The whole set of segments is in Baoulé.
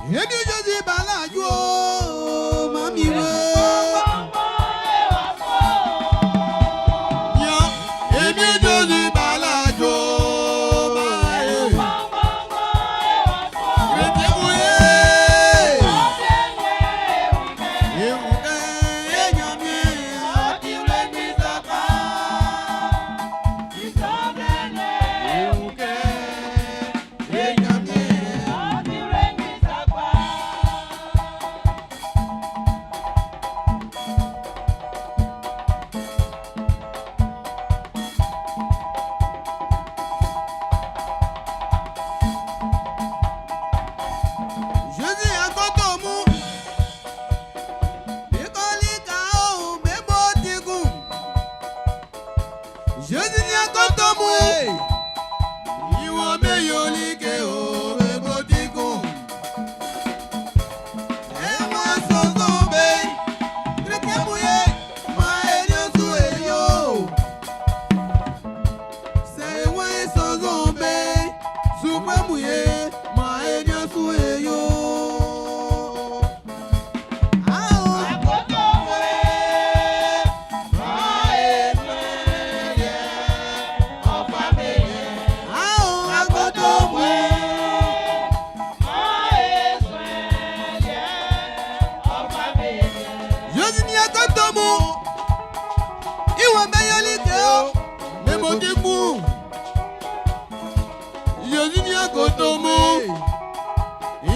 Èmi Jésù bàlájú o, màmí wé. Yan, èmi Jésù bàlájú o, máa yẹ. Ìrètí mú yé. Ìwùkẹ́ èèyàn mi, ọtí lé ní sápá. Ìwùkẹ́ èèyàn mi. Jésus akoto mu. Bíkọ́líkà òun bébó ti gùn. Jésus ní akoto mu. Ìwọ̀n mẹ́yọ̀ líke òun bébó ti gùn. Ẹ máa sọ̀sọ̀ bẹ́ẹ̀. Kìrìkẹ́ mu yé, máa ẹni oṣù èyí o. Ṣé wọ́n sọ̀sọ̀ bẹ́ẹ̀? Ṣùgbọ́n mu yé, máa ẹni oṣù èyí o.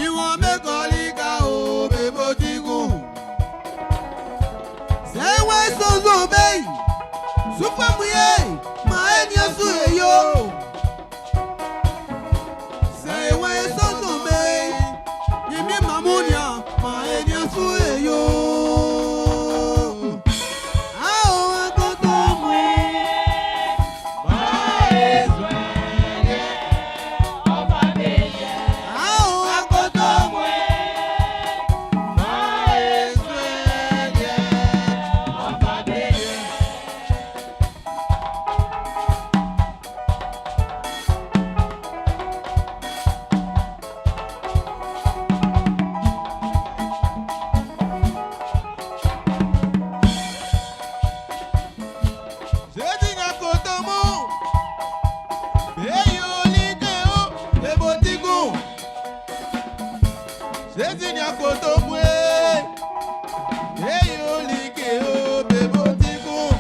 Ìwọ̀n mẹ́kọ̀ọ́lì ká o, bèbò ti gùn. Sẹ́wẹ́ sọ́sọ́ bẹ́yì, súnfọ́mùyé, màá ẹni ọ̀sùn èyí o. Sẹ́wẹ́ sọ́sọ́ bẹ́yì, yìmí màmúnià, màá ẹni ọ̀sùn èyí o. Àwọn akọ́tọ̀ mú. Àwọn akọ́tọ̀ mú. Jésus n'a qu'au mot. Eyo like o, ebo tigun. Jésus n'a qu'au mot. Eyo like o, ebo tigun.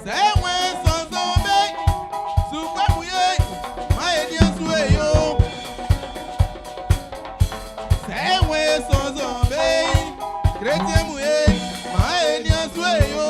Sẹ́wọ̀n sọ̀nsọ̀n bẹ́, sùpẹ́mùyé, máa ní oṣù èyó. Sẹ́wọ̀n sọ̀nsọ̀n bẹ́, kìrẹ́tìmùyé, máa ní oṣù èyó.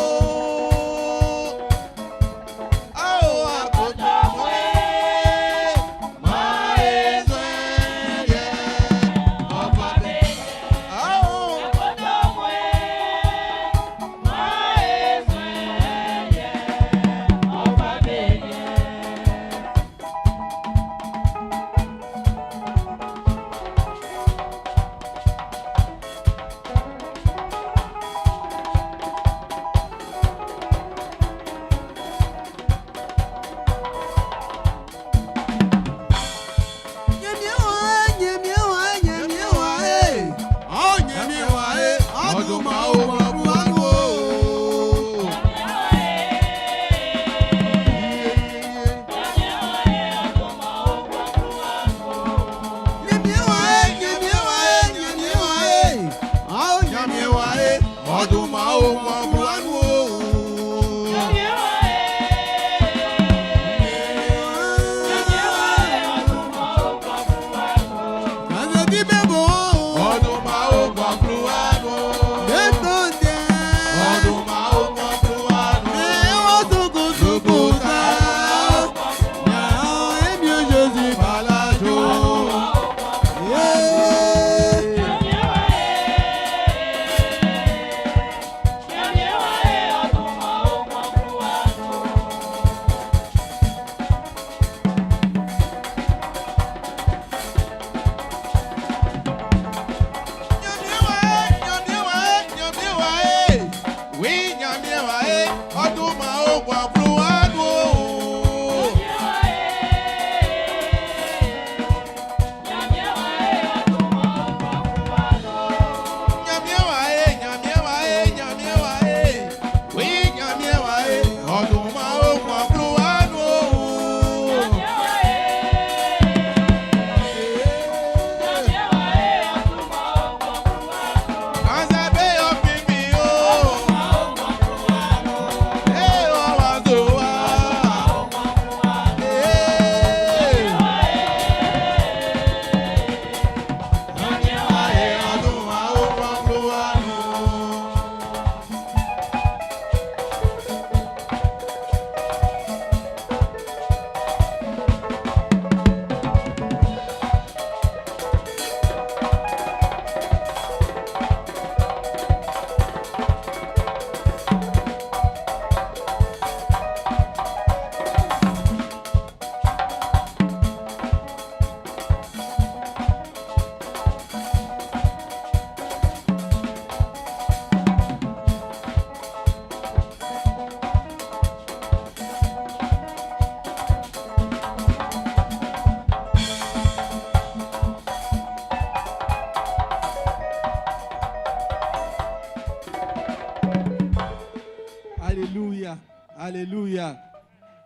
Alléluia.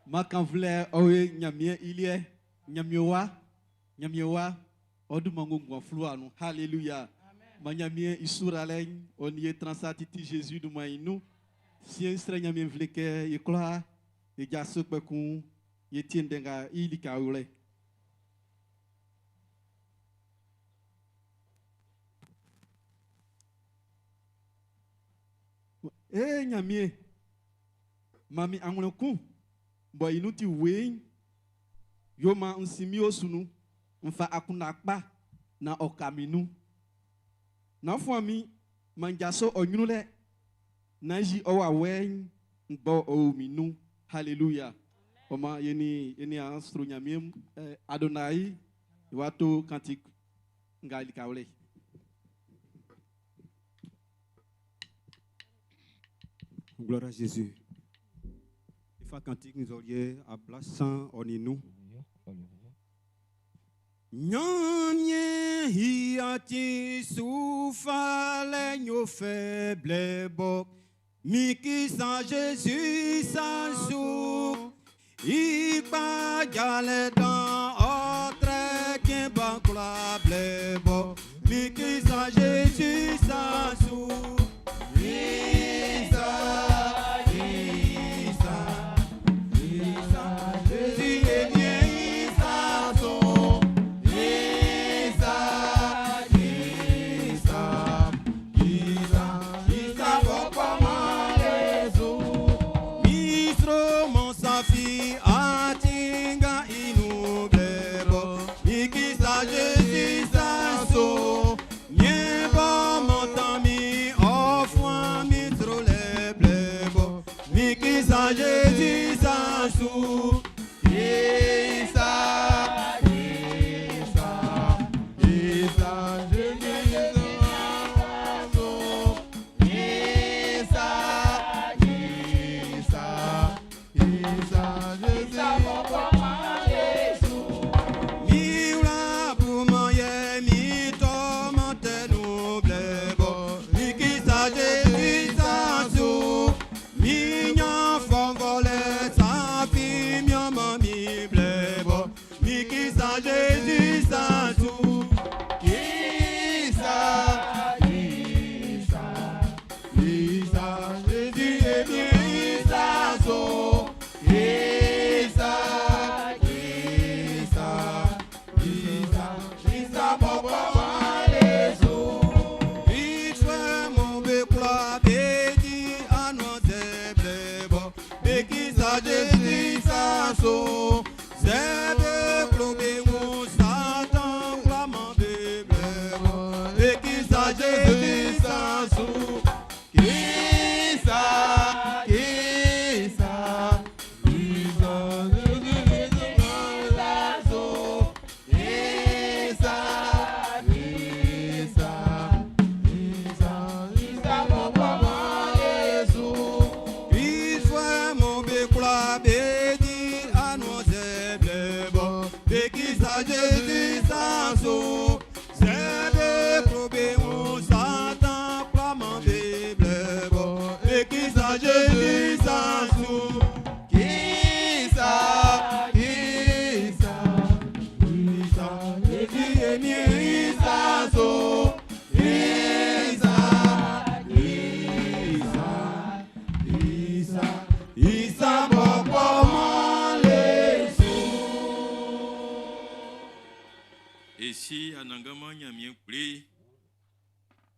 Makanvlɛ ɔwe Ɲanmiɛn i liɛ. Ɲanmiɛn wa, Ɲanmiɛn wa, ɔ dunman wo nguan fluwa nun. Alléluia. Ma Ɲanmiɛn i suralɛ'n ɔ nin e tran sa titi Jésus dunman'n i nun. Siɛn'n srɛ Ɲanmiɛn nvle kɛ e kwlaa e jaso kpɛkun e tie ndɛ nga i lika wlɛ. Ee Ɲanmiɛn, man min anwlɛn kun bɔ i nun ti weiin. Yo maan n sin min osu nun, n fa akunndan kpa naan ɔ ka min nun. Nán fuan min, man n jaso ɔ ɲrun lɛ. Nán yi ɔ wawɛ'n b'ɔ o min nun. Hallelujah. Ɔ maan e nin e niaan sro Ɲanmiɛn Adonai e wa to kantik nga i likawlɛ. Gloire à Jésus. Ifa kantik nzɔliɛ ablasan ɔ nin nnun. Ɲanmiɛn i atin su falɛ'n yo fɛ blɛ bɔ min kisa Jésus sa su. I kpajalɛ dan ɔ trɛ cɛn ba kwlaa blɛ bɔ min kisa Jésus sa su. Isa, Isa, Isa, Jésus est bien Isa son. Isa, Isa, Isa, Isa, pourquoi Misro monsafi atinga inu blebo Ikisa Jésus saso Niebo montami ofwa mitro le blebo Mikisa Jésus saso Isa, Isa, Isa, Jésus Isa, Isa, Isa, Jésus. Mi wla bumaye mi tomate nu blebo Mi kisa Jésus saso Mi nyan fonvole sa fi mi mi blebo Mi kisa Jésus saso Isa, Isa, Isa, Jésus est bien Isa, so. Isa, Isa, Isa, Isa, pourquoi Itwe mo bekla bedi anwa blebo Bekisa Jésus saso Zebe klobe mu Satan klaman be blebo Bekisa Jésus saso Isa, Isa, Isa, Isa, Isa, Isa, Isa, pourquoi Itwe mo bekla bedi anwa blebo Bekisa Jésus saso Zebe klobe mu Satan klaman be blebo Bekisa Jésus saso Isa, Isa, Isa, Jésus est mien Isa, so. Isa, Isa, Isa, Isa, pourquoi Esi anannganman Ɲanmiɛn Kpli,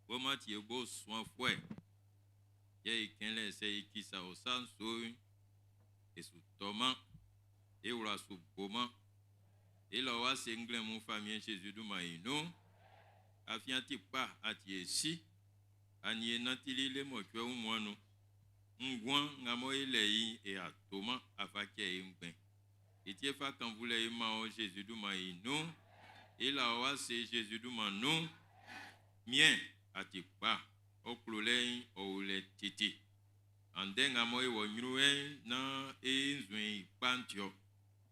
wɔ mɔ a ti e bo suanfuɛ, yɛ e kɛn lɛ sɛ e kisa ɔ sa'n su'n, e su tɔman, e wla su boman. E la wa se nglɛmun famiɛn Jésus dunman i nun. Afin a ti kpa, a ti e si. A nin e nantili lemɔcuɛ wunmuan'n nun. Nguan nga mɔ e lɛ i'n, e a toman a fa cɛ e ngbɛn. I ti e fa kannvulɛ e man wɔ Jésus dunman i nun. E la wa se Jésus dunman nun. Miɛn, a ti kpa, ɔ klolɛ'n ɔ o lɛ titi. Andɛ nga mɔ e wɔ ɲrun na e nzuɛn i kpa'n ti-ɔ.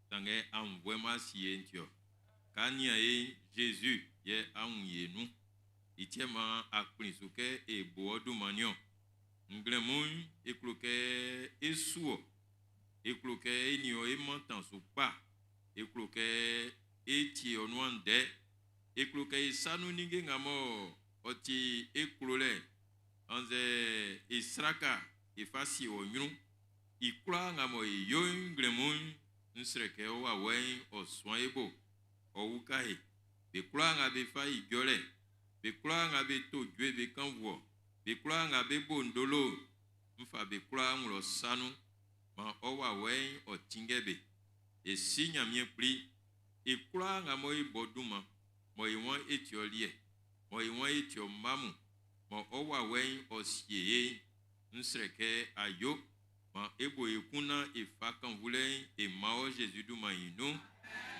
Sanngɛ aunnvɔɛ mɔ a si e'n ti-ɔ. Ka nian e Jésus yɛ a wun ye nun. I ti maan a kplin su kɛ e bo ɔ dunman'n niɔn. Nglɛmun'n e klo kɛ e su wɔ. E klo kɛ e nin ɔ é mántan su kpa. E klo kɛ é tíe ɔ nuan ndɛ. E klo kɛ e sa nun ninnge nga mɔ ɔ ti e klolɛ annzɛ e sraka e fa sie wɔ ɲrun'n, i kwlaa nga mɔ e yo'n nglɛmun'n, n srɛ kɛ ɔ wawɛ'n ɔ suan e bo, ɔ uka e. Be kwlaa nga be fa ijɔlɛ, be kwlaa nga be to jue be kannvu ɔ, be kwlaa nga be bo ndolo'n, n fa be kwlaa n wla ɔ sa nun. Maan ɔ wawɛ'n ɔ tinngɛ be. E Si Ɲanmiɛn Kpli, e kwlaa nga mɔ e bo dunman, mɔ e waan e ti ɔ liɛ, mɔ e waan e ti ɔ mma mun, mɔ ɔ wawɛ'n ɔ sie e'n, n srɛ kɛ a yo maan e bo e kun naan e fa kannvulɛ'n e man ɔ Zezi dunman'n i nun.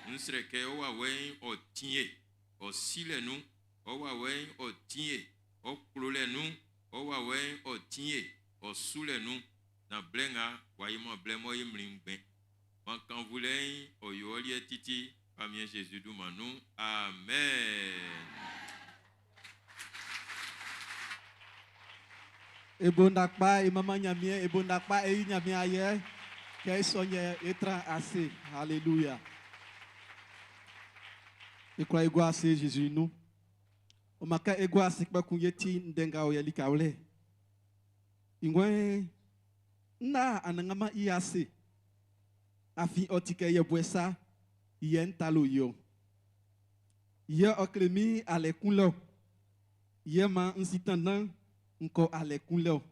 N srɛ kɛ ɔ wawɛ'n ɔ tin e ɔ silɛ nun, ɔ wawɛ'n ɔ tin e ɔ klolɛ nun, ɔ wawɛ'n ɔ tin e ɔ sulɛ nun, naan blɛ nga w'a yoman blɛ mɔ e mlin ngbɛn. Maan kannvulɛ'n ɔ yo ɔ liɛ titi, Famiɛn Zezi dunman nun. Amen. E bo nda kpa e manman Ɲanmiɛn, e bo nda kpa e yi Ɲanmiɛn ayɛ, kɛ i sɔ'n yɛ e tran ase. Hallelujah. E kwla e gua ase Zezi nun. Ɔ maan kɛ e gua ase kpɛkun ye ti ndɛ nga ɔ yɛ likawlɛ. I ngɔ'n, nna Anannganman i ase, afin ɔ ti kɛ yɛbuɛ sa, yɛ n talo i ɔ. Yɛ ɔ kle min alɛ kunlɛ ɔ. Yɛ maan n si tanndan n kɔ alɛ kunlɛ ɔ.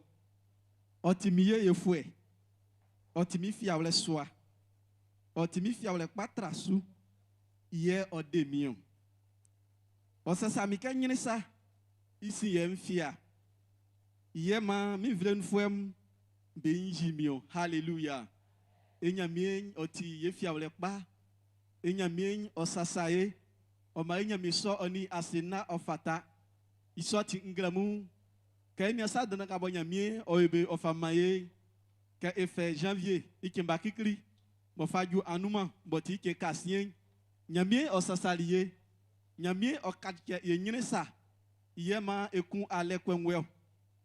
Ɔ ti min yeyefuɛ, ɔ ti min fiawlɛ sua, ɔ ti min fiawlɛ kpa tra su, yɛ ɔ de min ɔn. Ɔ sasa min kɛ nyrɛn sa, i sin yɛ n fia. Yɛ maan min nvle nunfuɛ'm be nyin yi min ɔn. Hallelujah. E Ɲanmiɛn'n ɔ ti ye fiawlɛ kpa. E Ɲanmiɛn'n ɔ sasa e. Ɔ man e Ɲanmiɛn sɔ ɔ nin asenna ɔ fata. I sɔ ti nglɛmun, kɛ e nian sa dandan nga bɔ Ɲanmiɛn ɔ yo be ɔ fa man e'n, kɛ e fɛ janvie i cɛn ba klikli b'ɔ fa ju anunman b'ɔ ti i cɛn kasiɛn'n, Ɲanmiɛn ɔ sasali ye. Ɲanmiɛn ɔ kaci kɛ ye nyrɛn sa. I yɛ maan e kun alɛ kɔnguɛ-ɔ.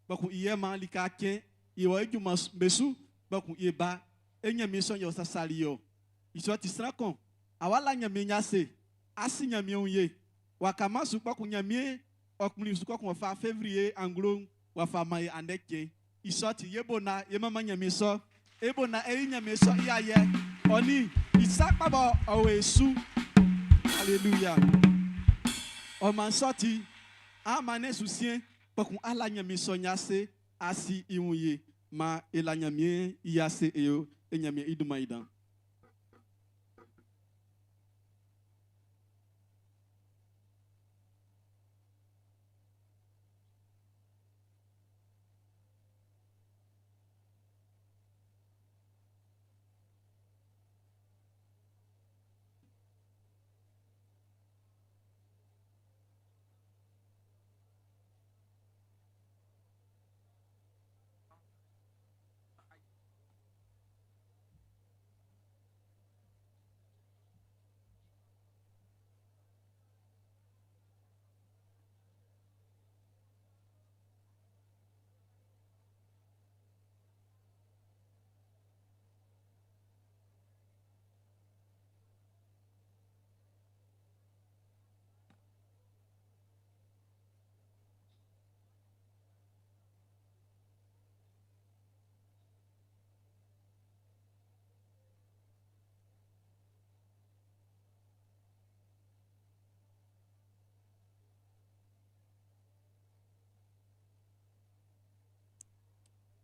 Kpɛkun i yɛ maan lika cɛn e wɔ e junman be su, kpɛkun e ba. E Ɲanmiɛn sɔ'n yɛ ɔ sasali ye-ɔ. I sɔ ti sran kun, a wa la Ɲanmiɛn i ase, a si Ɲanmiɛn wun ye. W'a kaman su kpɛkun Ɲanmiɛn ɔ kplin su kpɛkun ɔ fa Fevrie anglo'n w'a fa man e andɛ cɛn. I sɔ ti, ye bo naan ye manman Ɲanmiɛn sɔ. E bo naan e yi Ɲanmiɛn sɔ i ayɛ, ɔ nin i sa kpa bɔ ɔ o e su. Aleluya. Ɔ maan sɔ ti, an man e su siɛn, kpɛkun an la Ɲanmiɛn sɔ'n i ase, a si i wun ye. Maan e la Ɲanmiɛn i ase e yo e Ɲanmiɛn i dunman'n i dan.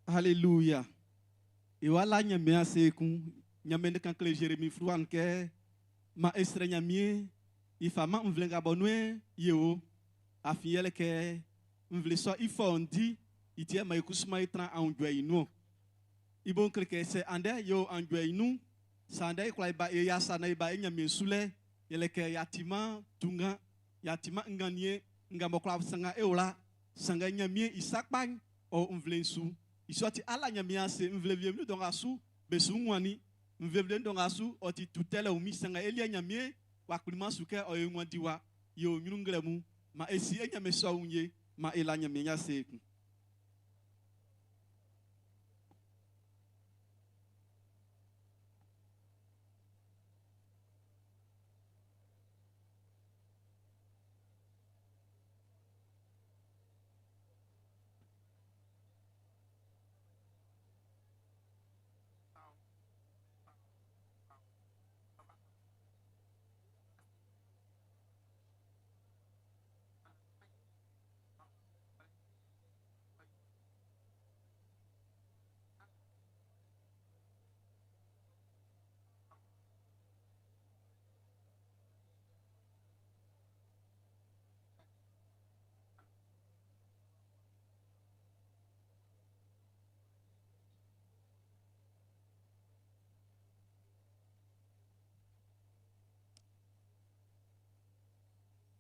Hallelujah. E wa la Ɲanmiɛn ase ekun. Ɲanmiɛn kan kle Zeremi fluwa'n kɛ, Man e srɛ Ɲanmiɛn i fa man nvle nga bɔ nun ye o. Afin yɛle kɛ nvle sɔ i fɔ'n di i ti yɛ man e kusu man e tran aunjuɛ i nun-ɔn. I bo'n kle kɛ sɛ andɛ ye o aunjuɛ i nun, sɛ andɛ e kwla e ba e ya sa nan e ba e Ɲanmiɛn sulɛ, yɛle kɛ y'a timan tungan, y'a timan nganniɛn nga m'ɔ kwla sanngan e wla. Sanngɛ Ɲanmiɛn i sa kpa'n ɔ o nvle'n su. I sɔ ti ala Ɲanmiɛn ase nvle wie'm be dɔ nga su, be su nguannin. Nvlenvle'n dɔ nga su, ɔ ti tu tɛlɛ wunmin. Sanngɛ e liɛ Ɲanmiɛn w'a kplinman su kɛ ɔ yo nguan diwa. Ye o ɲrun nglɛmun. Maan e si e Ɲanmiɛn sɔ wun ye. Maan e la Ɲanmiɛn i ase ekun.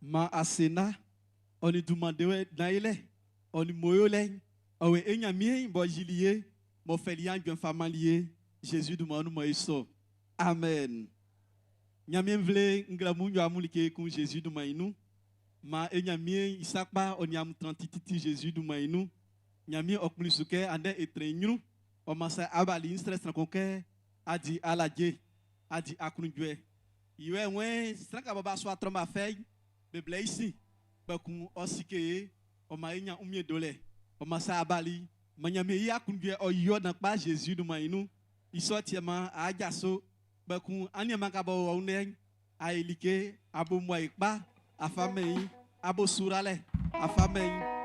Ma asena ɔ nin dunman dewɛ dan yilɛ ɔ nin mo yolɛ'n ɔ we e Ɲanmiɛn b'ɔ yili ye m'ɔ fɛli i anjuɛ'n fa manli ye Zezi dunman nun mɔ e sɔ. Amen. Ɲanmiɛn nvle nglɛmun yo amun like kun Zezi dunman i nun. Maan e Ɲanmiɛn i sa kpa ɔ nin amun tran tititi Zezi dunman i nun. Ɲanmiɛn ɔ kplin su kɛ andɛ e trɛn i ɲrun. Ɔ maan sɛ a bali n srɛ sran kun kɛ a di alaje, a di aklunjuɛ. Iwɛ wɛn sran ka bɔ b'a sua trɔ b'a fɛ be blɛ i sin, kpɛkun ɔ sike ye, ɔ maan e ɲan wunmiɛn dolɛ. Ɔ maan sɛ a bali, man Ɲanmiɛn i aklunjuɛ ɔ yi ɔ dan kpa Zezi dunman i nun. I sɔ tiɛ man a jaso, kpɛkun aniaan ka bɔ wɔ wun ndɛ'n, a yi like, a bo muae kpa, a fa mɛn i, a bo suralɛ, a fa mɛn i.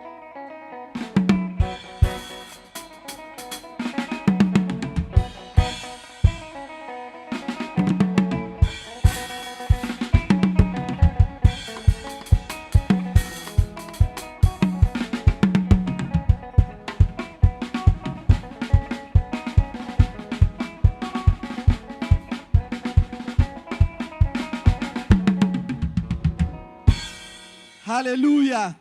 Hallelujah.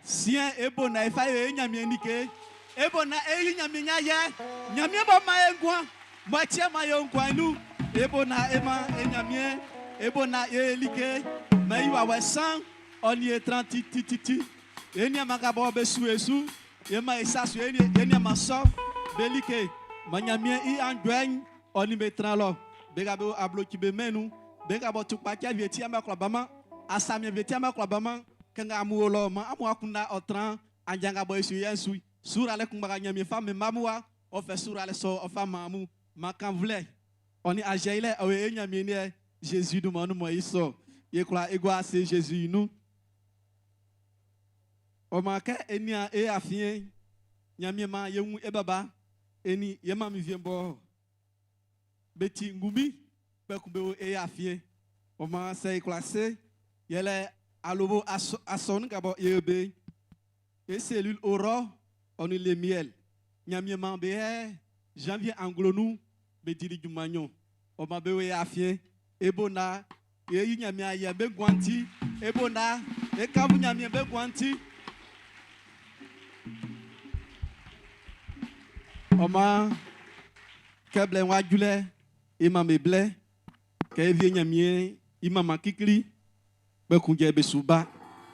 Siɛn e bo na e fa e Ɲanmiɛn like. E bo na e yi Ɲanmiɛn ɲa yɛ. Ɲanmiɛn bɔ man e nguan. Mɔ tiɛ man e nguan nu. E bo na e man e Ɲanmiɛn. E bo na e like. Mɛ i wawɛ san ɔ ni e tran tititi. E nian ka bɔ be su e su. E ma e sa su e nian ma sɔ be like. Ma Ɲanmiɛn i anjuɛ'n ɔ ni be tran lɔ. Be ka be abloki be mɛn nun. Be ka bɔ tukpacɛ wie ti ama kwla baman. Asamiɛ wie ti ama kwla baman. Kɛ nga amun wo lɔ ma amun akunda ɔ tran anjanga bɔ e su yɛ'n su. Suralɛ kunngba ka Ɲanmiɛn fa mɛn mma wa ɔ fɛ suralɛ sɔ ɔ fa man amun. Man kanvlɛ ɔ nin azɛilɛ ɔ ye e Ɲanmiɛn yɛ Zezi dunman nun mɔ i sɔ. Ye kwla e gua ase Zezi i nun. Ɔ maan kɛ e nian e afiɛn'n, Ɲanmiɛn maan ye wun e baba e nin ye manmin wie'm bɔ be ti ngunmin kpɛkun be wo e afiɛn. Ɔ maan sɛ e kwla se yɛlɛ awlobo asɔnun nga bɔ e yo be'n, e cellule Aurore ɔ nin Lemuel. Ɲanmiɛn maan be yɛ janvier anglo nun be dili junman nɲɔn. Ɔ maan be wo e afiɛn. E bo na e yi Ɲanmiɛn ayɛ be nguan'n ti. E bo na e kafu Ɲanmiɛn be nguan'n ti. Ɔ maan kɛ blɛ'n wá jú lɛ, e man be blɛ kɛ e vie Ɲanmiɛn i manman kikli kpɛkun jɛ be su ba.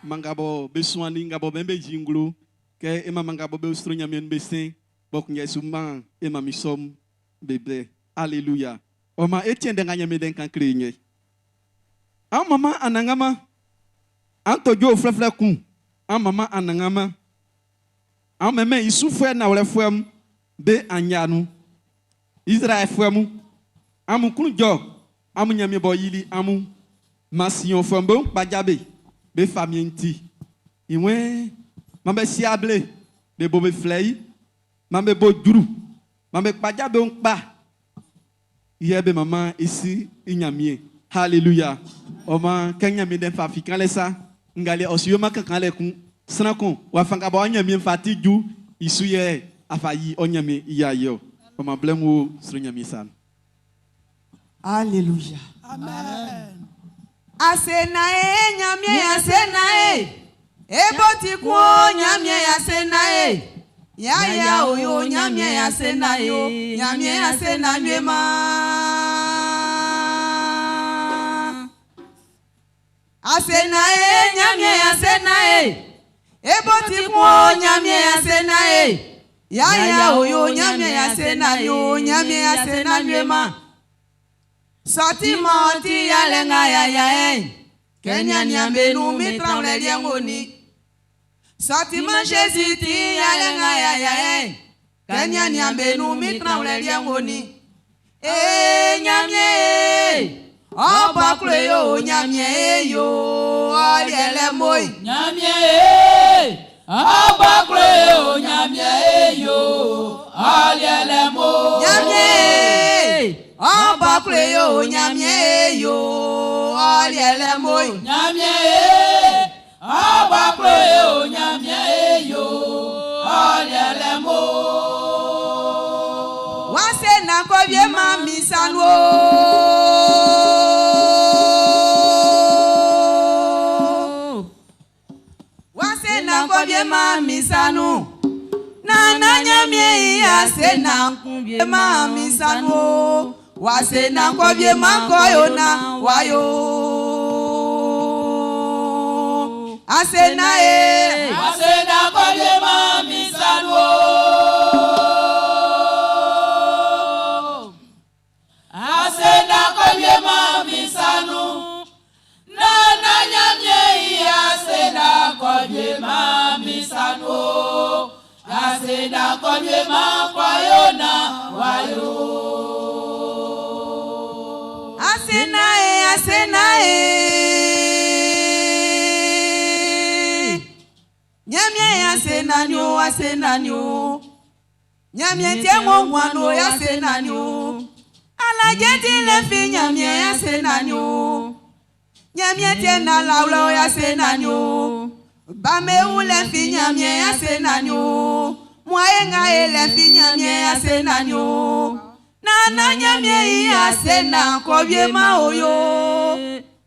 Man nga bɔ be suannin nga bɔ bɛn be yi nglo kɛ e manman nga bɔ be sro Ɲanmiɛn'n be sen kpɛkun jɛ su man e man mi sɔ'm be blɛ. Aleluya. Ɔ maan e tie ndɛ nga Ɲanmiɛn ndɛ'n kan kle e yɛ. An manman Anannganman. An to jue uflɛuflɛ kun. An manman Anannganman. An mɛnmɛn i sufuɛ nanwlɛfuɛ'm be aɲia nun. Izraɛlfuɛ mun, amun klun jɔ amun Nyanmiɛn b'ɔ yili amun man Siɔnfuɛ'm be wun kpaja be, be famiɛn'n ti. I wɛn, man be si able, be bo be flɛ i, man be bo jru, man be kpaja be wun kpa, yɛ be manman i Si i Nyanmiɛn. Haleluya! Ɔ maan, kɛ Ɲanmiɛn ndɛ'n fa fi kanlɛ sa, ngalɛ ɔ su yoman kankanlɛ kun. Sran kun, wafa nga bɔ Ɲanmiɛn fa ti ju i su yɛ a fa yi ɔ Ɲanmiɛn i ayɛ ɔ. Ɔ maan blɛ ng'ɔ sro Ɲanmiɛn sa'n. Alléluia. Amen. Asena e Ɲanmiɛn asena e. E bo ti kun o Ɲanmiɛn asena e. Ya ya o yo Ɲanmiɛn asena e o Ɲanmiɛn asena nue man. Asena e Ɲanmiɛn asena e. E bo ti kun o Ɲanmiɛn asena e. Ya ya o yo Ɲanmiɛn asena e o Ɲanmiɛn asena nue man. Sɔti mɔ ti yalɛ nga ya ya e'n. Kɛ niannian be nun min tranwlɛ liɛ'n wo nin. Sɔti mɔ Zezi ti yalɛ nga ya ya e'n. Kɛ niannian be nun min tranwlɛ liɛ'n wo nin. Ee Ɲanmiɛn e, ɔ bɔ klo e o Ɲanmiɛn e yo ɔ liɛ lɛ moe. Ɲanmiɛn e, ɔ bɔ klo e o Ɲanmiɛn e yo ɔ liɛ lɛ mo. Ɲanmiɛn e, ɔ bɔ klo e o Ɲanmiɛn e yo ɔ liɛ lɛ moe. Ɲanmiɛn e, ɔ bɔ klo e o Ɲanmiɛn e yo ɔ liɛ lɛ mo. Wá se na ko vie ma mi sanu o. na ko bie ma mi sanu. Na na nyamie ya se na bie ma mi sanu. Wa se na ko bie ma ko yo na wa yo. Ase na e. Ase na ko bie ma mi sanu. Ase na ko bie ma mi sanu. Na na nyamie ase na ko bie ma mi sanu. Ase na ko bie ma kwa yo na wa yo. Ase na e, ase na e. Nyamie ase na nyo, ase na nyo. Nyamie tie mo ngwano ase na nyo. Alaje ti le fi nyamie ase na nyo. Nyamie tie na lawlo ase na nyo. Ba me wu le fi nyamie ase na nyo. Mwae nga e le fi nyamie ase na nyo. Na na nyamie i ase na kobie ma oyo.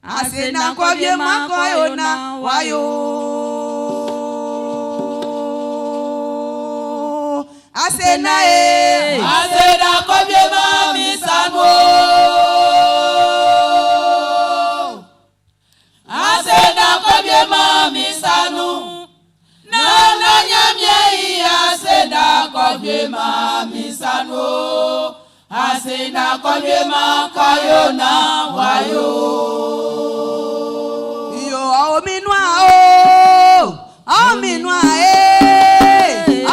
Ase na kobie ma koyo na wayo. Ase na e. Ase na kobie ma mi sanu. Ase na kobie ma mi sanu. Na na nyamie i ase na kobie ma mi sanu. Ase na kobie ma koyo na wayo. Yo ominua o. Ominua e.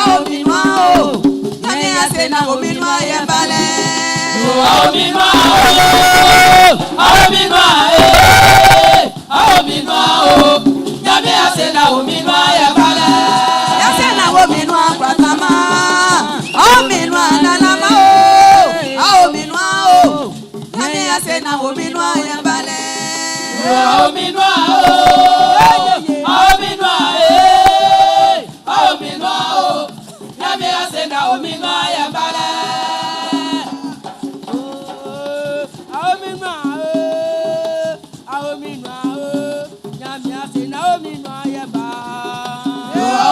Ominua o. Nyamie ase na ominua ye bale. Ominua o, ominua e, ominua o. Nyamie ase na ominua ye bale. Yase na ominua kwatama. Ominua nanama o. Ominua o. Nyamie ase na ominua ye bale. Ominua o, ominua e, ominua o. Nyamie ase na ominua ye bale.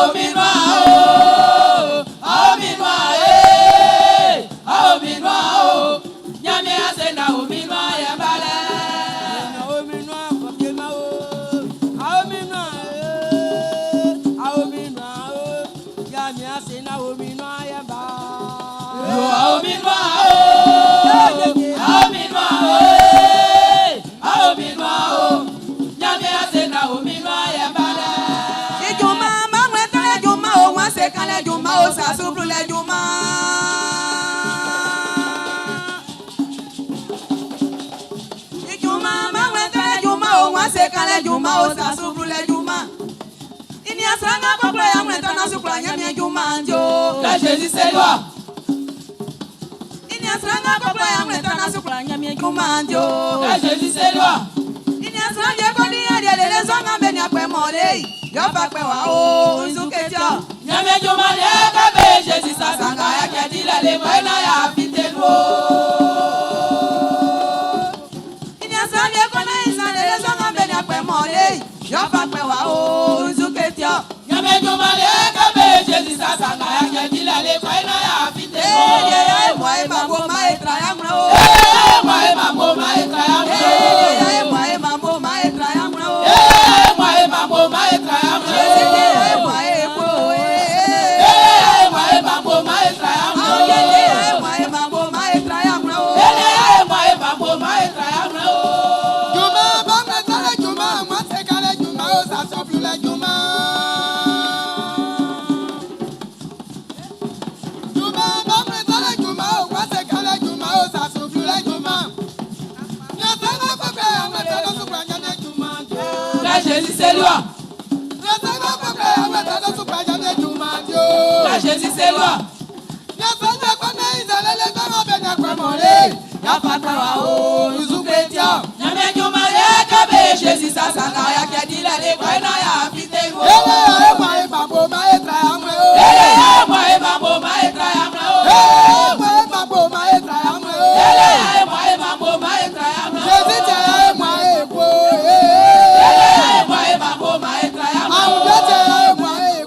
Ominua o, ominua e, ominua o. Nyamie ase na ominua ye bale. Ominua o, ominua e, ominua o. Nyamie ase na ominua ye bale. Ijuma mangwe tale juma o wan se kan le juma o sa sublu le juma. Ijuma mangwe tale juma o wan se kan le juma o sa sublu le juma. Ini asranga koklo ya mwe tana sukla nyamie juma njo. La Jésus c'est loi. Ini asranga koklo ya mwe tana sukla nyamie juma njo. La Jésus c'est loi. Ini asranga ko ni ade le le zonga be ni akpe mole. Yo fa pe wa o nzuke tio. Nyamie juma le kabe Jésus sa sanga ya kedi la le mwena ya fite no. Ini asranga ko na isan le le zonga be ni akpe mole. Yo fa pe wa o nzuke tio. Nyamie juma le kabe Jésus sa sanga ya kedi la le mwena ya fite no. Eh ye ye mo e ma bo ma e tra ya mra o. Eh mwa e ma mo ma e tra ya Eh mro. ye ye mo e ma bo ma e tra ya mra o. Eh mwa e ma mo ma e tra ya mro. Jésus te ye mo e po e. Eh mwa e ma mo ma e tra ya mro. Ah ye ye mo e ma bo ma e tra ya mra o. Eh mwa e ma mo ma e tra ya mro. Juma bangwe tale juma wan se kan le juma o sa sublu le juma. Juma bangwe tale juma o wan se kan le juma o sa sublu le juma. Nyasanga kokle amwe tano sukla nyamie juma njo. La Jésus c'est loi. Nyasanga kokle amwe tano sukla nyamie juma njo. La Jésus c'est loi. Nyasanga kone izalele zongo be nyakwe mole. Yafa pe wa o nzuke tio. Nyamie juma le kabe Jésus sa sanga ya kedi la le mwena ya fite no. Ele ya e mwa e ma bo ma e tra ya mwe o. Ele ya mwa e ma mo ma e tra ya mro. Ee, mwa e ma bo ma e tra ya mwe o. Ele ya e mwa e ma mo ma e tra ya mro. Jésus tẹ ya e mwa e po. Ele ya e mwa e ma mo ma e tra ya mro. Àwùjọ tẹ ya e mwa e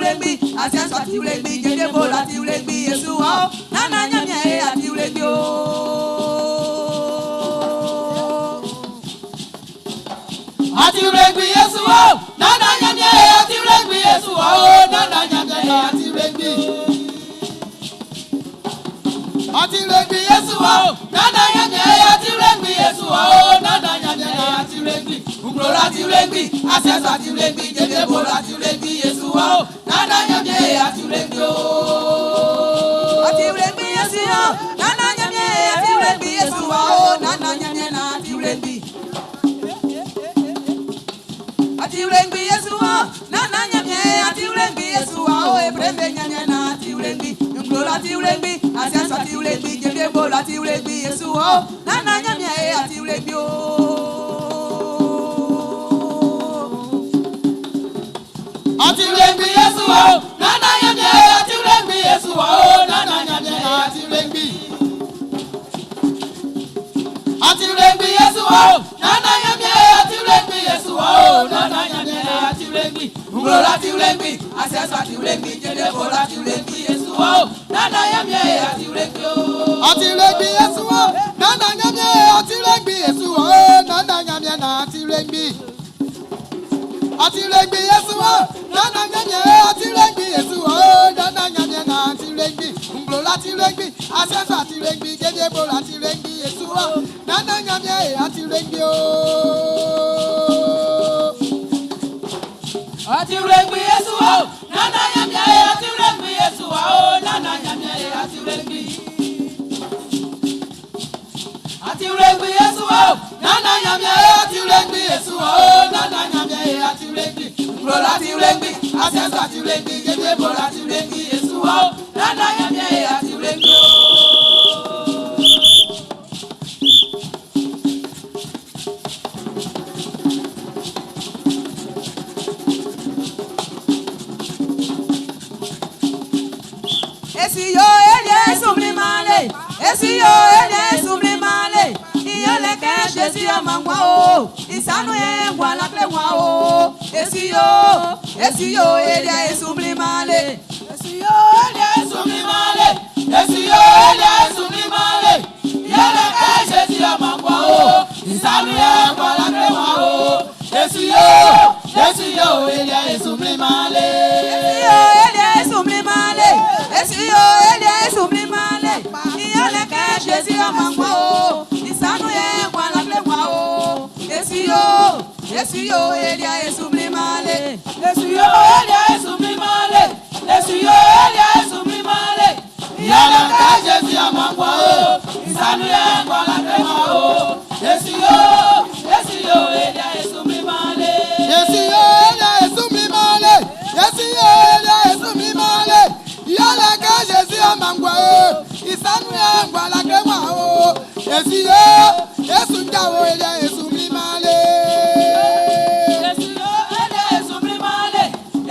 wlengbi, asiɛ'n su ati wlengbi, jenvie bo lɔ ati wlengbi, Yesu wa o, nana Ɲanmiɛn e ati wlengbi o. Ati wlengbi Yesu wa o, nana Ɲanmiɛn e ati wlengbi Yesu wa o, nana Ɲanmiɛn e ati wlengbi. Ati wlengbi Yesu wa o, nana Ɲanmiɛn e ati wlengbi Yesu wa o, nana Ɲanmiɛn e ati wlengbi. Nglo lɔ ati wlengbi, asiɛ'n su ati wlengbi, jenvie bo lɔ ati wlengbi Yesu wa o, nana Ɲanmiɛn e ati wlengbi o. Ati wlengbi Yesu o, nana Ɲanmiɛn e ati wlengbi Yesu wa o, nana Ɲanmiɛn na ati wlengbi. Ati wlengbi Yesu o, nana Ɲanmiɛn e ati wlengbi Yesu wa o, ebrembe Ɲanmiɛn na ati wlengbi. Nglo lɔ ati wlengbi, asiɛ'n su ati wlengbi, jenvie bo lɔ ati wlengbi Yesu wa o, nana Ɲanmiɛn e ati wlengbi o. Ati wlengbi Yesu wa o, nana Ɲanmiɛn e ati wlengbi Yesu wa o, nana Ɲanmiɛn e ati wlengbi. Ati wlengbi Yesu wa o, nana Ɲanmiɛn e ati wlengbi Yesu wa o, nana Ɲanmiɛn e ati wlengbi. Nglo lɔ ati wlengbi, asiɛ'n su ati wlengbi, jenvie bo lɔ ati wlengbi Yesu wa o, nana Ɲanmiɛn e ati wlengbi o. Ati wlengbi Yesu wa o, nana Ɲanmiɛn e ati wlengbi Yesu wa o, nana Ɲanmiɛn na ati wlengbi. Ati wlengbi Yesu wa o, nana Ɲanmiɛn e ati wlengbi Yesu wa o, nana Ɲanmiɛn na ati wlengbi. Nglo lɔ ati wlengbi, asiɛ'n su ati wlengbi, jenvie bo lɔ ati wlengbi Yesu wa o, nana Ɲanmiɛn e ati wlengbi o. Ati wlengbi Yesu wa o, nana Ɲanmiɛn e ati wlengbi Yesu wa o, nana Ɲanmiɛn e ati wlengbi. Ati wlengbi Yesu wa o, nana Ɲanmiɛn e ati wlengbi Yesu wa o, nana Ɲanmiɛn e ati wlengbi. Nglo lɔ ati wlengbi, asiɛ'n su ati wlengbi, jenvie bo lɔ ati wlengbi Yesu wa o, nana Ɲanmiɛn e ati wlengbi o. Esi yo elie sublimale, esi yo elie sublimale. Iyele ke Jésus yo mangwa o, isanu ye ngwa la kle wa o. Esi yo elie sublimale. Esi yo elie sublimale, esi yo elie sublimale. Iyele ke Jésus yo mangwa o, isanu ye ngwa la kle wa o. Esi yo elie sublimale. Esi yo elie sublimale, esi yo elie sublimale. Iyele ke Jésus yo mangwa o, isanu ye ngwa la kle wa o. Esi yo elie sublimale. Esi yo elie sublimale, esi yo elie sublimale. Iyele ke Jésus yo mangwa o, isanu ye ngwa la kle wa o. Esi yo elie sublimale. Esi yo elie sublimale, esi yo elie sublimale. Iyele ke Jésus yo mangwa o, isanu ye ngwa la kle wa o. Esi yo, Yesu njawo elie sublimale. Esi yo elie sublimale,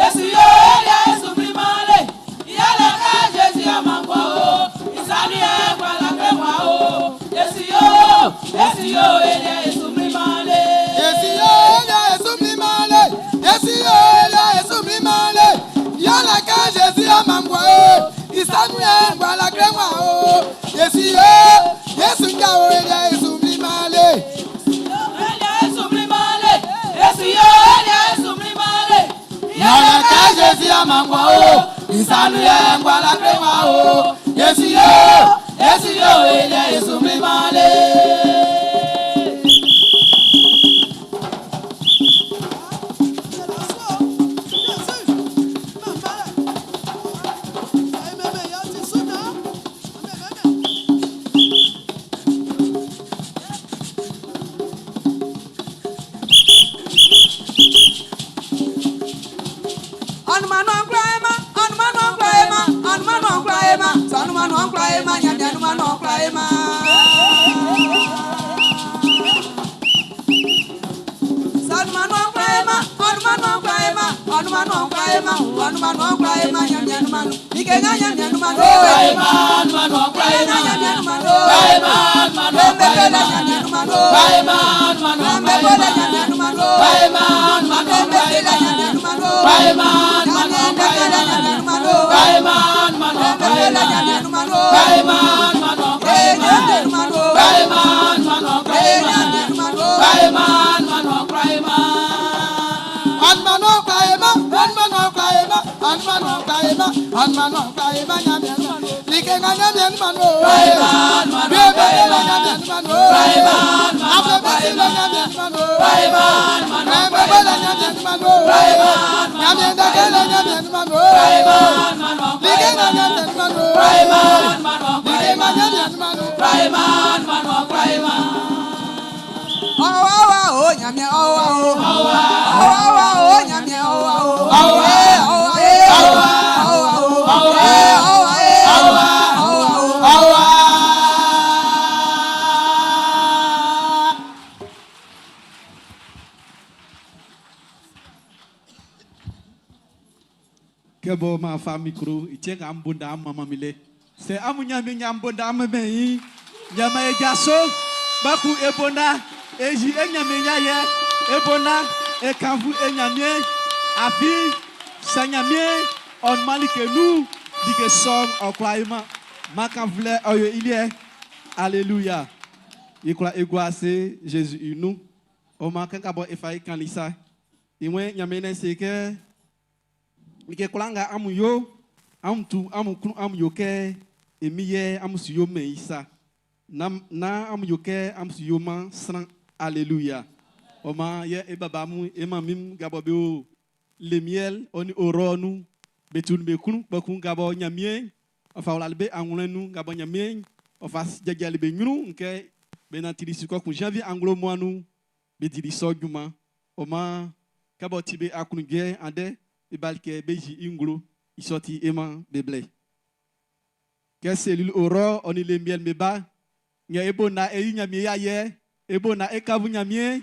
esi yo elie sublimale. Iyele ke Jésus yo mangwa o, isanu ye ngwa la kle wa o. Esi yo elie sublimale. Esi yo elie sublimale, esi yo elie sublimale. Iyele ke Jésus yo mangwa o, isanu ye ngwa la kle wa o. Esi yo, Yesu njawo elie sublimale. Elie sublimale, esi yo elie sublimale. Iyele ke Jésus yo mangwa o, isanu ye ngwa la kle wa o. Esi yo elie sublimale. Anumanu ankura ema, anumanu ankura ema, anumanu ankura ema, sanumanu ankura ema, nyami anumanu ankura ema. Sanumanu ankura ema, anumanu ankura ema, anumanu ankura ema, anumanu ankura ema, nyami anumanu. Ike nga nyami anumanu. Ema, anumanu ankura Ike nga ema. nyami anumanu. Ema, anumanu Lembe ankura bele ema. nyami anumanu. Ema, anumanu Lembe ankura bele ema. nyami anumanu. Ema, anumanu Lembe ankura bele ema. nyami anumanu. Kwaiman mano kwaiman. Kwaiman mano kwaiman. Kwaiman mano kwaiman. Kwaiman mano kwaiman. Kwaiman mano kwaiman. Anmano kwaema, anmano kwaema, anmano kwaema, anmano kwaema nyamien. Like nga nyamien mano. Kwaiman mano Bebe la kwaiman. nyamien mano. Kwaiman mano Afe besi la kwaiman. nyamien mano. Kwaiman mano Bebe la kwaiman. nyamien mano. Kwaiman mano Nyamien deke la kwaiman. nyamien mano. Kwaiman mano Like nga kwaiman. nyamien mano. Kwaiman mano Like nga kwaiman. nyamien mano. Kwaiman mano kwaiman. Ọwọ́ o nyàmíẹ́ ọwọ́ o. Ọwọ́ o nyàmíẹ́ ọwọ́ o. Ọwọ́. Ee, ọwọ́ ee. Ọwọ́. Ọwọ́ o. Ọwọ́. Ee, ọwọ́ ee. Ọwọ́. Ọwọ́ o. Ọwọ́. Kebo ma fa micro, itie ka ambonda amama mile. Se amu nyame nyambonda amame yi. Nyama e jaso, baku ebona, eji e nyame nya ye, ebona e kanfu e nyame, afi sa nyame on malike nu dike som okwaima. Makanvle oyo ilie. Alléluia. Ikwa egwase Jésus inu. O ma kan ka bo efai kan lisa. Iwe nyame ne se ke like kwala amu yo amu tu amu kunu amu yo ke emi ye amu su yo me isa na na amu yo ke amu su yo ma sran alléluia o ma ye e baba mu e ma mim gabo be o le miel oni oronu betun be kunu bakun gabo nyamie ofa wala be anwlen gabo nyamie ofa jejele be nyunu nke be na tiri su kokun janvier anglo moanu be diri so juma o ma kabo ti be akunu ge ande ebalke beji inglo isoti ema beble ke cellule aurore oni le miel meba nya ebona e nyamie ya ye ebona e kavu nyamie.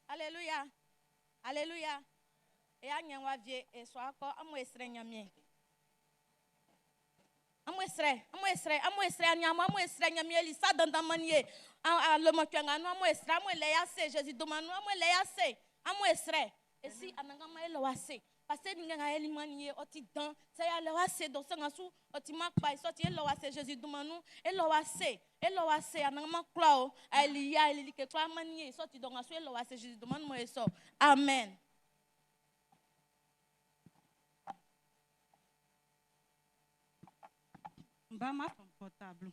Alléluia. Alléluia. Et anya wa vie et so akọ amu esre nyamie. Amu esre, amu esre, amu esre anyamo, amu esre nyamie li sa dandan manie. A le mo twenga nu amu esre, amu le ya se Jésus domanu amu le ya se. Amu esre. Et si ananga ma ele wa se. Parce que ninga eli manie oti dan, se ya le wa se do se ngasu oti makpa so ti ele wa se Jésus domanu, ele wa se. Ele wa se ananga ma kla o, eli ya eli ke kwa manie so ti do ngasu ele wa se Jésus domanu mo eso. Amen. Mba ma son portable.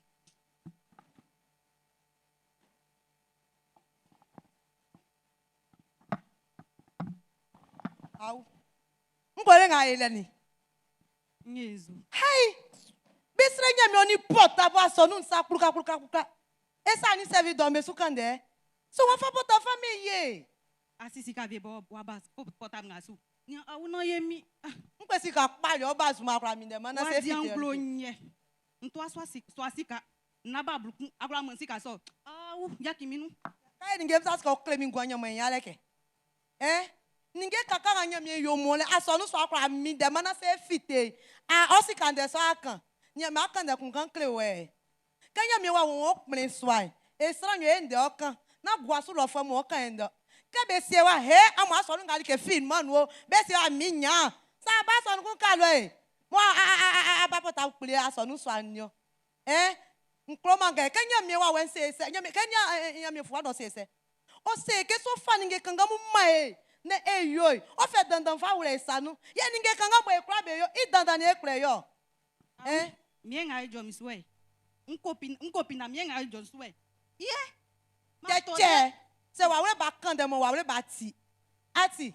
Aw. Nkole nga yele ni. Nyezu. Hey! Bisre nyame oni portable asonu nsa kruka kruka kruka. Esa ni servi dorme su kande. So wa fa portable fa me ye. Asisi ka vie bo wa ba portable nga su. Nya awu no ye mi. Nkwe si ka pa yo ba zuma akra mi de mana Wa se di fi anglo nye. Ntwa swa sika na ba blukun akra mo sika so. Awu ya kiminu. Kai ninge sa ska okle mi ngwanya mo nya leke. Eh? Ninge kaka nga nyame yo mo le asonu so akra mi de mana se fite. A o sika de so akan. Nyame akan de kun kan kle we. Ka nyame wa won o prin so ai. E sran nyo e nde okan. Na guasu lɔ fɔ mo kan ndo. Ke be se wa he amu asɔnu ngali ke fin man wo. Be se wa mi nya. Sa ba sɔnu kun ka lo e. Mo a a a a a ba pota kple asɔnu so anyo. Eh? Nkroma ga ke nya mi wa wen se se. Nya mi ke nya nya mi fu wa do se se. O se ke so fa ninge kanga mu ma e. Ne e yo. O fe dandan fa wule sanu. Ye ninge kanga mo e kura be yo. I dandan ni e kure yo. Eh? Mie nga ijo mi suwe. Nkopi nkopi na mie nga ijo suwe. Ye. Tẹ́tẹ́ ṣe wà wúlé bá kàn dẹ̀ mọ̀ wà wúlé bá tì àti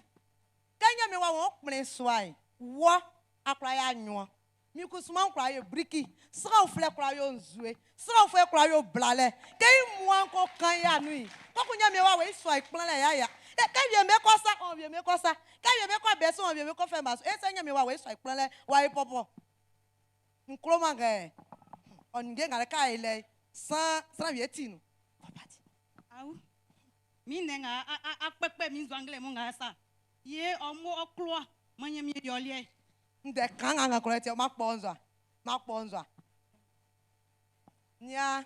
kẹ́nyẹ́ mi wà wọ́n kpọ̀lẹ̀ sọ ayé wọ́ akura yà nyọ́ mi kò suma kura yẹ biriki siraw filɛ kura yẹ nzue siraw filɛ kura yẹ blalɛ kẹ́yìn mu kò kàn yà nù yìí kókò nyẹ́ mi wà wẹ́ sọ ìkplẹ̀ lẹ̀ yà yà kẹ́yìn mi kọ́ sa ọ̀ mi kọ́ sa kẹ́yìn mi kọ́ bẹ́ẹ̀ sọ ọ̀ mi kọ́ fẹ́ ma sọ ẹ̀ sẹ́ nyẹ́ mi wà wẹ́ sọ ìkplẹ̀ lẹ̀ wà yẹ pɔpɔ nkuroma kɛ ɔnìgé ŋa ká yẹ lɛ sàn sàn yẹ tì nù. Awu. Mi ne nga a a a kpekpe mi zwangle mo nga sa. Ye omo okloa manye mi yolie. Ndɛ kan ŋa ŋa kɔlɛ tiɛ ma kpɔ nzɔa ma kpɔ nzɔa. Nya.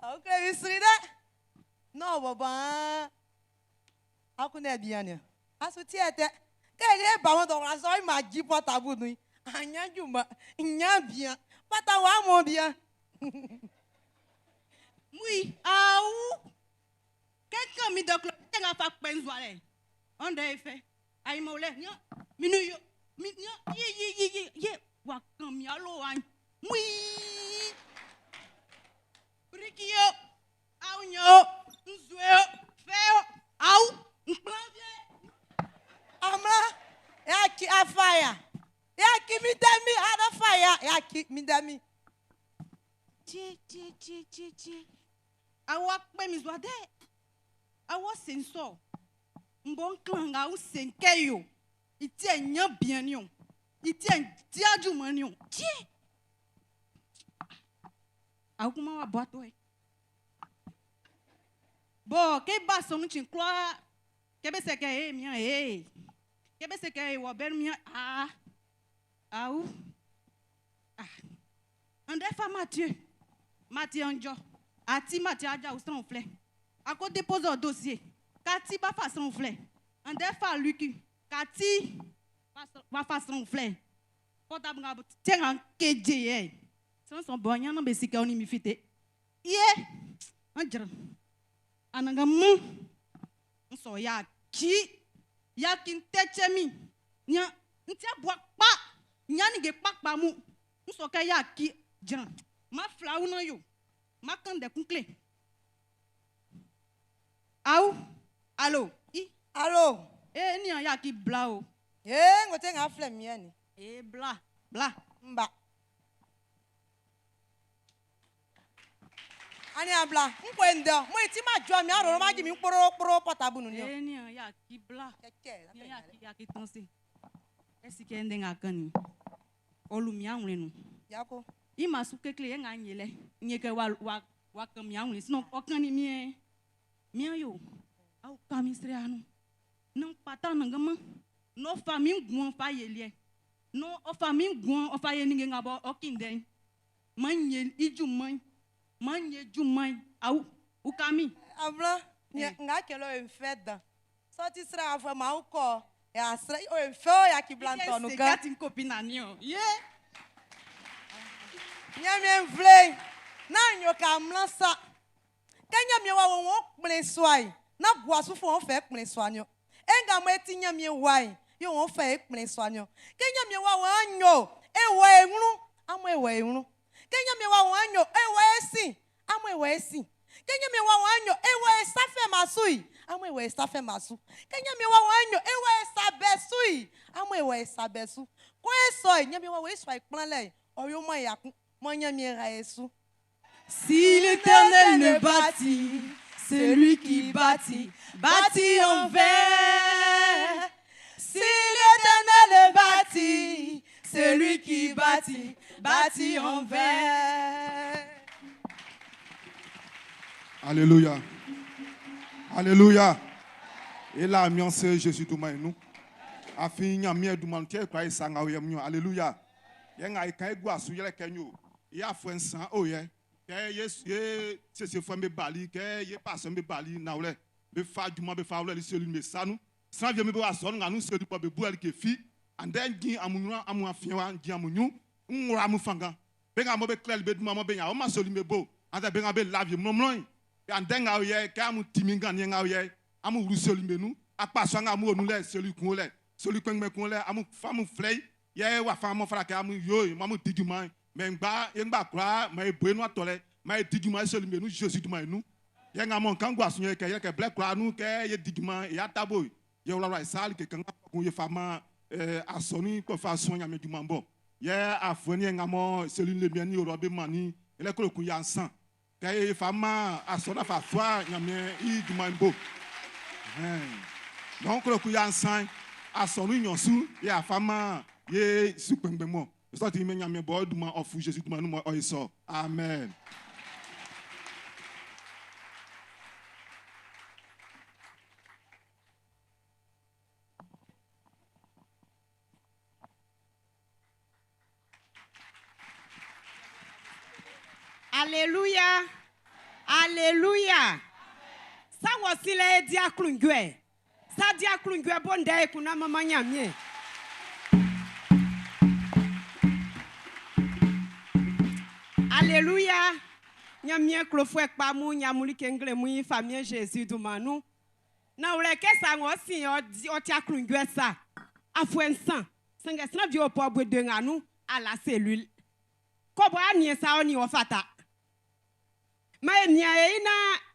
Ok mi siri dɛ. N'o bɔ ban. Aku ne biyan ni. Asu tiɛ tɛ. K'ele ba wɔn dɔgɔtɔrɔ sɔ i ma ji pɔtabu nu yi. A nya ju ma nya biyan. Pata wa mɔ biyan. Mui awu. Keke mi dɔklo te nga fa kpe nzua le. Onde ife. Ayi mo le. Nya mi nu yo mi nya ye ye ye ye ye wa kan mi alo wa. Mui. Briki yo. Awu nyo. Nzue yo. Fe yo. Awu. Nkplan vie. Amla. Ya ki afaya. Ya ki mi demi ada faya. Ya ki mi demi. Tie tie tie tie tie. Awu akpe mi zua de. Awu se nsɔ. Nbɔ nklan nga awu se nke yo. Iti enya bien ni o. Iti en tia ju mo ni o. Tie. Awu kuma wa bo ato e. Bo ke ba so nu chin kloa. Ke be se ke e mi e. Ke be se ke e wo be mi a. Awu. Ah. Ande fa Mathieu. Mathieu Anjo. Ati Mathieu Adja ou sans flé. Ako dépose un dossier. Kati ba fa sans flé. Ande fa Luki. Kati ba fa sans flé. Portable nga tien en keje ye. Sans son bon yana be sika oni mi fite. Ye. Anjra. Ananga mu. Nso ya ki. Ya ki nteche mi. Nya ntia bwa pa. Nya ni ge pa pa mu. Nso ka ya ki jran. Ma fla ou nan yo. Ma kan de kunkle. Aou. Allo. I. Allo. Eh ni an ya ki bla o. Eh ngote nga fle mien ni. Eh bla bla. Mba. Ani abla. Nkwe ndo. Mo iti ma jo mi aro ma ji mi kporo kporo portable nu ni o. Eh ni an ya ki bla. Keke. Ni an ya ki ya ki tonse. Esi ke nde nga kan ni. Olu mi anwle nu. Yako. I ma su kekle ye nga nyele. Nye ke wa wa wa kan mi anwle sinon o kan ni mi e. Mi yo. Aw ka mi sre anu. Non pata nangama. No fa mi ngun fa yelie. No o fa mi ngun o fa ye ninge nga bo o kinde. Ma nye iju man. Ma nye ju man. Aw u ka mi. Abla nye nga kelo e fed. Sorti sra afọ ma u ko. Ya sra o e fe o ya ki blanto nu Se kan. gati nkopina ni o. Ye. Nyame mvle. Na nyo ka mlan sa. Kenya mi wa won kple so ai. Na guasu fo won fe kple so anyo. Enga mo eti nyame wa ai. Yo won fe kple so anyo. Kenya mi wa won anyo. E wo enwru. Amo e wo enwru. Kenya mi wa won anyo. E wo esin. Amo e wo esin. Kenya mi wa won anyo. E wo esafe masui. Amo e wo esafe masu. Kenya mi wa won anyo. E wo esabesui. Amo e wo esabesu. Ko eso e nyame wa wo eso ai plan le. Oyo mo yakun. Mo nyame ra esu. Si l'Éternel ne bâtit, celui qui bâtit, bâtit en vain. Si l'Éternel ne bâtit, celui qui bâtit, bâtit en vain. Alléluia. Alléluia. Et là, c'est Jésus tout nous. Afin nyamie du mantier quoi et sanga oyem nyo. Alléluia. Yenga ika egwa su yele kenyo. Ya fwen san oye. Kɛ ye ye siesie be bali kɛ ye pasteur be bali nawlɛ be fa junman be fa wlɛli cellule be sa nun. Sran wie be wa sɔnu nga nu cellule bɔ be bu like fi. Andɛ n jin amun ɲrun amun afiɛn wa n jin amun ɲrun n wla amun fanngan. Be nga mɔ be klɛli be dunman mɔ be nya o ma cellule be bo. Andɛ be nga be la vie mlɔnmlɔn yi. Andɛ nga o yɛ kɛ amun ti min nganniɛn nga o yɛ amun wlu cellule be nun. Akpasua nga amun o nun lɛ cellule kun o lɛ. Cellule kpɛngbɛn kun o lɛ amun fa amun filɛ yi. Yɛ wafa mɔ fara kɛ amun yo yi amun di junman yi. Mɛ ngba ye ngba kura ma ye boe nu atɔ lɛ ma ye di junman cellule be nun Jésus dunman yi nun. Yɛ nga mɔ kan gua sun yɛ kɛ yɛ kɛ blɛ kura nu kɛ ye di junman ya tabo yɛ wlawla sa like kan kun ye fa ma asɔni kɔ fa sɔn nyame junman bɔ. Yɛ afɔ ni yɛ nga mɔ cellule le miɛ ni yɔrɔ be ma ni yɛlɛ kolo kun ya nsan. Kɛ ye fa ma asɔna fa fua nyame i junman bo. Donc kolo kun ya nsan asɔnu nyɔsu yɛ afa ma ye su kpɛngbɛn mɔ. Sɔti mɛ nyame bɔ dunman ɔfu Jésus dunman nu mɔ ɔye sɔ. Amen. Alléluia. Alléluia. Sa wosile di aklungwe. Sa di aklungwe bonde kuna mama nyamie. Alléluia. Nyamie klofwe kpamu nyamuli kengle mu famille Jésus dumanu. Na wule ke sa wosi o ti aklungwe sa. Afwe nsan. Sange sna vi o po bwe de nganu à la cellule. Kobo anie sa oni o fata. Ma nia e ina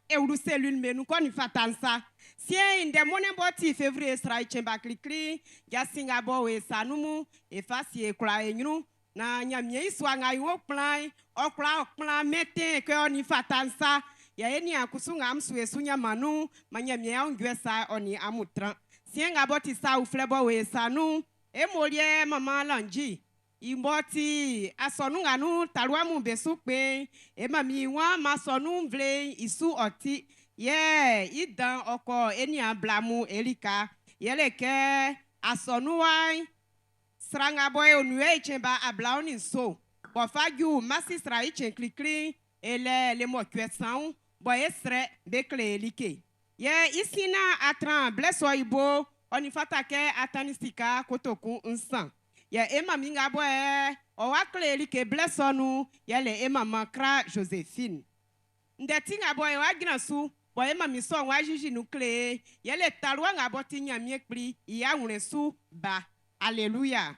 ewuru cellule menu ko ni fata nsa. Sien inde mone boti février sra ichemba klikli ya singa bo we sanumu e fasi e kula enyru na nyamie iswa nga yo plan okla okplan meten ke oni fata nsa. Ya eni akusu nga amsu esu nyamanu ma nyamie angwe sa oni amutran. Sien nga boti sa ufle bo we sanu e molie mama lanji. Imboti asonu nganu talwa mu besu pe e mami wa masonu mvle isu oti ye idan oko eni ablamu elika yeleke asonu wa sranga boy onue ichemba abla oni so bo faju masisra ichen klikli ele le mo kwesan bo esre bekle elike ye isina atran bleso ibo oni fatake atanisika kotokun nsan. Ye ema minga boe o wakle like blessonu ye le ema mankra Josephine. Ndeti nga boe wa gransu bo ema mi so wa jiji nu kle ye le talwa nga bo ti nyamie kpli iya wure su ba. Hallelujah.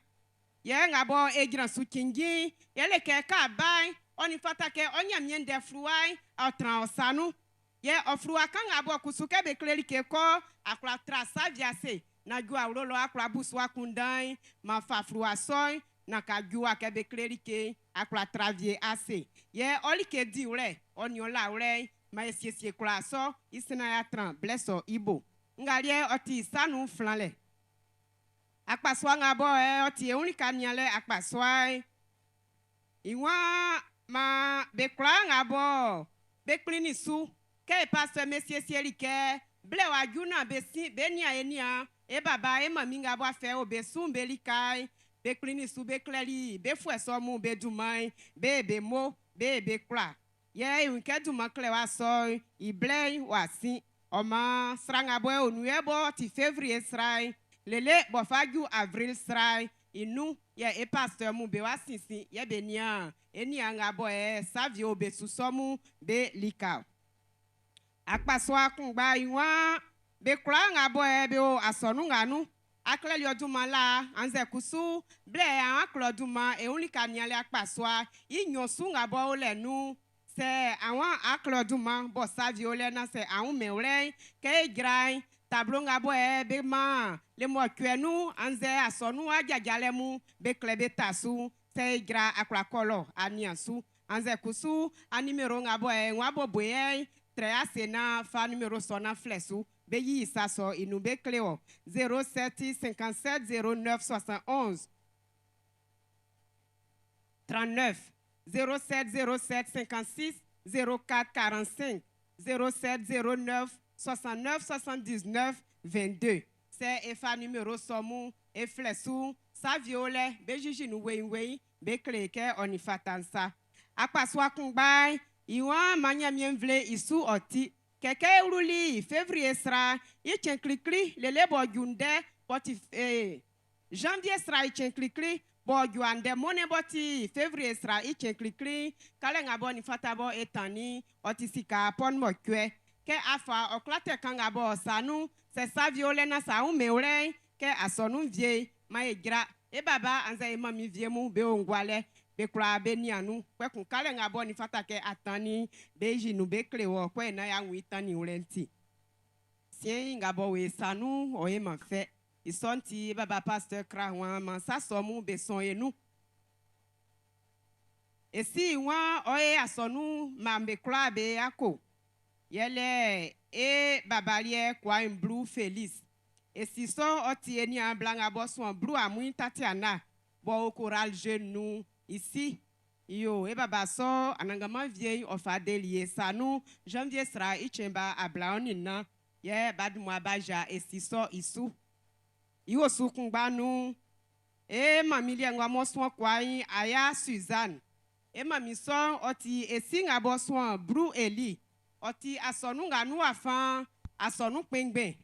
Ye nga bo e gransu kingi ye le ke ka ba oni fatake onyamie nde fluai otran osanu. Ye ofruwa kan nga bo kusuke be kle like ko akla trasa viase. Na jua ulolo akla buswa kundai ma fa fruwa soy na ka jua ke be klerike akla travier ase ye olike di ule onyo la ule ma esiesie kula so isina ya tran bleso ibo ngalie oti sanu flanle akpaswa nga bo e oti eunika niale akpaswa iwa ma be kula nga bo be klini su ke pasteur mesiesie like ble wa juna be si be nia enia e baba e mami nga bo afe o be sumbe likai be klini su be kleli be fueso mu be dumai be be mo be be kla ye unke duma kle wa so ible wa si o ma sranga bo onu e bo ti février srai lele bo faju avril srai inu ye e pasteur mu be wa sinsin ye be nia enia nga bo e savio be suso mu be lika akpaso akungba iwan be kura nga bo e be o asonu nga nu akleli oduma la anze kusu ble an aklo oduma e only ka niale akpasoa inyosu nga bo o le nu se awon aklo oduma bo savi o le na se awon me ole ke grai tablo nga bo e be ma le mo kwenu anze asonu ajajale mu be klebe tasu se gra akla kolo aniansu anze kusu animero nga bo e nwa bo boye tre asena fa numero sona flesu Beyi saso inube cléo 07 57 09 71 39 07 07 56 04 45 07 09 69 79 22. C'est efa numéro somu e flesou sa viole be jiji nu wei wei be kleke onifatansa. Akpaswa kungbai I waan man Ɲanmiɛn nvle'n i su ɔ ti. Kɛ kɛ e wluli fevrie sra i cɛn klikli lele b'ɔ ju ndɛ b'ɔ ti janvie sra i cɛn klikli b'ɔ ju andɛ mɔnnɛn b'ɔ ti fevrie sra i cɛn klikli'n, kalɛ nga b'ɔ nin fata bɔ e tannin'n, ɔ ti sika pɔn mɔcuɛ. Kɛ a fa ɔ klatɛ kan nga b'ɔ o sa nun'n, sɛ sa wie o lɛ nan sa wun mɛn wlɛ'n, kɛ asɔnun'n wie'n, man e jra. E baba annzɛ e manmin wie mun be o ngua lɛ, be kwlaa be nian nun. Kpɛkun kalɛ nga b'ɔ nin fata kɛ a tannin'n, be yi nun be kle wɔ kɛ nan y'a wun i tannin wlɛ'n ti. Siɛn'n, nga b'ɔ o e sa nun'n, ɔ e man fɛ. I sɔ'n ti, e baba Pasteur Kra waan man sa sɔ mun be sɔn e nun. E si waan ɔ e asɔnun mma'm be kwlaa be ako. Yɛlɛ e baba liɛ Kwain Blu Felix. E si sɔ'n ɔ ti e niaan bla nga b'ɔ suan Blu Amuin Tatiana b'ɔ o Chorale Jeune nun'n i si. Iyo, e baba sɔ'n Anannganman wie'n ɔ fa deli e sa nun janvie sra i cɛn ba 24 yɛ b'a dun mmua b'a ja e si sɔ'n i su. I osu kunngba'n nun'n, e manmin liɛ nga m'ɔ suan Kwain Aya Suzanne. E manmin sɔ'n ɔ ti e si nga b'ɔ suan Blu Eli. Ɔ ti asɔnun nga nun wafa'n asɔnun kpɛnngbɛn.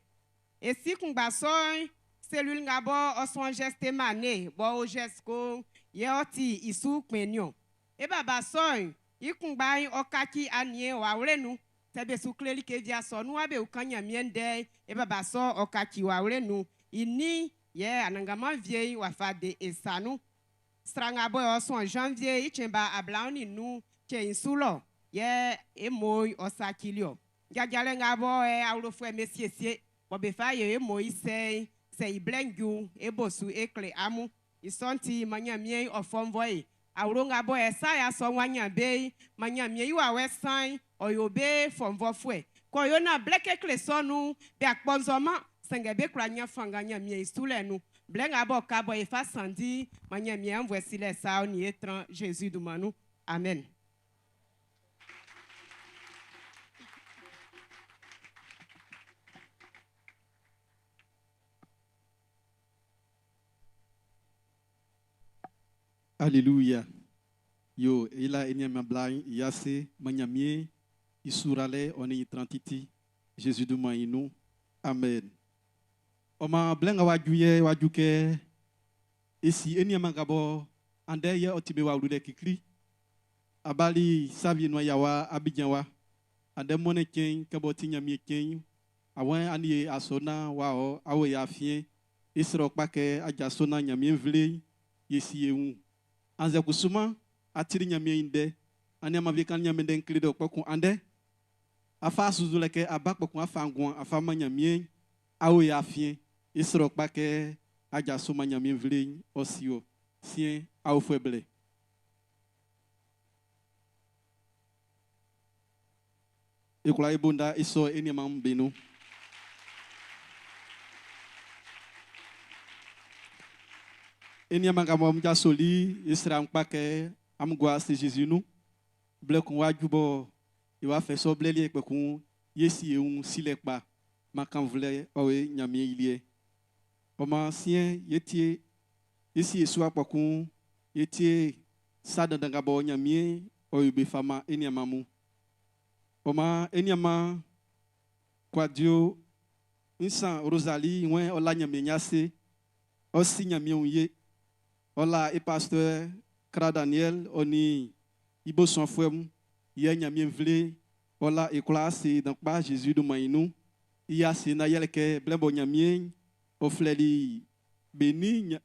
E si kunngba sɔ'n, cellule nga bɔ ɔ suan Gethsemane b'ɔ o Jɛsiko'n, yɛ ɔ ti i su kpɛn'n niɔn. E baba sɔ'n, i kunngba'n ɔ kaci aniɛn wawle nun. Sɛ be su kle like via asɔnun wa be uka Ɲanmiɛn ndɛ'n, e baba sɔ'n ɔ kaci wawle nun. I nin, yɛ Anannganman wie'n w'a fa de e sa nun. Sran nga bɔ ɔ suan janvie i cɛn ba 25 cɛn'n i su lɔ, yɛ e mo'n ɔ sacili-ɔ. Jajalɛ nga bɔ e awlofuɛ'm be siesie bɔ be fa yo e mo i sɛ'n, sɛ i blɛ'n ju'n, e bo su e kle amun. I sɔ'n ti, man Nyanmiɛn ɔ fɔnvɔ e. Awlo nga bɔ e sa ya sɔ'n wa nyan be'n, man Nyanmiɛn i Wawɛ San'n ɔ yo be fɔnvɔfuɛ. K'ɔ yo nan blɛ kekle sɔ'n nun'n, be a kpɔnzɔ-man, sanngɛ be kwla nyan fanngan Nyanmiɛn i sulɛ'n nun. Blɛ nga b'ɔ ka bɔ e fa sanndi'n, man Nyanmiɛn aunnvuɛ silɛ sa ɔ nin e tran Jésus dunman nun. Amen. Alléluia. Yo, ila e nian bla'n i ase, man Ɲanmiɛn i suralɛ ɔ nin i tran titi. Jésus dunman i nun. Amen. Ɔ maan blɛ nga w'a ju yɛ w'a ju kɛ e si e nian nga bɔ andɛ yɛ ɔ ti be wa wlulɛ kikli. Abali savi nuan yawa Abidjan wa. Andɛ mɔnɛ cɛn kɛ bɔ ti Ɲanmiɛn cɛn awan ani ye asɔna wa ɔ awo ya fiɛn e srɛ kpa kɛ aja so na Ɲanmiɛn nvle ye si ye wun. Annzɛ kusuman atiri Ɲanmiɛn i ndɛ ani ama vie kan Ɲanmiɛn ndɛ'n kle dɔ kpɛkun andɛ afa susu lɛ kɛ aba kpɛkun afa nguan afa man Ɲanmiɛn awo ya fiɛn e srɛ kpa kɛ aja so ma Ɲanmiɛn nvle ɔ si o siɛn awofuɛ blɛ. E kwla e bo nda e sɔ e nianman'm be nun. E nianman nga mɔ amun jasoli e srɛ amun kpa kɛ amun gua ase Jésus nun. Blɛ kun wá ju bɔ e wá fɛ sɔ blɛ liɛ kpɛkun ye si e wun silɛ kpa man kannvulɛ ɔ e Ɲanmiɛn i liɛ. Ɔ maan siɛn ye tie ye si e su akpɔkun ye tie sa dandan nga bɔ Ɲanmiɛn ɔ yo be fa man e nianman mun. Ɔ maan e nianman Kwadio Nsan Rosalie wɛn ɔ la Ɲanmiɛn ase ɔ si Ɲanmiɛn wun ye. Ɔ la e pasteur Kra Daniel ɔ nin i bo suanfuɛ mun yɛ Ɲanmiɛn nvle ɔ la e kwla ase dan kpa Jésus dunman i nun. I ase na yɛlɛ kɛ blɛ bɔ Ɲanmiɛn ɔ flɛli be ni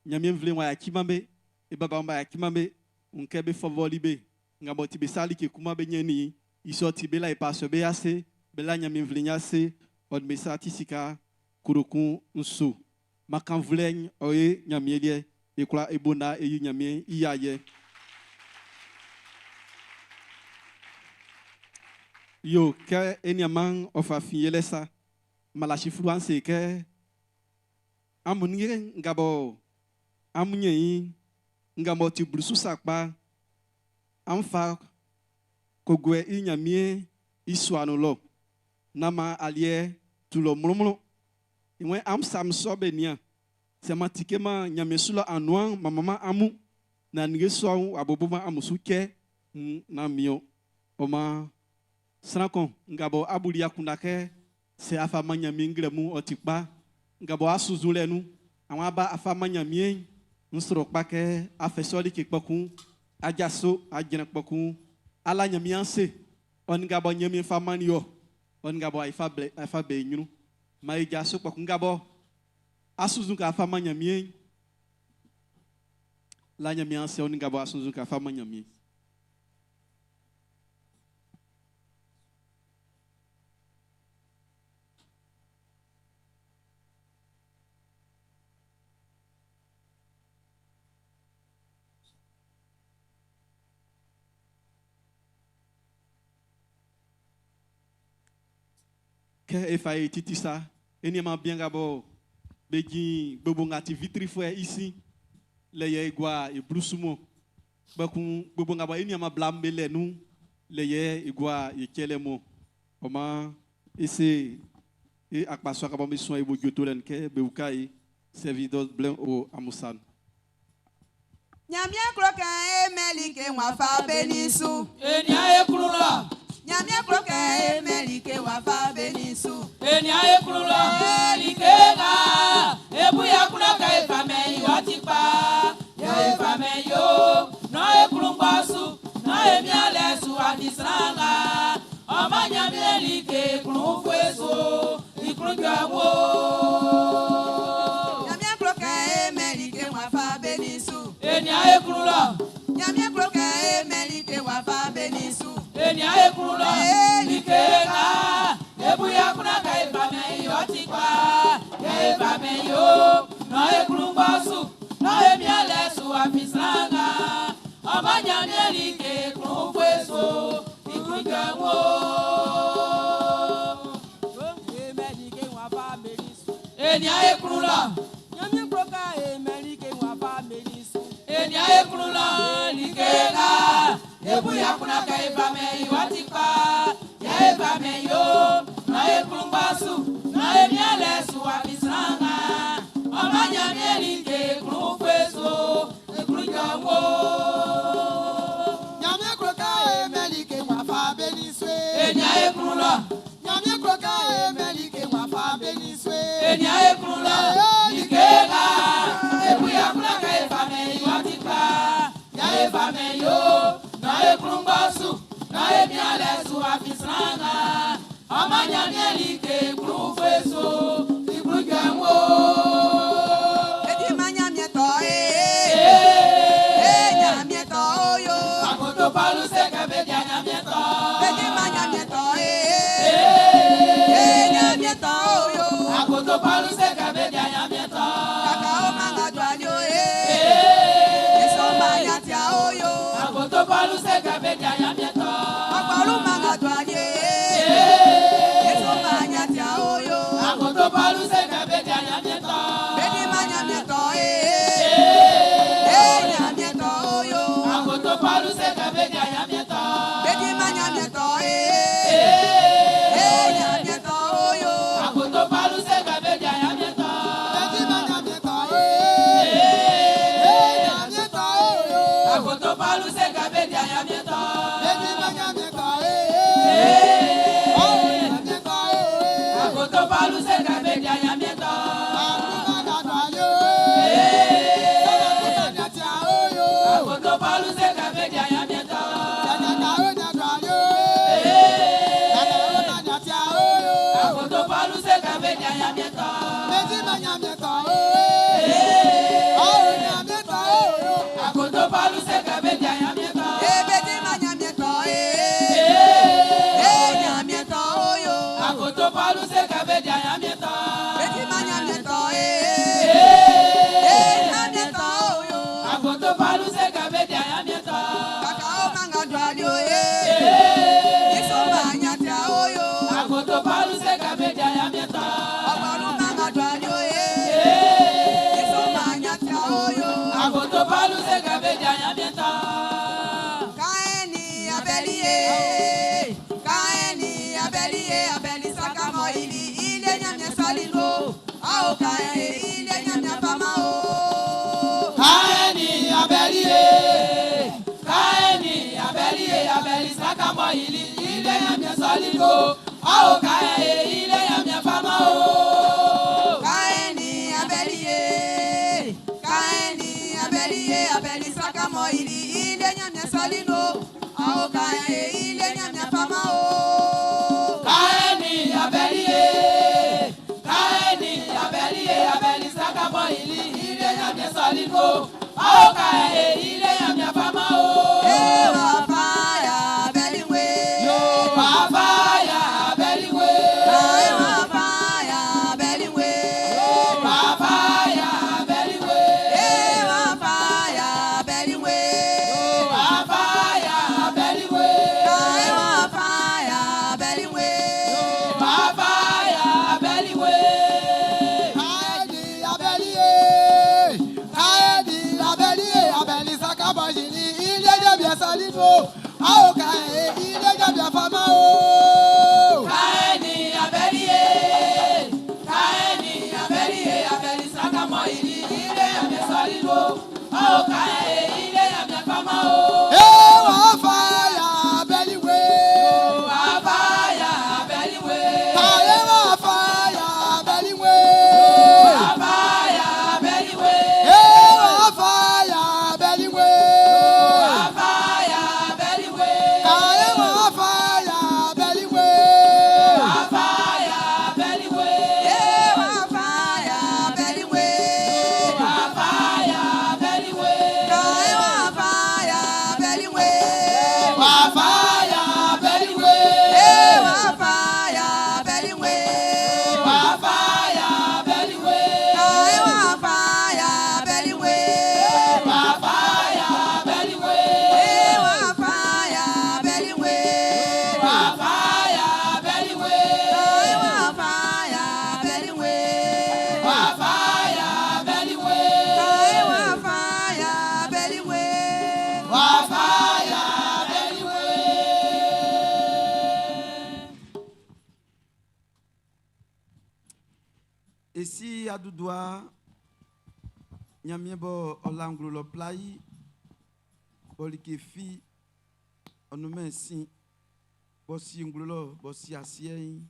Ɲanmiɛn nvle wa yaciman be e baba ba yaciman be wun kɛ be fɔnvɔli be nga bɔ ti be sa like kuma be nyɛnnin i sɔ ti be la e pasteur be ase be la Ɲanmiɛn nvle ase ɔ nin be sa ti sika kurukun nso makanvlɛ'n ɔ ye Ɲanmiɛn liɛ e kwla e bo na e yi Ɲanmiɛn i ayɛ. Yo kɛ e nianman ɔ fa fin yɛlɛ sa Malasi fluwa'n se kɛ amun ninnge nga bɔ amun nyɛ i'n nga m'ɔ ti blusu sa kpa an fa ko guɛ i Ɲanmiɛn i sua nun lɔ nán man aliɛ tu lɔ mlɔnmlɔn. Ìwɛn am sam sɔ be nian sɛ man tike man Ɲanmiɛn su lɔ anuan man manman amun na ninnge sɔ'n w'a bobo man amun su kɛ na miɔ. Ɔ maan, sran kun nga bɔ a buli akunndan kɛ sɛ a fa man Ɲanmiɛn nglɛmun'n ɔ ti kpa, nga bɔ a sunnzun lɛ nun, a waan a fa man Ɲanmiɛn'n, n srɔ kpa kɛ a fɛ sɔ like kpɔkun a jaso a jran kpɔkun a la Ɲanmiɛn ase, ɔ nin nga bɔ Ɲanmiɛn fa mannin wɔ, ɔ nin nga bɔ a fa bɛ i ɲrun. Maan e jaso kpɔkun nga bɔ a sunnzun kɛ a fa man Ɲanmiɛn'n, la Ɲanmiɛn ase ɔ nin nga bɔ a sunnzun kɛ a fa man Ɲanmiɛn'n. Kɛ e fa e titi sa, e nianman bian nga bɔ be jin gbogbo nga ti vitrifuɛ i sin lɛ yɛ e gua e blusu mɔ. Kpɛkun gbogbo nga bɔ e nianman bla'm be lɛ nun lɛ yɛ e gua e cɛlɛ mɔ. Ɔ maan e se e akpasua nga bɔ be suan e bo jue tolɛ'n kɛ be uka e sɛvidɔs blɛ'n o amun sa nun. Ɲanmiɛn klo kɛ e mɛn like wafa benin su? E nian e klun lɔ. Ɲanmiɛn klo kɛ e mɛn like wafa benin su? E nian e klun lɔ. Like nga e bu i akunndan kɛ e fa mɛn i ɔ ti kpa, yɛ e fa mɛn i o. Nán e klun kpɔ su, nán e mianlɛ su afi sran nga ɔ man Ɲanmiɛn like klun ufue su i klun jɔ wo. Ɲanmiɛn klo kɛ e mɛn like wafa benin su? E nian e klun lɔ. Ɲanmiɛn klo kɛ e mɛn like wafa benin su? E nian e klun lɔ. Like nga e bu i akunndan kɛ e fa mɛn i ɔ ti kpa, yɛ e fa mɛn i o. Nán e klun kpɔ su, nán e mianlɛ su afi sran nga ɔ man Ɲanmiɛn like klun ufue su i klun jɔ wo. E nian e klun lɔ. Ɲanmiɛn klo kɛ e mɛn like wafa benin su? E nian e klun lɔ. Like nga e bu i akunndan kɛ e fa mɛn i ɔ ti kpa, yɛ e fa mɛn i o. Nán e klun kpɔ su, nán e mianlɛ su afi sran nga ɔ man Ɲanmiɛn like klun ufue su i klun jɔ wo. Ɲanmiɛn klo kɛ e mɛn like wafa benin su? E nian e klun lɔ. Ɲanmiɛn klo kɛ e mɛn like wafa benin su? E nian e klun lɔ. Like nga e bu i akunndan kɛ e fa mɛn i ɔ ti kpa, yɛ e fa mɛn i o. Nán e klun kpɔ su, nán e mianlɛ su afi sran nga ɔ man Ɲanmiɛn like klun ufue su i klun jɔ wo. Edi ma Ɲanmiɛn tɔ e. E Ɲanmiɛn tɔ o yo. Akoto Pɔlu se kɛ be di Ɲanmiɛn tɔ. Edi ma Ɲanmiɛn tɔ e. E Ɲanmiɛn tɔ o yo. Akoto Pɔlu se kɛ be di Ɲanmiɛn tɔ. Kaka o manga do ali o e. Eso ma nyatia o yo. Akoto Pɔlu se kɛ be di Ɲanmiɛn tɔ. Ọ̀pọ̀lù manga do ali e. Eso ma nyatia o yo. Akoto Pɔlu se kɛ be di Ɲanmiɛn tɔ. Edi ma Ɲanmiɛn tɔ e. E Ɲanmiɛn tɔ o yo. Akoto Pɔlu se kɛ be di Ɲanmiɛn tɔ. Edi ma Ɲanmiɛn tɔ e. E Ɲanmiɛn tɔ o yo. Akoto Pɔlu se kɛ be di Ɲanmiɛn tɔ. Edi ma Ɲanmiɛn tɔ e. E Ɲanmiɛn tɔ o yo. Akoto Pɔlu se kɛ be di Ɲanmiɛn tɔ. Edi ma Ɲanmiɛn tɔ e. Ɔ Ɲanmiɛn tɔ e. Akoto Pɔlu se kɛ be di Ɲanmiɛn tɔ. Manga do ali o. Sọlá ma nyatia o yo. Akoto Pɔlu se kɛ be di Ɲanmiɛn tɔ. Kaka o nya do ali o. Kaka o ma nyatia o yo. Akoto Pɔlu se kɛ be di Ɲanmiɛn tɔ. Edi ma Ɲanmiɛn tɔ e. Ɔ Ɲanmiɛn tɔ o yo. Akoto Pɔlu se kɛ be di Ɲanmiɛn tɔ. Ebedi ma Ɲanmiɛn tɔ e. E Ɲanmiɛn tɔ o yo. Akoto Pɔlu se kɛ be di Ɲanmiɛn tɔ. Edi ma Ɲanmiɛn tɔ e. E Ɲanmiɛn tɔ o yo. Akoto Pɔlu se kɛ be di Ɲanmiɛn tɔ. Kaka o manga do ali o e. Eso ma nyatia o yo. Akoto Pɔlu se kɛ be di Ɲanmiɛn tɔ. Ọ̀pọ̀lù manga do ali o e. Eso ma nyatia o yo. Akoto Pɔlu se kɛ be di Ɲanmiɛn tɔ. Kaini Abeli ye. Kaini Abeli ye. Abeli sakamọ ili. Ile Ɲanmiɛn sɔli lo. Awo Kaini ile Ɲanmiɛn fama o. Kaini Abeli ye. Kaini Abeli ye. Abeli sakamọ yili ile Ɲanmiɛn sɔli nun o. Awo Kaɛn ye ile Ɲanmiɛn fama o. Kaɛn ni Abɛli ye, Kaɛn ni Abɛli ye, Abɛli saka mɔ yili ile Ɲanmiɛn sɔli nun o. Awo Kaɛn ye ile Ɲanmiɛn fama o. Kaɛn ni Abɛli ye, Kaɛn ni Abɛli ye, Abɛli saka mɔ yili ile Ɲanmiɛn sɔli nun o. Awo Kaɛn ye ile Ɲanmiɛn fama o. Ee wa fa ya Abɛli we. Yo wa fa ya Abɛli we. Ee wa fa ya Abɛli we. Yo wa fa ya Abɛli we. Ee wa fa ya Abɛli we. Yo wa fa ya Abɛli we. Ee wa fa ya Abɛli we. Yo wa fa ya Abɛli we. Kaɛni Abɛli ye, Kaɛni Abɛli ye, Abɛli saka bɔ yili ile Ɲanmiɛn sɔli nun o. Awo Kaɛn ye ile Ɲanmiɛn fama o. Kaɛn ni Abɛli ye, Kaɛn ni Abɛli ye, Abɛli saka mɔ yili ile Ɲanmiɛn sɔli nun o. Awo Kaɛn ye ile Ɲanmiɛn fama o. Ee wa fa ya Abɛli we. Yo wa fa ya Abɛli we. Kaɛn wa fa ya Abɛli we. Wa fa ya Abɛli we. Ee wa fa ya Abɛli we. Wa fa ya Abɛli we. Kaɛn wa fa ya Abɛli we. Wa fa ya Abɛli we. Ee wa fa ya Abɛli we. Wa fa ya Abɛli we. Ee wa fa ya Abɛli we. Wa fa ya Abɛli we. Ee wa fa ya Abɛli we. Wa fa ya Abɛli we. Ee wa fa ya Abɛli we. Wa fa ya Abɛli we. Ee wa fa ya Abɛli we. Wa fa ya Abɛli we. Ee wa fa ya Abɛli we. Wa fa ya Abɛli we. Ee wa fa ya Abɛli we. Wa fa ya Abɛli we. Esi adudua Ɲanmiɛn bɔ ɔlanglo lɔ playi bɔ like fi ɔnumɛ sin bɔ si nglo lɔ bɔ si asiɛ yi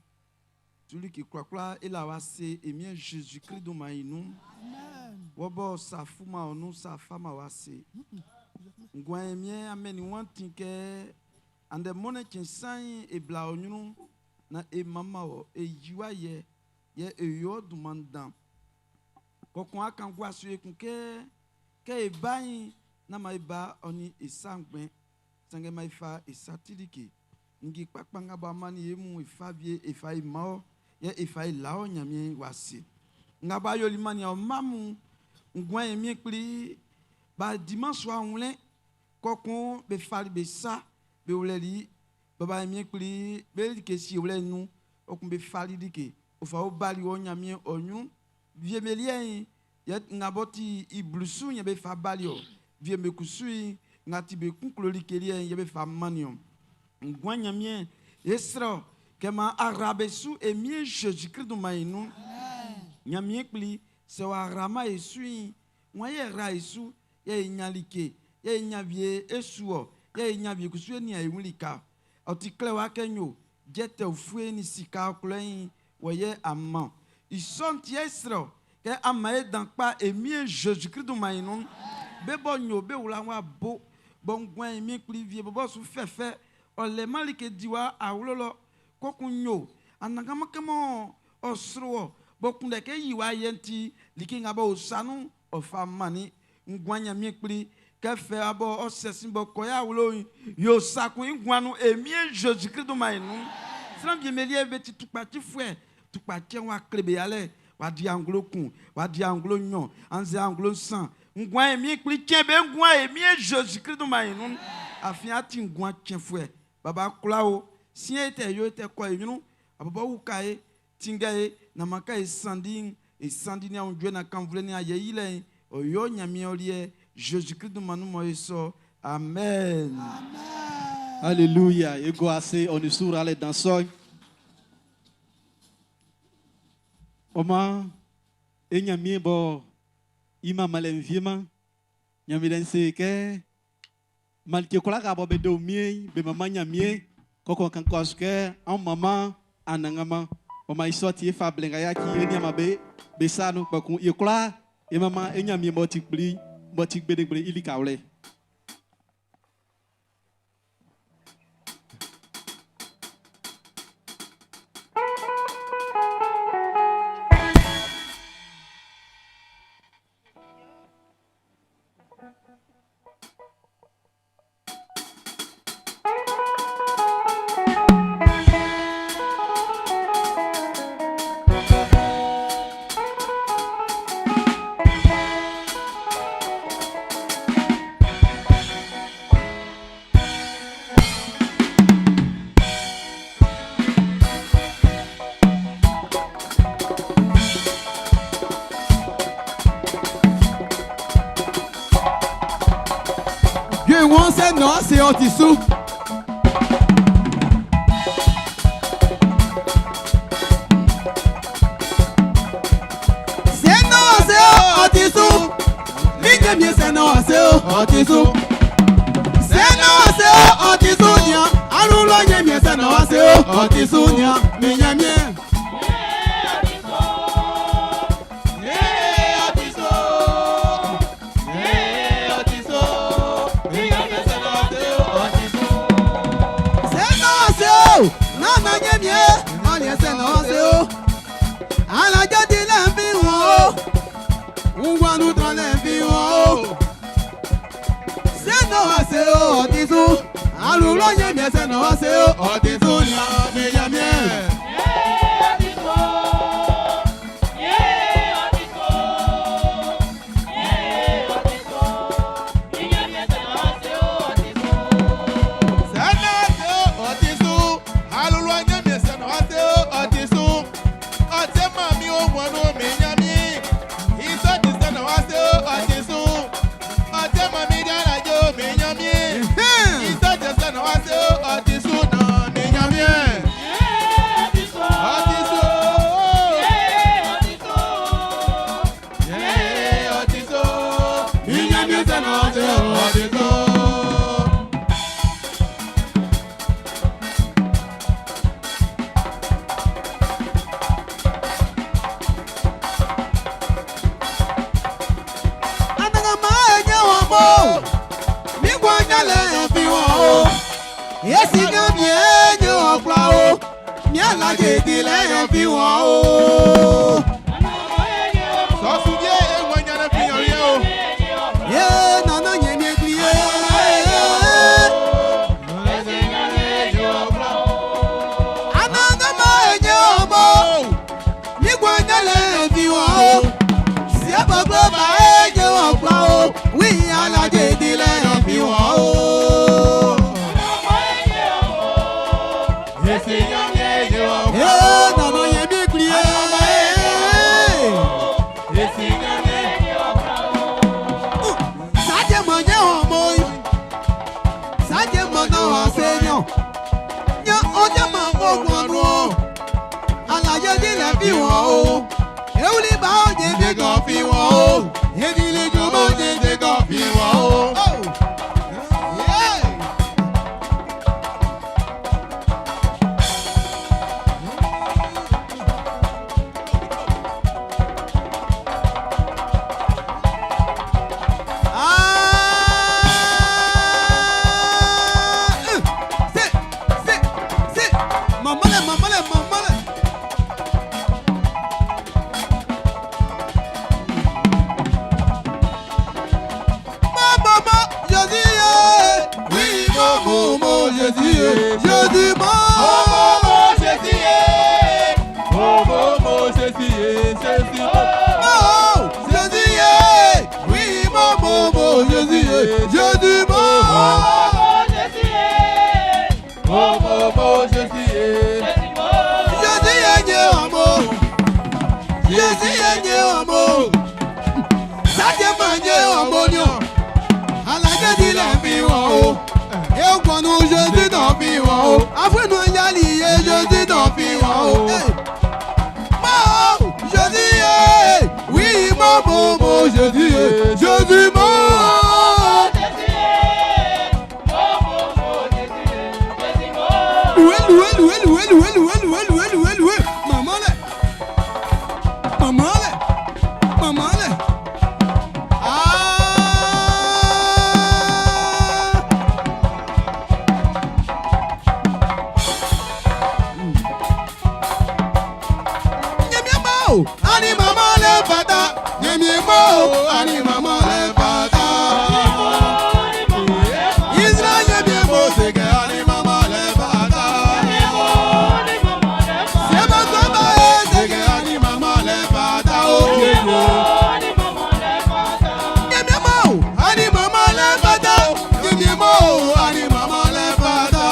tuli ke kurakura ela wa se emie Jésus Christ do ma yi nu wɔbɔ safuma ɔnu safama wa se nguan emie ameni wɔn ti kɛ andɛ mɔnɛ tse san ebla ɔnyunu na emama wɔ eyi wa yɛ yɛ eyɔ dumandan kɔkɔn akango aso ekun kɛ kɛ eba yi na ma eba ɔni esangbɛ sange ma efa esatilike ngi kpakpa nga bɔ amani emu efa vie efa ema yɛ efa ela Ɲanmiɛn wa se nga bɔ ayoli mani ɔmamu nguan emie kpli ba dimanche awlɛ kɔkɔn be fali be sa be wlɛli baba emie kpli be like si wlɛ nu okun be fali like ofa wo bali wɔ Ɲanmiɛn ɔnyu viemelie yi yɛ nga bɔ ti iblusu yɛ be fa bali o viemekusu yi nga ti be kunklo like liɛ yɛ be fa mani o nguan Ɲanmiɛn esrɔ kɛma arabe su emie Jésus Christ do ma yi nu Ɲanmiɛn kpli sɛ wa arama esu yi wɔn yɛ ra esu yɛ enya like yɛ enya vie esu wɔ yɛ enya vie kusu enia ewu lika ɔti klɛ wa kɛ nyo jɛtɛ ofue ni sika klɔ yi wɔ yɛ ama isɔnti esrɔ kɛ ama ye dan kpa emie Jésus Christ do ma yi nu be bɔ nyo be wla wa bo bɔ nguan emie kpli vie bɔ su fɛfɛ ɔlɛ malike diwa awolɔ kɔkun nyo anagamakɛmɔ ɔsrɔ bɔkun ɖe ke yi wa yɛ ŋuti like nga bɔ osanu ɔfa mani nguan Ɲanmiɛn kpli kɛfɛ abɔ ɔsɛsi bɔ kɔya wolo yi yosakun nguanu emie Jésus Christ do ma yi nu sran biemelie be ti tukpatsi fue tukpatsɛ wa klebe alɛ wa di anglo kun wa di anglo nyɔ anze anglo san nguan emie kpli tsɛ be nguan emie Jésus Christ do ma yi nu afi ati nguan tsɛ fue baba kulawo sie tɛ yo tɛ kɔ yi nu abɔbɔ wu ka ye tingɛ ye namaka ye sandi esandi ni àwọn na kanvle ni ayɛ yi lɛ ɔyɔ Ɲanmiɛn liɛ Jésus Christ do ma nu mɔ ye sɔ amen. Alléluia. Ego ase onisura le danseur. Oma e Ɲanmiɛn bɔ ima malɛ viema Ɲanmiɛn se kɛ malike kola ka bɔ be do mie be mama Ɲanmiɛn. Kɔkɔ kan kɔ su kɛ an manman Anannganman. Ɔ man i sɔ ti e fa blɛ nga yaci e niaan'm be sa nun kpɛkun e kwlaa e manman e Ɲanmiɛn m'ɔ ti kpli'n, m'ɔ ti gbedengbede'n i likawlɛ. Jue wọn sɛ nɔ se ɔ ti su. Sɛ nɔ se ɔ ti su. Mi nye mi sɛ nɔ se ɔ ti su. Sɛ nɔ se ɔ ti su nia. Arúgbó nye mi sɛ nɔ se ɔ ti su nia. Mi nye mi. Sɛ nɔ se o, nana nye mi ye, ɔnyɛ sɛ nɔ se o. Alajɛ ti lɛ fi wɔn o, ŋgbanu tɔ lɛ fi wɔn o. Sɛ nɔ se o, ɔti su. Alulɔ nye mi sɛ nɔ se o, ɔti su nia mi nye mi. Mi nye mi sɛ nɔ se o, ɔti su. Anagama enye wɔn mo, mi gbɔ nyalɛ fi wɔn o. Yesi nye mi enye wɔn kplɔ o, mi aladze di lɛ fi wɔn o. Ye nana nye mi egli ye. Anagama enye wɔn mo, mi gbɔ nyalɛ fi wɔn o. Siabɔgbɔ ba enye wɔn kplɔ o, wi aladze di lɛ fi wɔn o. Ye nana nye mi egli ye. Sájẹ mọ̀ nyẹ́ hàn mọ́ yìí. Sájẹ mọ̀ náà wà sẹ́yàn. Nyẹ́ ọjọ́ mọ̀ ogun ọ̀nù o. Àlàyé nílẹ̀ fi wọ́n o. Ewúlí bá òye mi gan fi wọ́n o. Èdìlẹ̀ jù bá òye mi gan fi wọ́n o. Yeah. Ah, c'est, c'est, c'est. Maman, maman, maman. Maman, Jésus, oui, maman, Jésus, Jésus, maman, Oh, Jésus, oui, maman, Jésus, Jésus, maman. Jésus, enye ọmọ. Jésus, enye ọmọ. Sájẹ́ máa nye ọmọ ni ọ. Alajẹ́ ti lẹ̀ fi wọ́n o. Egbọ̀nù Jésus náà fi wọ́n o. Afúnù yálì iye Jésus náà fi wọ́n o. Mọ́ Jésus yé. Oui, mọ́ mọ́ mọ́ Jésus yé. Jésus mọ́. luwe luwe luwe luwe luwe luwe luwe luwe luwe luwe mama lɛ mama lɛ mama lɛ aa. Nyemie ma o, ani mama le fata. Nyemie ma o, ani mama le fata. Israel nyemie mo sege ani mama le fata. Seba gbaba e sege ani mama le fata o. Nyemie ma o, ani mama le fata. Nyemie ma o, ani mama le fata.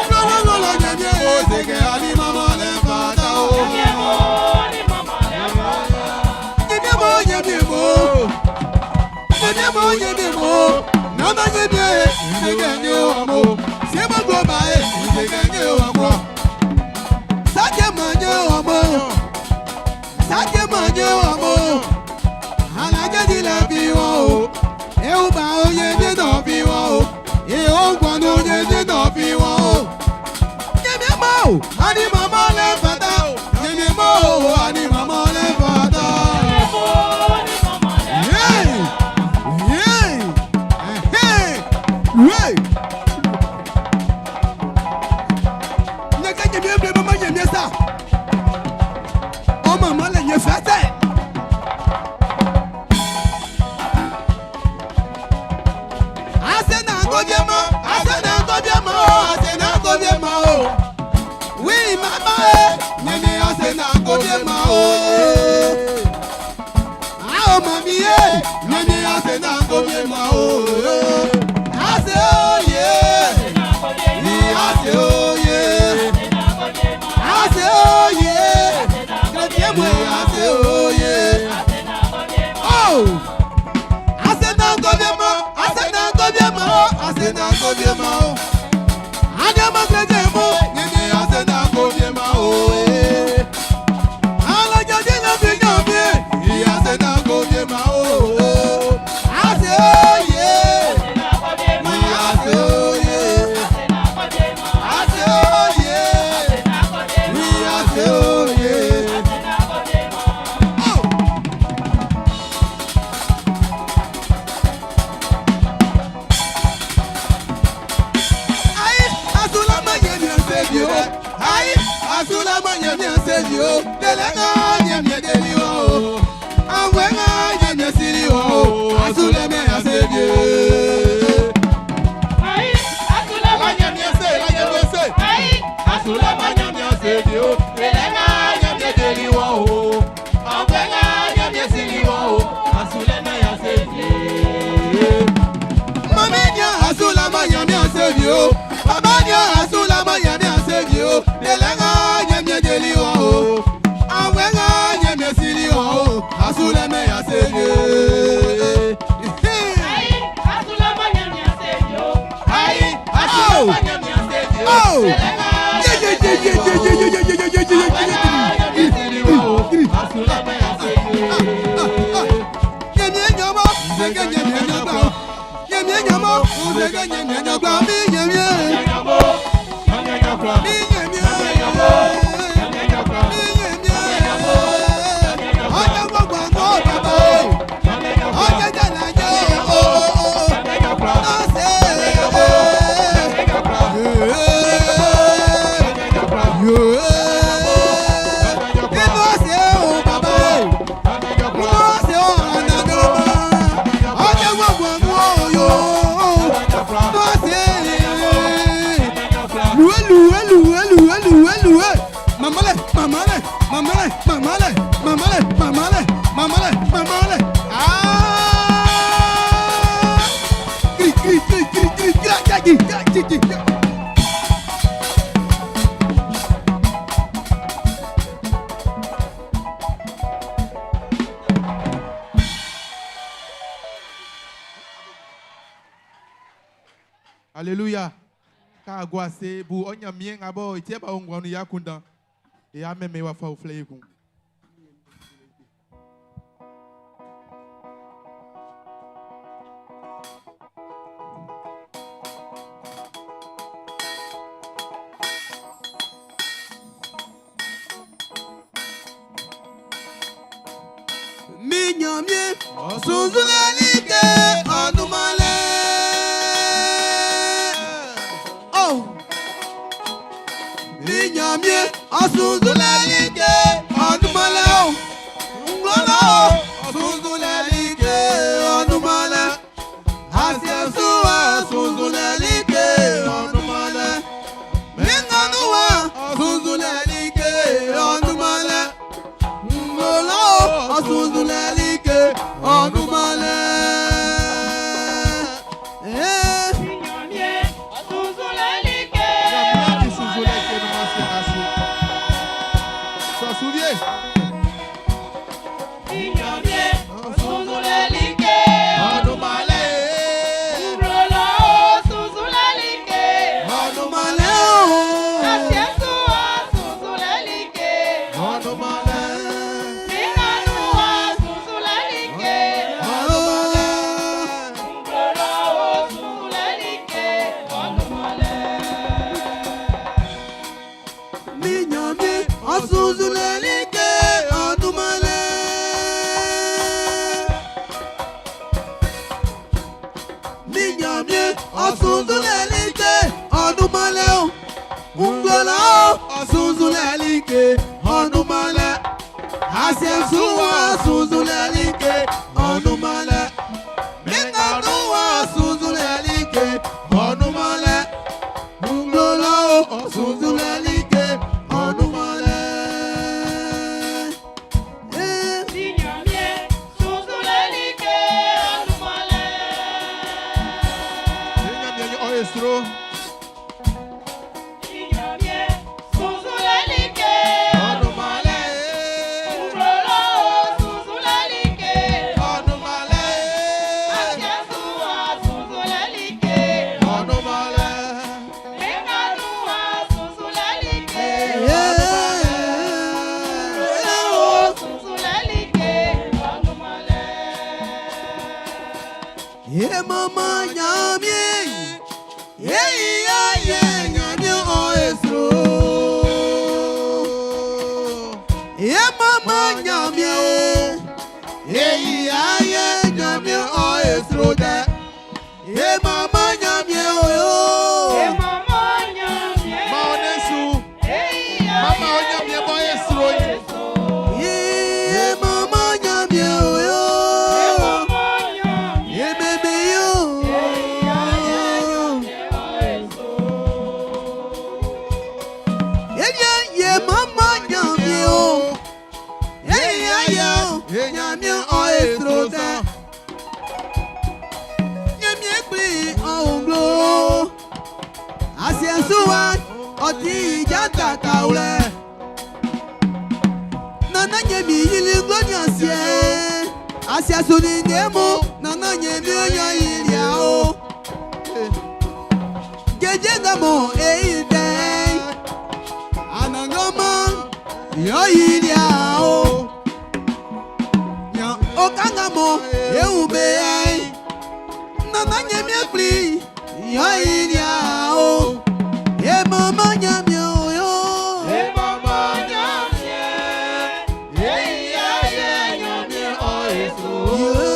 Ngolongolo nyemie o sege ani mama le fata o. Nyemie mo, nyemie mo. Nyemie mo, nyemie mo. Nana nyemie, sege nye wa mo. Seba gbaba e sege nye wa mo. Sake ma nye wa mo. Sake ma nye wa mo. Alajẹ ti lẹ fi wọn o. Ewu ba oye nínà fi wọn o. Ìhó gbọ̀nù oye nínà fi wọn o. Nyemie mo o, ani mama le fata o. Nyemie mo o, ani mama le fata. Hey! Hey! Hey! Hey! Nyeke nyemie ble mama nyemie sa. O mama le nye fɛsɛ. Ase na ngobie ma, ase na ngobie ma o, ase na ngobie ma o. Oui mama e, nyemie ase na ngobie ma o. Ah o mami e, nyemie ase na ngobie ma o. Ase o ye, ase o ye, ase o ye, chrétien moi ase o ye. Oh! Ase na ngobie ma, ase na ngobie ma o, ase na ngobie ma o. Adé ma chrétien mo, nyemie ase na ngobie ma o. eh. Alajade la fi nyamie, ase na ngobie ma o. Ase o ye, ase o ye, ase o ye, ase o ye. Oh! Ayi, asulama nyemie nsebi o. Ayi, asulama nyemie nsebi o. Dele ŋa nyemie deli o. Awe ŋa nyemie sili o. Asuleme asebi. La nyamie se, la nyamie se. Asulama nyamie se di o. Elenga nyamie deli wo o. Awenga nyamie sili wo o. Asulema ya se di. Mami nya asulama nyemie nsebi o. Baba nya asulama nyemie nsebi o. Dele ŋa nyemie deli o. Awe ŋa nyemie sili o. Asuleme asebi. Ayi, asulama nyamie se di o. Oh! Elenga Yeah, yeah, yeah, yeah, yeah, yeah, yeah, yeah, yeah, yeah, yeah, yeah, yeah. sili wo o. Asulama ya se di. Nyemie nyɔmɔ, zege nyemie nyɔgbɔ. Nyemie nyɔmɔ, zege nyemie nyɔgbɔ. Mi nyemie, Nyambo, nyamie nyakla. mi nyemie, Nyamie nyakla. mi nyemie. Ọjọ́ gbogbo àgọ́ bàbá o, Nyamie nyakla. ọjọ́ jàlá jẹ́ o. Nyamie nyakla. Nọ́ọ̀sì. Nyamie nyakla. Nyamie nyakla. Inú ọ̀sẹ̀ o bàbá o. Nyamie nyakla. Nọ́ọ̀sì o ànàdọ́mọ. Ọjọ́ gbogbo àgọ́ o. Nọ́ọ̀sì. Luwe luwe luwe luwe luwe luwe. Mamale mamale mamale mamale mamale mamale mamale mamale. Ah! Kri kri kri kri kri kri kri kri kri. Alléluia. Ka agwase bu onyamie ngabo itie ba ongwanu ya kunda. E ameme wa fa ofle ikun. Ɲanmiɛn sunnzunlɛ like ɔ nunman lɛ. Oh. Min Ɲanmiɛn ɔ sunnzunlɛ like ɔ nunman lɛ o. Nglo lɔ o, sunnzunlɛ like ɔ nunman lɛ. Asiɛ'n su wa sunnzunlɛ like ɔ nunman lɛ. Mɛn nga nun wa sunnzunlɛ like ɔ nunman lɛ. Nglo lɔ o, sunnzunlɛ like ɔ nunman lɛ. Eh. Ɲanmiɛn i sunnzunlɛ like nunman asiɛ nga su. Sɔ su wie. Ɔ nunman lɛ. Ɔ nunman lɛ o. Ɔ nunman lɛ. Ɔ nunman lɛ. Min Ɲanmiɛn ɔ sunnzunlɛ like ɔ nunman lɛ. Min Ɲanmiɛn ɔ sunnzunlɛ like ɔ nunman lɛ o. Nglo lɔ o, sunnzunlɛ like ɔ nunman lɛ. Asiɛ'n su wa sunnzunlɛ like ɔ nunman lɛ. Mɛn nga nun wa sunnzunlɛ like ɔ nunman lɛ. Nglo lɔ o, sunnzunlɛ like ɔ nunman lɛ. Eh. Min Ɲanmiɛn ɔ e sro. Ɔ nunman lɛ. Ɔ nunman lɛ. Ɔ nunman lɛ. Eh, oh. Ye mama Ɲanmiɛn, ye ya ye Ɲanmiɛn ɔ e sro. Ye mama Ɲanmiɛn, ye ya ye Ɲanmiɛn ɔ e sro dɛ. Ye mama Ɲanmiɛn o yo. Ma ɔ ne su. Mama ɔ Ɲanmiɛn bɔ e sro yi. Ye mama Ɲanmiɛn o yo. Ye bebe yo. Ye ye ye mama Ɲanmiɛn o. Ye ya ye o. Ɲanmiɛn ɔ e sro dɛ. Ɲanmiɛn kpli ɔ o nglo. Asiɛ'n su wa ɔ ti i ja takawlɛ. Nana Ɲanmiɛn yili nglo ni asiɛ'n. Asiɛ su ninnge mun nana Ɲanmiɛn yɛ yili a o. Jeje nga mɔ e yi tɛ. Anannganman yɔ yili a o. Yan oka nga mɔ e wun be yɛ. Nana Ɲanmiɛn kpli yɔ yili a o. E mama Ɲanmiɛn o yo. E mama Ɲanmiɛn, ye ya ye Ɲanmiɛn ɔ e sro. Yeah,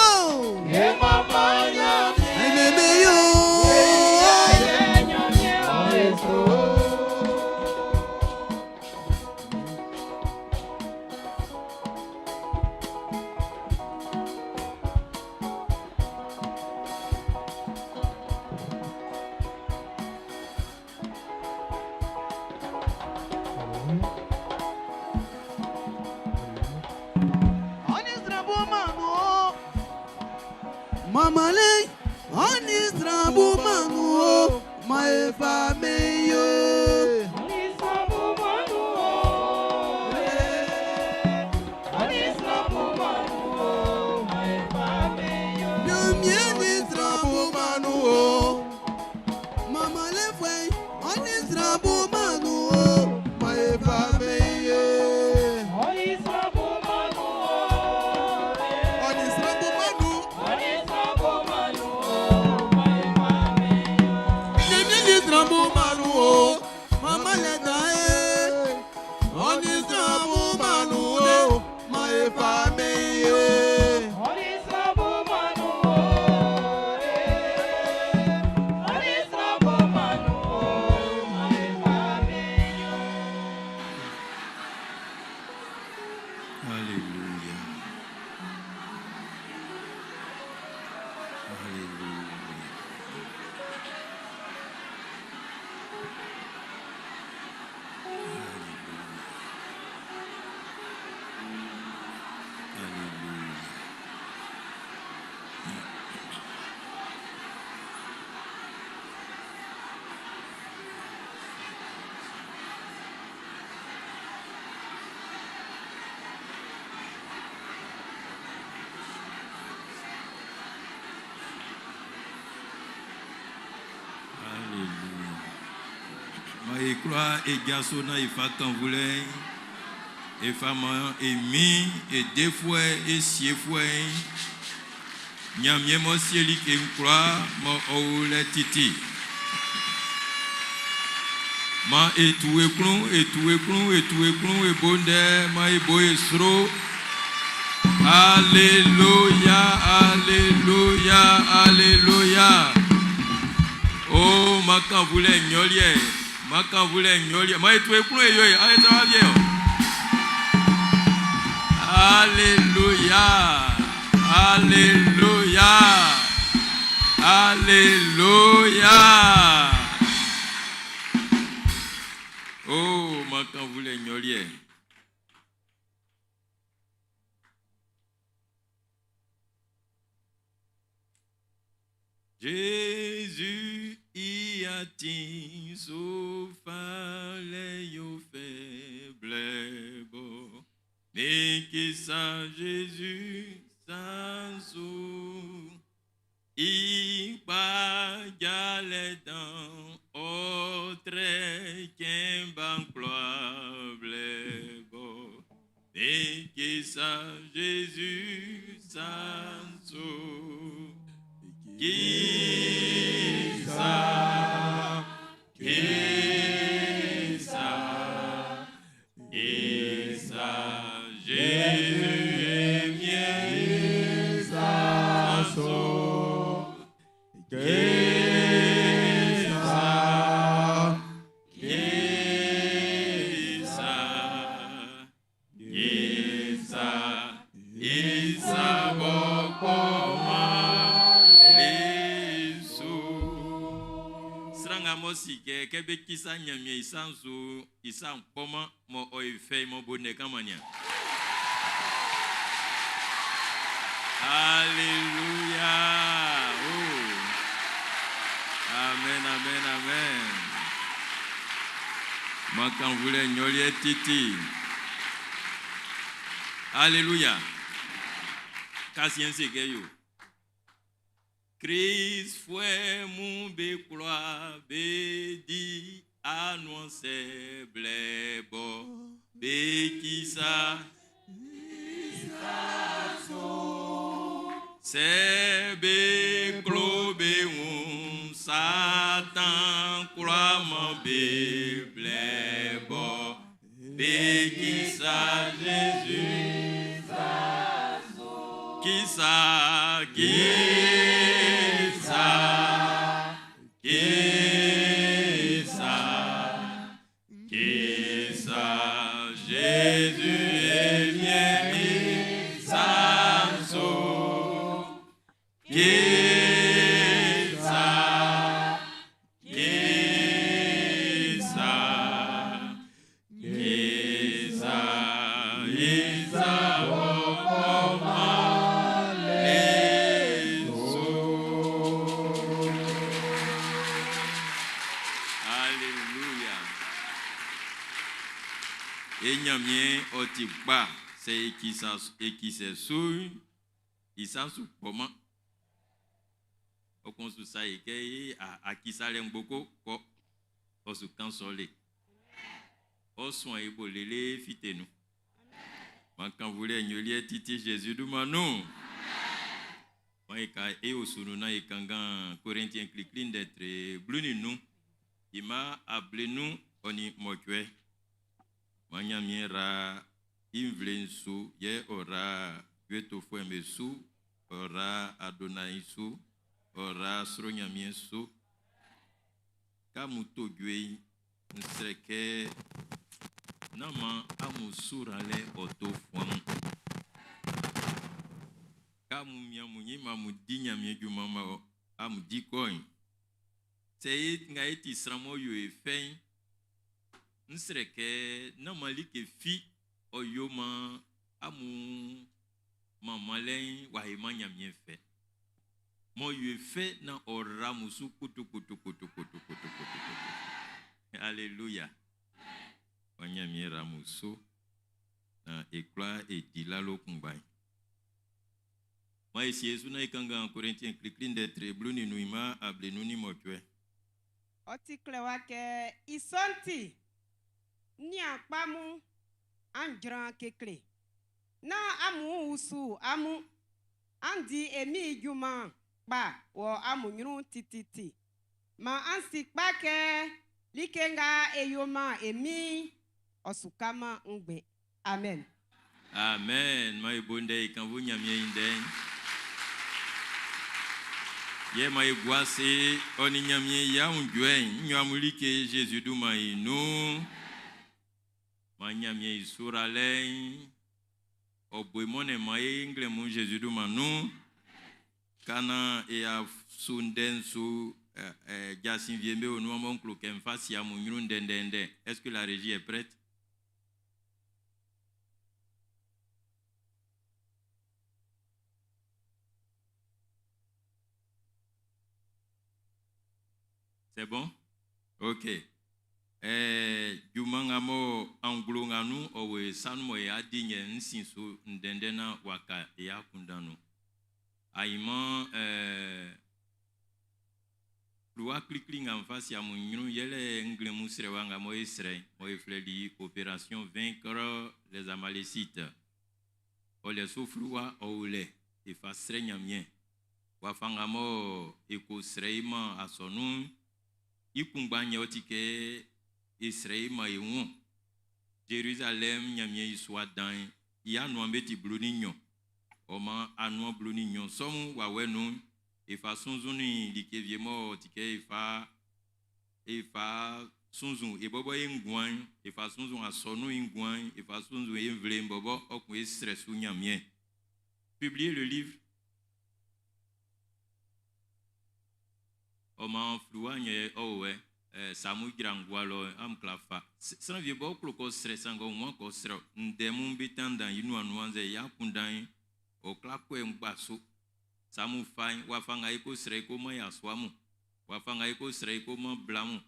oh. E mama Ɲanmiɛn, Ay, bebe yo. ye Ɲanmiɛn ɔ e sro. Oni srabu manu o. Mama le, oni srabu manu o. Ma e fa me yo. Ɲanmiɛn ni srabu manu o. Mama le fue, oni srabu manu o. Ma e fa me yo. Oni srabu manu. Ɲanmiɛn ni srabu manu o. Alléluia. Alléluia. Alléluia. Ma ekloa ejaso na ifa kan vule efa ma emi edefue esiefue Ɲanmiɛn m'ɔ sie like kwlaa mɔ ɔ o lɛ titi. Maan e tu e klun, e tu e klun, e tu e klun e bo ndɛ, maan e bo e sro. Aleluya, aleluya, aleluya. O, man kannvunlɛ nyɔliɛ, man kannvunlɛ nyɔliɛ. Maan e tu e klun e yo e, awe sra wie o. Aleluya, aleluya, aleluya. O, man kannvunlɛ nyɔliɛ. Jésus i atin su falɛ yo fɛ blɛ bɔ be kisa Jésus sa'n su. I kpajalɛ dan'n ɔ trɛ cɛn ba kwlaa blɛ bɔ be kisa Jésus sa'n su. Kisa, kisa, kisa, Jésus est mien, sa sauve. Kisa, kisa, kisa, isa bɔkɔ lesu. Sran nga m'ɔ si kɛ kɛ be kisa Ɲanmiɛn i sa'n su i sa'n kpɔman mɔ ɔ e fɛ i mɔ bo ndɛ kan man nian. Alléluia. Oh. Amen, amen, amen. Man kannvunlɛ nyɔliɛ titi. Alléluia. Kasiɛn se kɛ yo. Klistfuɛ mun be kwlaa be di anuansɛ blɛ bɔ be kisa. Sɛ be klo be wun Satan kwlaman be blɛ bɔ be kisa Jésus kisa kisa kisa kisa Jésus est mien sa sauve. Kisa kisa kisa isa bɔkɔ Alléluia. E Ɲanmiɛn ɔ ti kpa sɛ e kisa e kisɛ su'n i sa'n su kpɔman. Ɔ kun su sa e kɛ e a a kisalɛ ngboko kɔ ɔ su kan sɔ le. Ɔ suan e bo lele fite nun. Man kannvunlɛ nyoliɛ titi Jésus dunman nun. Man e ka e osu nun naan e kanngan Korintien klikli ndɛ tre 15 i mma 28. Man Ɲanmiɛn ra i nvle'n su yɛ ɔ ra jue tofuɛ'm be su, ɔ ra Adonai su, ɔ ra sro Ɲanmiɛn su. Kɛ amun to jue'n, n srɛ kɛ nán maan amun su ralɛ ɔ to fuan amun. Kɛ Amun mian amun ɲin man amun di Ɲanmiɛn junman mɔ amun di kɔ'n. Sɛ e nga e ti sran m'ɔ yo e fɛ'n, n srɛ kɛ nán maan like fi ɔ yo maan amun manmanlɛ'n w'a yoman Ɲanmiɛn fɛ. M'ɔ yo e fɛ naan ɔ ra amun su kpotokotokotokotokotokoto. Aleluya. Maan Ɲanmiɛn ra amun su naan e kwlaa e di lalo kunngba'n. Maan e sie e su naan e kanngan Korɛntiɛn klikli ndɛ tre 15 i mma 58. Ɔ ti klɛwa kɛ, I sɔ'n ti, n niaan kpa mun, an jran kekle. Nán amun wun usu amun. An di e Min'n i junman kpa wɔ amun ɲrun tititi. Maan an si kpa kɛ like nga e yo man e Min'n, ɔ su kaman ngbɛn. Amen. Amen. Maan e bo ndɛ e kannvu Ɲanmiɛn i ndɛ'n. Yɛ maan e gua ase ɔ nin Ɲanmiɛn i aunjuɛ'n. N yo amun like Zezi dunman'n i nun. Maan Ɲanmiɛn i suralɛ'n ɔ bo e mɔnnɛn man e nglɛmun Zezi dunman nun. Ka naan e a su ndɛ'n su jasin wie'm be o nun mɔ n klo kɛ ń fá sie amun ɲrun ndɛndɛndɛ. Est-ce que la régie est prête? C'est bon? Ok. Eh, junman nga mɔ anglo nga nun ɔ wo e sa nun mɔ e a di yɛ n sin su ndɛndɛ naan w'a ka e akunndan nun. Ainman eh, Fluwa klikli nga n fa sie amun ɲrun'n yɛle nglɛmun srɛwa nga mɔ e srɛ'n, mɔ e flɛli i Opération Vaincre les Amalécites. Ɔ lɛ su fluwa ɔ o lɛ e fa srɛ Ɲanmiɛn. Wafa nga mɔ e ko srɛ i man asɔnun'n, i kunngba'n yɛ ɔ ti kɛ e srɛ i man e wun-ɔn. Zerizalɛm Ɲanmiɛn i sua dan'n i anuan'n be ti 12. Ɔ maan anuan 12 sɔ mun wawɛ nun'n, e fa sunnzunnin like wie m'ɔ ti kɛ e fa e fa sunnzun e bɔbɔ e nguan'n, e fa sunnzun asɔnun'n i nguan'n, e fa sunnzun e nvle'n bɔbɔ, ɔ kun e srɛ su Ɲanmiɛn. Publier le livre. Ɔ maan fluwa'n yɛ ɔ o ɛ, Samu jra ngua lɔ, amun kwla fa. Sran wie b'ɔ klo kɛ ɔ srɛ sanngɛ ɔ wun-man kɛ ɔ srɛ-ɔ, ndɛ mun be tanndan i nuan nun annzɛ i akunndan'n, ɔ kwla kɔ e ngba su. Samu fa'n, wafa nga e ko srɛ e ko man yasua mun, wafa nga e ko srɛ e ko man bla mun,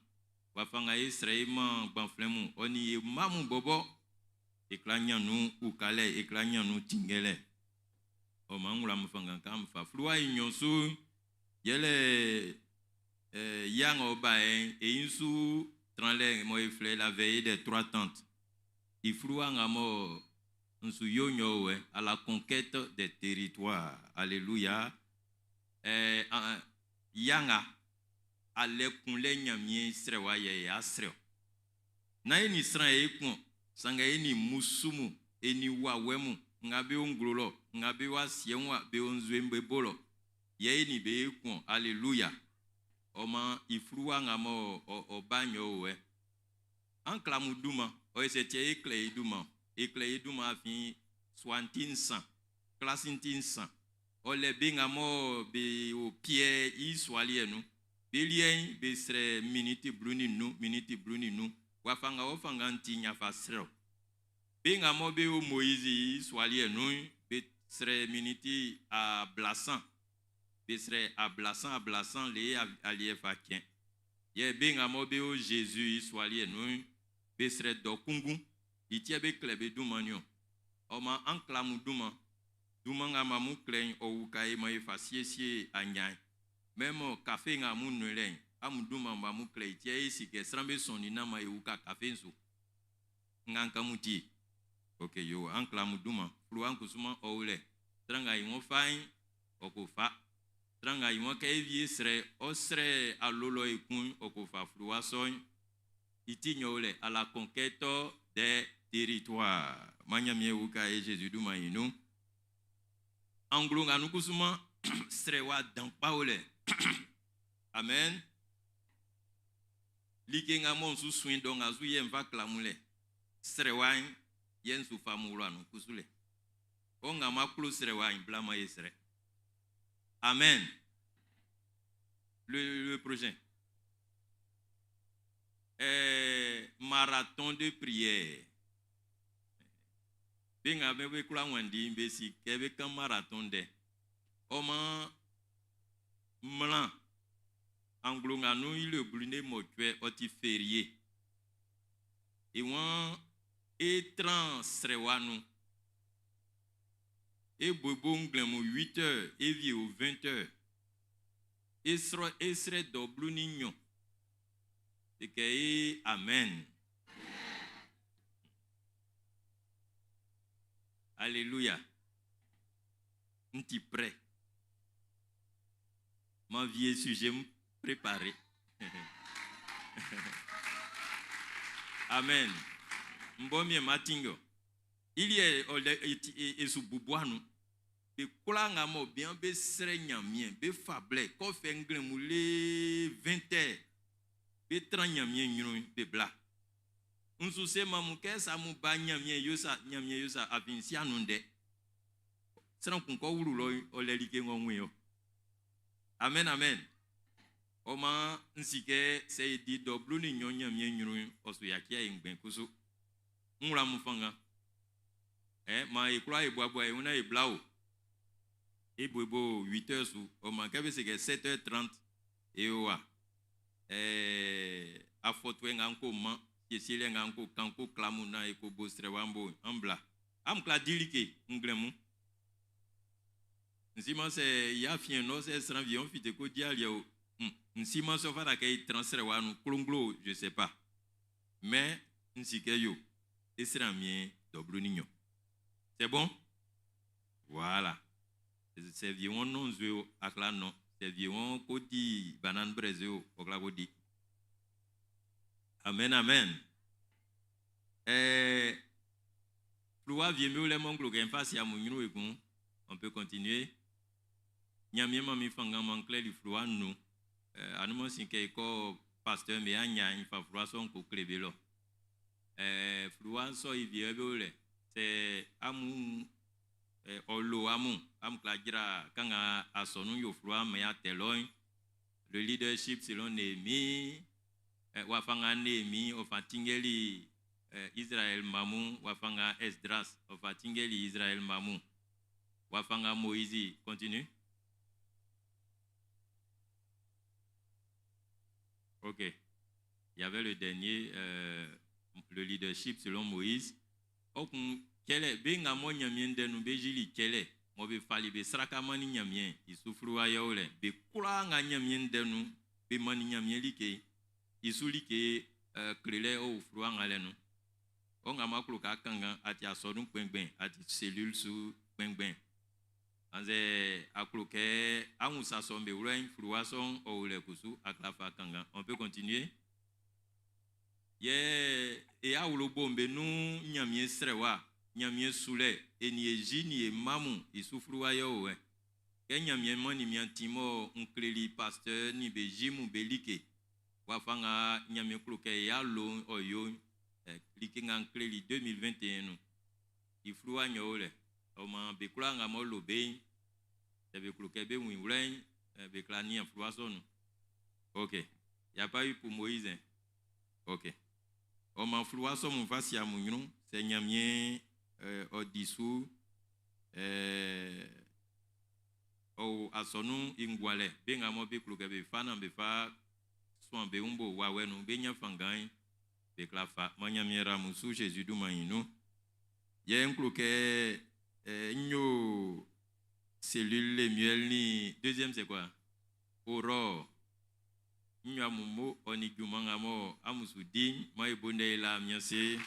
wafa nga e srɛ e man gbanflɛn mun, ɔ nin e mma mun bɔbɔ, e kwla ɲan nun ukalɛ, e kwla ɲan nun tinngɛlɛ. Ɔ maan n wla amun fanngan kɛ amun fa fluwa i nɲɔn su'n, yɛle eh, yia nga ɔ ba yɛ'n, e ɲin su tranlɛ mɔ e flɛ i La veillée des trois tentes. I fluwa nga mɔ N su yo nɲɔn wɛ à la conquête des territoires. Alléluia. Eh, ya nga alɛ kunlɛ Ɲanmiɛn srɛwa yɛ e a srɛ ɔ. Nán e nin sran e kun ɔ, sanngɛ e nin mmusu mun, e nin wawɛ mun, nga be o nglo lɔ, nga be o asiɛ'n wa, be o nzue'm be bo lɔ, yɛ e nin be e kun ɔ. Aleluya. Ɔ maan i fluwa nga mɔ ɔ ba nɲɔn wɛ. An klɛ amun dunman. Ɔ yɛ sɛ tiɛ e klɛ e dunman. E klɛ e dunman afin sua'n ti nsan, klasi'n ti nsan. Ɔ lɛ be nga mɔ be o Piɛ i sua liɛ nun'n, be liɛ'n be srɛ miniti 15, miniti 15. Wafa nga ɔ fanngan'n ti'n a fa srɛ ɔ. Be nga mɔ be o Moizi i sua liɛ nun'n, be srɛ miniti ablasan. Be srɛ ablasan ablasan le aliɛ fa cɛn. Yɛ be nga mɔ be o Zezi i sua liɛ nun'n, be srɛ dɔ kunngun. I ti yɛ be klɛ be dunman'n niɔn. Ɔ maan an klɛ amun dunman. Dunman nga amun klɛ'n, ɔ uka e maan e fa siesie aɲia'n. Mɛn mɔ kafe nga amun nɔn i lɛ'n, amun dunman mɔ amun klɛ i ti yɛ e si kɛ sran be sɔnnin naan maan e uka kafe'n su. Nga n kan mun ti. Ok, yo, an klɛ amun dunman. Fluwa'n kusuman ɔ o lɛ. Sran nga i wun fa'n, ɔ ko fa. Sran nga i waan kɛ e wie srɛ, ɔ srɛ awlo lɔ ekun'n, ɔ ko fa fluwa sɔ'n. I ti nɲɔn o lɛ, À la conquête des territoires. Man Ɲanmiɛn uka e Zezi dunman'n i nun. Anglo nga nun kusuman, srɛ wa dan kpa o lɛ. Amen. Like nga mɔ n su suɛn dɔ nga su yɛ n fa kle amun lɛ. Srɛ wa'n, yɛ n su fa amun wla nun kusu lɛ. Ɔ nga ma klo srɛ wa'n, bla man e srɛ. Amen. Le prochain. Marathon de prière. Be nga be be kula wandi be si ke be kan marathon de. O ma mlan anglo nga nu ile blune mo tue o ti férié. E won e tran srewa nu. E bobo nglem 8 heures e vie au 20 heures. E sro e sre do blu ni nyon. E ke e amen. Alléluia. M'ti prêt. Ma vie sujet me préparé. Amen. M'bo mi matingo. Il y a e sou bubuanu. Be kula nga mo bien be sere nyamien, be fable, ko fe ngle moule 20 heures. Be tran nyamien nyru be bla. Nsu se mamu ke sa mu ba nyamien yo sa nyamien yo sa afin si anu de. Sran kun ko wuru lo o le like ngon yo. Amen amen. O ma nsike se di do blu ni nyon nyamien nyru o su ya kia ngben kusu. Nwura mu fanga. Ma e kura e bua bua e una e bla o. E bo bo 8 heures su o ma ke be se ke 7 heures 30 e o wa. A foto nga nko ma yesile nga nko kanko klamu na e ko bo stre wambo ambla. Am kla dilike nglemu. Nsima se ya fien no se sran vion fite ko dialia o. Nsima so fara ke transfert wa nu klonglo je sais pas. Mais nsike yo e sran mien doblu ninyo. C'est bon? Voilà. C'est vion non zwe akla non. C'est vion ko di banane braisée o okla ko di. Amen amen. Fluwa vie le monglo gen face ya munyru ekun. On peut continuer. Nyamie mami fanga mankle li fluwa nu. Anumo sinke ko pasteur me anya fa fluwa son ko klebe lo. Fluwa so i vie be le. C'est amu olo amu am kladjira kanga asonu yo fluwa me ya telon. Le leadership selon Néhémie. Wafanga Néhémie ofatingeli Israël Mamou, wafanga Esdras ofatingeli Israël Mamou. Wafanga Moïse, continue. Ok. Il y avait le dernier, le leadership selon Moïse. Okun kele be nga mo nyamien de nu be jili kele mo be fali be sraka mani nyamien isufru ayole be kula nga nyamien de nu be mani nyamien like isuli ke klele o fru ngale nu. O nga maklo ka kanga ati asodun gbengben ati cellule su gbengben. Anze aklo ke anwu sa so mbe wura fru ason o le kusu aklafa kanga. On peut continuer. Ye e awlo bombe nu nyamie srewa nyamie sule e ni eji ni e mamu isufru ayo we. Ke nyamie mani mi antimo nkleli pasteur ni be jimu belike. Wafanga nyamie klo ke ya lo oyo like nga nkleli 2021 nu. Ifru anyo le. O ma be kula nga mo lo be. E be klo ke be win wlen be kla ni afru aso nu. OK. Y a pas eu pour Moïse. Hein? OK. O ma flu aso mu fasi amunyru se nyamie o disu o asonu ingwale be nga mo be klo ke be fa na be fa soan be umbo wa wenu be nya fangan be kla fa ma nyamie ra musu Jésus du mayinu ye nklo ke nyo cellule le miel ni deuxième c'est quoi aurore nyo amumo oni jumanga mo amusu din ma ibonde la miase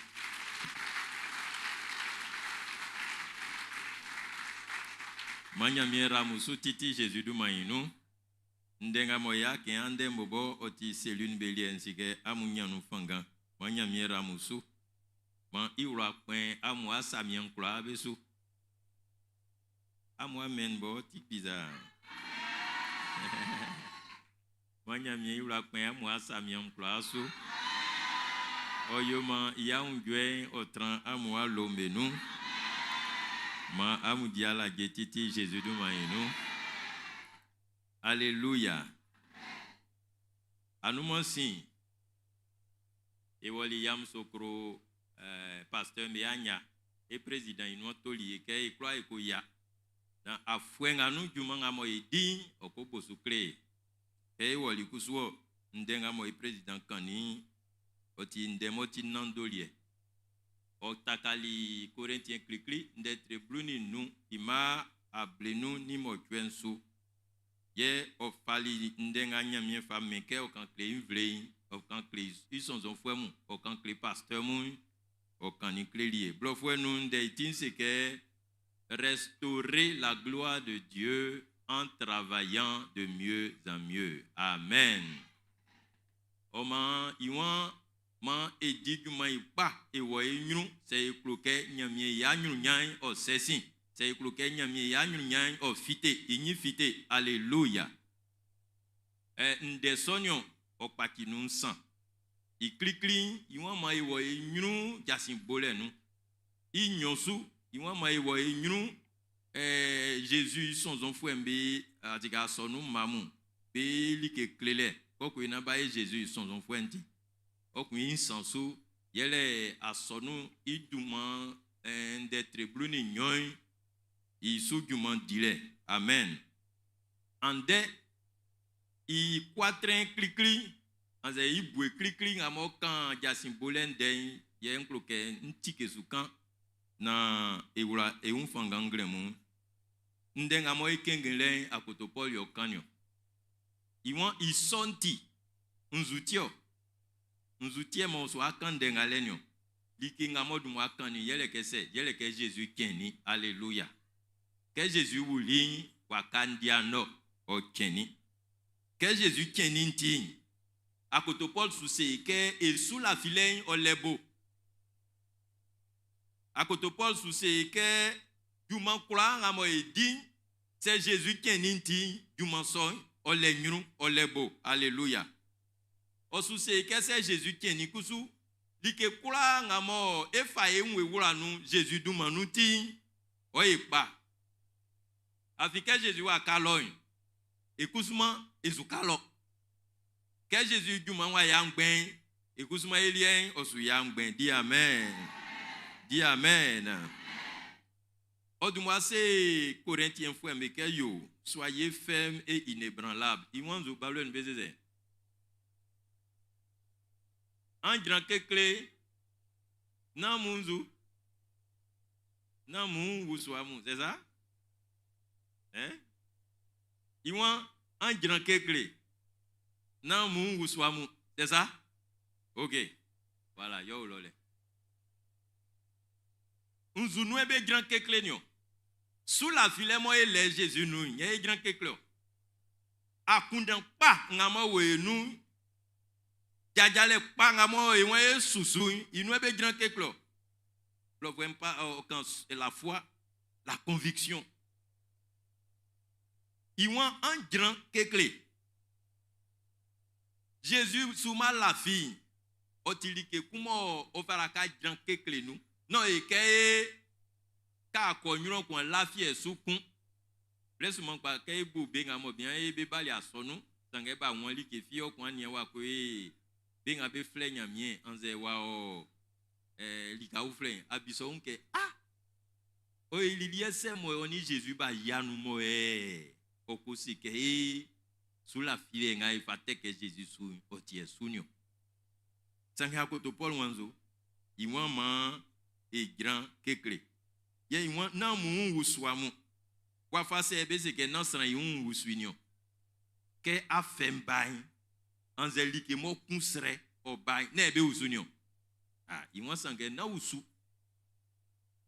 manya miera musu titi Jésus du mayinu ndenga moya ke ande mbobo oti cellule belie nsike amunya nu fanga manya miera musu ma iwra kwen amu asamien kula besu amu amen bo ti bizarre manya mi iwra kwen amu asamien kula su oyoma ya unjwe otran amu alomenu ma amu diala getiti Jésus du mayinu. Alléluia. Anunman sin, e wɔli Yamoussoukro pasteur be anya e président inu toli e kɛ e kura e ko ya. Na afuɛ nga nun junman nga mɔ e di'n, ɔ ko bo su kle e. Kɛ e wɔli kusu ɔ, ndɛ nga mɔ e président kannin'n, ɔ ti ndɛ m'ɔ ti nandoliɛ. Ɔ takali Korintien klikli ndɛ tre 15 i mma 48 su. Yɛ ɔ fali ndɛ nga Ɲanmiɛn fa mɛn kɛ ɔ kan kle i nvle'n, ɔ kan kle i sɔnnzɔnfuɛ mun, ɔ kan kle pasteur mun, ɔ kannin kleli e. Blɔfuɛ nun ndɛ i ti'n se kɛ restaurer la gloire de Dieu en travaillant de mieux en mieux. Amen. Ɔ maan i waan maan e di junman i kpa e wɔ e ɲrun sɛ e klo kɛ Ɲanmiɛn i aɲrunɲan'n ɔ sɛ sin, sɛ e klo kɛ Ɲanmiɛn i aɲrunɲan'n ɔ fite, i ɲin fite. Alléluia. Ɛ ndɛ sɔ'n niɔn, ɔ kpaci nun nsan. I klikli'n, i waan maan e wɔ e ɲrun jasin bolɛ nun. I nɲɔn su, i waan maan e wɔ e ɲrun Jésus i sɔnnzɔnfuɛ'm be atika asɔnun mma mun be like klelɛ kɔkɔe na ba ye Jésus i sɔnnzɔnfuɛ'n ti. Ɔ kun i nsan su, yɛlɛ asɔnun i dunman ndɛ tre 12 i su junman dilɛ. Amen. Andɛ i quatrain klikli, annzɛ i bue klikli nga m'ɔ kan jasin bolɛ ndɛ'n, yɛ n klo kɛ n tike su kan na e wla e wun fanngan nglɛmun. Ndɛ nga mɔ e kengen lɛ'n, akoto Paul yɛ ɔ kan niɔn. I waan i sɔ'n ti, nzu ti ɔ? Nzu ti yɛ mɔ so akan ndɛ nga lɛ niɔn? Like nga mɔ dun akan ni yɛlɛ kɛ sɛ, yɛlɛ kɛ Jésus cɛnnin. Alléluia. Kɛ Jésus wuli'n, waka ndia nɔ, ɔ cɛnnin. Kɛ Jésus cɛnnin'n ti'n, akoto Paul su se kɛ e su lafilɛ'n ɔ lɛ bo. Akoto Paul su se kɛ junman kwlaa nga mɔ e di'n, sɛ Jésus cɛnnin'n ti'n, junman sɔ'n ɔ lɛ ɲrun, ɔ lɛ bo. Alléluia. Ɔ su se kɛ sɛ Jésus cɛnnin kusu, like kwlaa nga mɔ e fa e wun e wla nun Jésus dunman nun ti'n, ɔ ye kpa. Afin kɛ Jésus w'a ka lɔ'n, e kusuman e su ka lɔ. Kɛ Jésus junman w'a ya ngbɛn'n, e kusuman e liɛ'n ɔ su ya ngbɛn. Di amen. Di amen. Ɔ dun mmua se Korinthienfuɛ'm be kɛ yo, soyez fermes et inébranlables. I waan nzu balɔ'n be sɛ An jran kekle, nán amun nzu, nán amun wusu amun, c'est ça? Hein? I waan an jran kekle, nán amun wusu amun, c'est ça? Ok. Voilà, yɔ o lɔ lɛ. Nzu nue be jran kekle niɔn. Su lafilɛ mɔ e lɛ Jésus nun'n, yɛ e jran kekle ɔ. Akunndan kpa nga mɔ wo e nun'n, jajalɛ kpa nga mɔ e wan e susu'n, i nue be jran kekle ɔ. Blɔfuɛ'n pa ɔ kan la foi, la conviction. I waan an jran kekle. Jésus su ma lafi'n, ɔ ti like kun mɔ ɔ fara ka jran kekle nun. Nɔ e kɛ e ka akɔ ɲrɔn kun lafiɛ su kun. Blɛ sunman kpa kɛ e bu be nga mɔ bian e be bali asɔnun, sanngɛ b'a wɔn like fi ɔ kun aniɛn wa ko e be nga be flɛ Ɲanmiɛn annzɛ wa ɔ lika uflɛ'n, abisɔ wun kɛ ah! Ɔ e liliɛ sɛ mɔ ɔ ni Jésus b'a yia nun mɔ ɔ ko se kɛ e su lafilɛ nga e fa tɛ kɛ Jésus su'n, ɔ tiɛ su niɔn. Sanngɛ akoto Paul waan nzo, i waan maan e jran kekle. Yɛ i waan nán amun wun wusu amun. Wafa sɛ be se kɛ nán sran i wun wusu i niɔn? Kɛ afɛ'n ba'n, annzɛ like m'ɔ kun srɛ ɔ ba'n, nán yɛ be wusu niɔn. Ah, i waan sanngɛ nán wusu.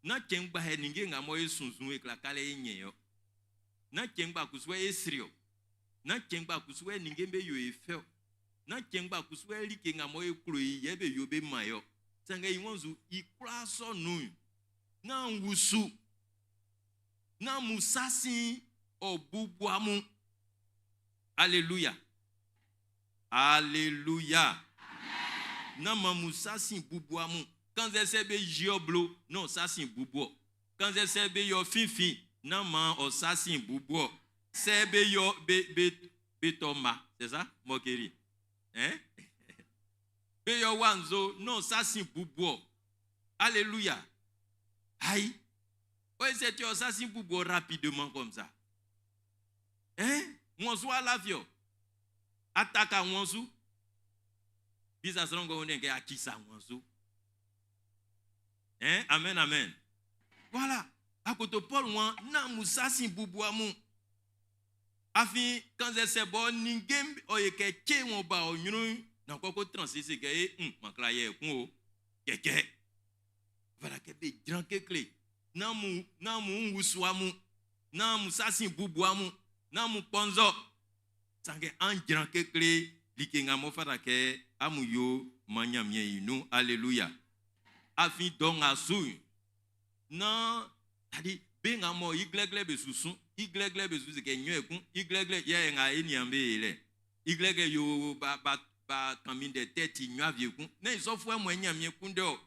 Nán cɛn ngba yɛ ninnge nga mɔ e sunnzun e klakalɛ e ɲɛn ɔ. Nán cɛn ngba kusu yɛ e sri ɔ. Nán cɛn ngba kusu yɛ ninnge'm be yo e fɛ ɔ. Nán cɛn ngba kusu yɛ like nga mɔ e klo i yɛ be yo be man e ɔ. Sanngɛ i waan zu, i kwlaa sɔ nun'n, nán wusu. Nán amun sa sin ɔ bubu amun. Alléluia. Alléluia. Nán man amun sa sin bubu amun. Kannzɛ sɛ be yi ɔ blo, nán ɔ sa sin bubu ɔ. Kannzɛ sɛ be yɔ finfin, nán man ɔ sa sin bubu ɔ. Sɛ be yɔ be be Be tɔ mma, c'est ça? Mɔkeri. Hein? Be yɔ wa nzo, non, ça si bubuɔ. Alléluia. Aïe. Oui, c'est ça si bubuɔ rapidement comme ça. Hein? Wansu alafio. Ataka wansu. Bisa srango wone ke akisa wansu. Hein? Amen, amen. Voilà. Akoto Paul wan na musa sin bubu amu. Afin quand c'est bon ningem oye ke che won ba onyunu na koko transi se ke e makla ye kun o. Keke. Voilà ke be gran kekle. Na mu na mu wusu amu. Na musa sin bubu amu. Na mu ponzo. Sange an gran kekle like nga mo fara ke amu yo manyamie inu. Alléluia. Afin don asu. Na tadi be nga mo iglegle be susun iglegle be susun ke nyo ekun iglegle ye nga enian be le iglegle yo ba ba ba kami de tete nyo avie kun na isofo mo enyamie kun de o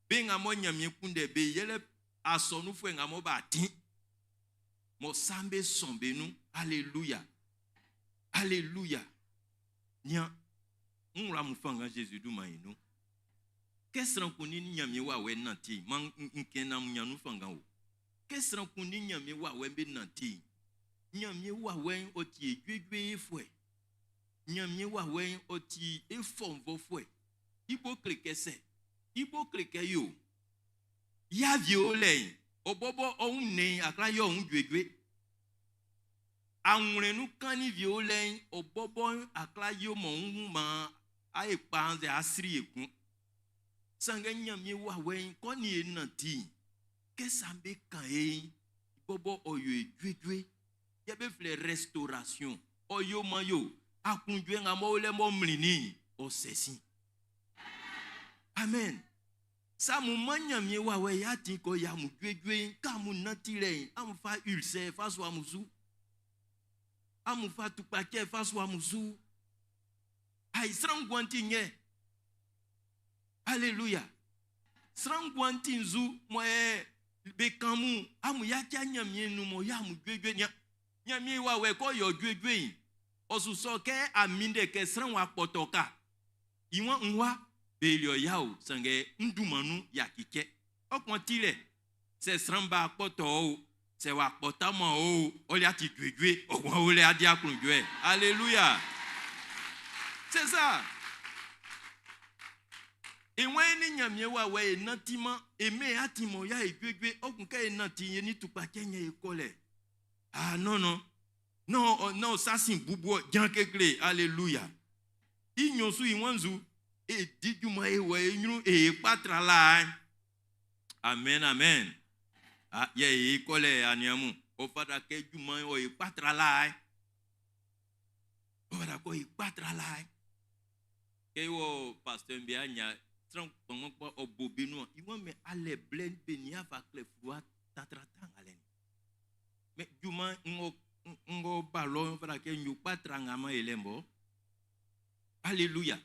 be nga mo nyamie kun de be yele asonu fo nga mo ba tin mo sambe sombe nu. Alléluia. Alléluia. Nya nra mu fanga Jésus du ma inu. Qu'est-ce qu'on ni nyamie wa we nanti man nken na nyanu fanga o. Qu'est-ce qu'on ni nyamie wa we be nanti nyamie wa we oti ejwejwe efwe nyamie wa we oti efonvo fwe ibo klekese ibo kleke yo ya vi o le obobo ohun ni akra yo ohun jwejwe anwrenu kan ni vi o le obobo akra yo mo ohun ma aye pa anze asiri ekun. Sange nyamie wa we ko ni enanti ke sambe kan e bobo oyo ejwejwe ye be fle restauration oyo mayo akunjwe nga mo le mo mlini o sesi. Amen. Sa mu manyamie wa we ya ti ko ya mu jwejwe ka mu nanti le am fa ulcère fa so amuzu am fa tupake fa so amuzu ay srangwanti nye. Alléluia. Srangwanti nzu moe be kamu amu ya kya nyamie nu mo ya mu dwedwe nya. Nyamie wa we ko yo dwedwe. Osuso ke aminde ke sranwa potoka. Iwon nwa be lio ya o sange ndumanu ya kike. Okon tile se sranba poto o se wa pota mo o o le ati dwedwe o won o le adi akunjwe. Alléluia. C'est ça. Et when ni nyamie wa we nantima e me atimo ya egbegbe okun ke nanti ye ni tupa kenye ekole. Ah non non. Non non ça sin bubu jan kekle. Alléluia. Inyosu iwanzu e dijuma e we enyu e patra la. Amen amen. Ah ye ekole aniamu. O fada ke juma o e patra la. O fada ko e patra la. Ke wo pasteur mbia nya kpɔnkpɔn ɔbo bi nu iwɔn mɛ alɛ blɛ be ni afa kle fua tatrata alɛ ni mɛ juma ŋgɔ ŋgɔ balɔ fana kɛ nyokpa tra ŋa ma yɛlɛ mbɔ. Alléluia.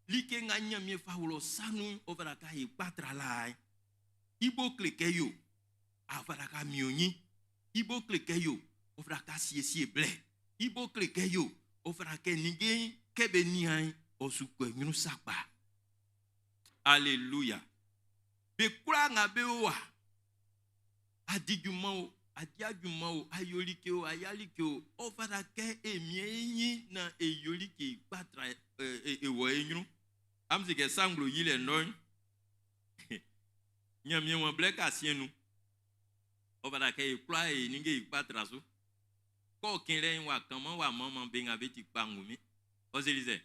Like ŋa nyamie fa wlɔ sanu o fana ka yi kpatra la ibo kle kɛ yo a fana ka mionyi ibo kle kɛ yo o fana ka siesie blɛ ibo kle kɛ yo o fana kɛ nige kɛ be nian osukpe nyunu sakpa. Alléluia. Be kura nga be wa. Adijuma o, adiajuma o, ayolike o, ayalike o. O fana kɛ emie enyi na eyolike gbatra ewɔ enyunu. Amsi kɛ sanglo yi le nɔ. Nyamie wɔn blɛ ka sienu. O fana kɛ ekura e ninge gbatra so. Kɔ kele wa kama wa mama be nga be ti kpa ŋumi. Ɔselize.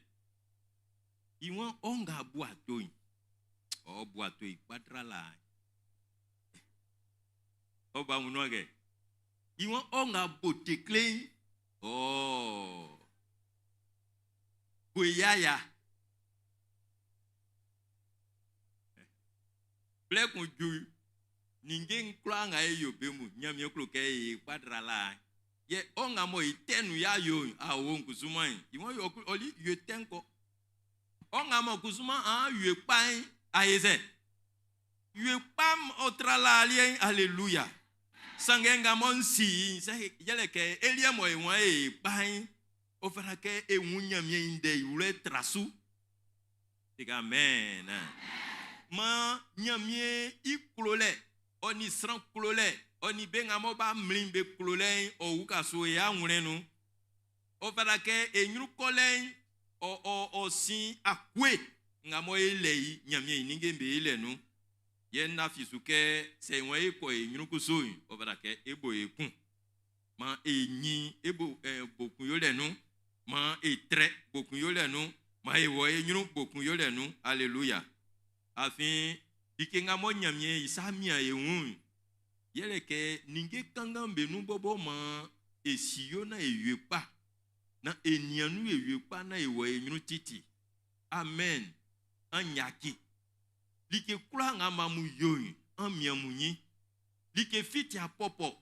Iwọn ɔnga bu atoyi. Ọ bu atoyi gbatra la. Ọba mu nɔ kɛ. Iwọn ɔnga bo tekle. Ɔɔ. Boyaya. Blɛkun ju. Ninge nkura ŋa ye yo be mu. Nyamie klo kɛ ye gbatra la. Yɛ ɔnga mɔ itɛnu ya yo awo nkusuma yi. Iwọn yɔ ɔli yɔ tɛ ŋkɔ. Ɔnga mɔ kusuma an yɔ kpa yi. Ayezɛ. Yɔ kpa ɔtra la aliɛ. Alléluia. Sanngɛ nga mɔ n si i'n, sɛ yɛlɛ kɛ e liɛ mɔ e waan e kpa'n, ɔ fata kɛ e wun Ɲanmiɛn i ndɛ i wlɛ tra su. Sika amen. Maan Ɲanmiɛn i klolɛ, ɔ nin sran klolɛ, ɔ nin be nga mɔ b'a mlin'n be klolɛ'n, ɔ uka su e awlɛn nun. Ɔ fata kɛ e ɲrun kɔlɛ'n, ɔ ɔ ɔ sin akue nga mɔ e lɛ i Ɲanmiɛn i ninnge'm be lɛ nun. Yɛ n lafi su kɛ sɛ e waan é kɔ́ e ɲrun kusu'n, ɔ fata kɛ e bo e kun. Maan e ɲin e bo eh, bo kun yolɛ nun. Maan e trɛ bo kun yolɛ nun. Maan e wɔ e ɲrun bo kun yolɛ nun. Aleluya. Afin like nga mɔ Ɲanmiɛn i sa mian e wun'n, yɛle kɛ ninnge kanngan'm be nun bɔbɔ maan e si yo naan e yo kpa, naan e nian nun e yo kpa naan e wɔ e ɲrun titi. Amen. An yaki. Like kwlaa nga amun yo'n, an mian amun ɲin. Like fi ti'a pɔpɔ.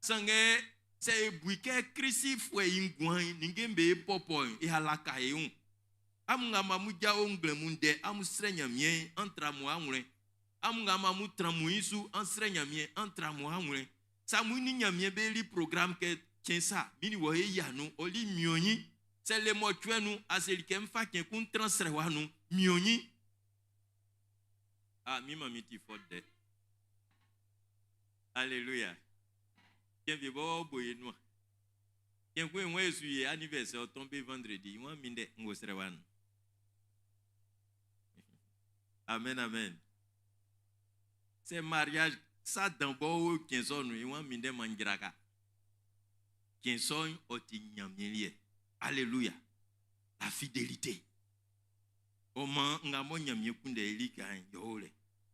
Sanngɛ sɛ e bu i kɛ Klisifuɛ i nguan'n, ninnge'm be pɔpɔ'n, e alaka e wun. Amun nga amun jao nglɛmun ndɛ amun srɛ Ɲanmiɛn'n, an tra amun awlɛn. Amun nga amun tran amuin su an srɛ Ɲanmiɛn'n, an tra amun awlɛn. Sɛ amun nin Ɲanmiɛn be li program kɛ cɛn sa, min nin wɔ e yia nun, ɔ li miɔn ɲin. Sɛ lemɔcuɛ nun, a seli kɛ n fa cɛn kun n tran srɛwa nun, miɔn ɲin. Ah, min manmin ti fɔ dɛ. Alléluia. Cɛn wie bɔ bo ye nuan. Cɛn kun e wɛn su ye anniversaire ɔ tombé vendredi. I wan min dɛ n wo srɛwa nun. Amen, amen. Sɛ mariage sa dan bɔ o cɛn sɔ'n nun i wan min dɛ man jraka. Cɛn sɔ'n ɔ ti Ɲanmiɛn liɛ. Alléluia. La fidélité. Ɔ maan nga mɔ Ɲanmiɛn kunndɛ e lika'n, yɛ ɔ o lɛ.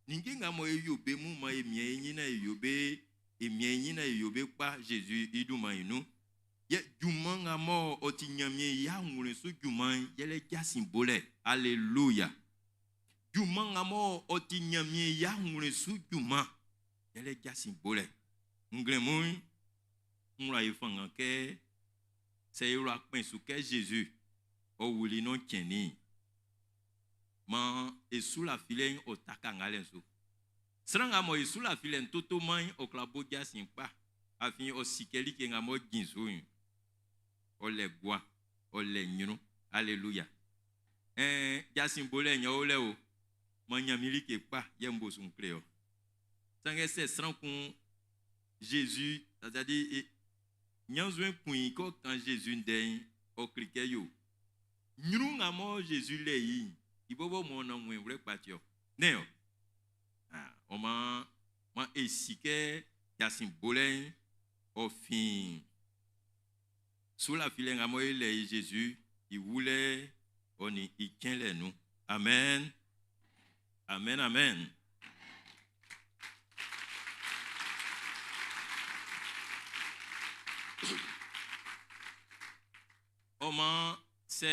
Ninnge nga mɔ e yo be mun maan e mian e ɲin naan e yo be, e mian e ɲin naan e yo be kpa Zezi i dunman'n nun. Yɛ junman nga mɔ ɔ ti Ɲanmiɛn i awlɛn su junman'n, yɛle jasin bolɛ. Aleluya! Junman nga mɔ ɔ ti Ɲanmiɛn i awlɛn su junman'n, yɛle jasin bolɛ. Nglɛmun'n, n wla e fanngan kɛ sɛ e wla kpɛn su kɛ Zezi ɔ wuli nn ɔ cɛnnin'n, maan e su lafilɛ'n ɔ taka ngalɛ'n su. Sran nga mɔ i su lafilɛ'n totoman'n, ɔ kwla bo jasin kpa, afin ɔ si kɛ like nga m'ɔ jin su'n, ɔ lɛ gua, ɔ lɛ ɲrun. Aleluya! Ɛɛn, jasin bolɛ'n yɛ ɔ o lɛ o, man Ɲanmiɛn like kpa yɛ n bo su n kle ɔ. Sanngɛ sɛ sran kun Zezi, c'est-à-dire ɲannzuɛn kun i kɛ ɔ kan Zezi ndɛ'n, ɔ kle kɛ yo. Ɲrun nga mɔ Zezi lɛ i'n, i bɔbɔ m'ɔ na wun i wlɛ kpa ti ɔ. Nɛ́n ɔ? Ɔ maan, maan e si kɛ jasin bolɛ'n ɔ fin sulafilɛ nga mɔ e lɛ i Zezi i wulɛ'n ɔ nin i cɛnlɛ'n nun. Amen. Amen, amen. Ɔ maan, sɛ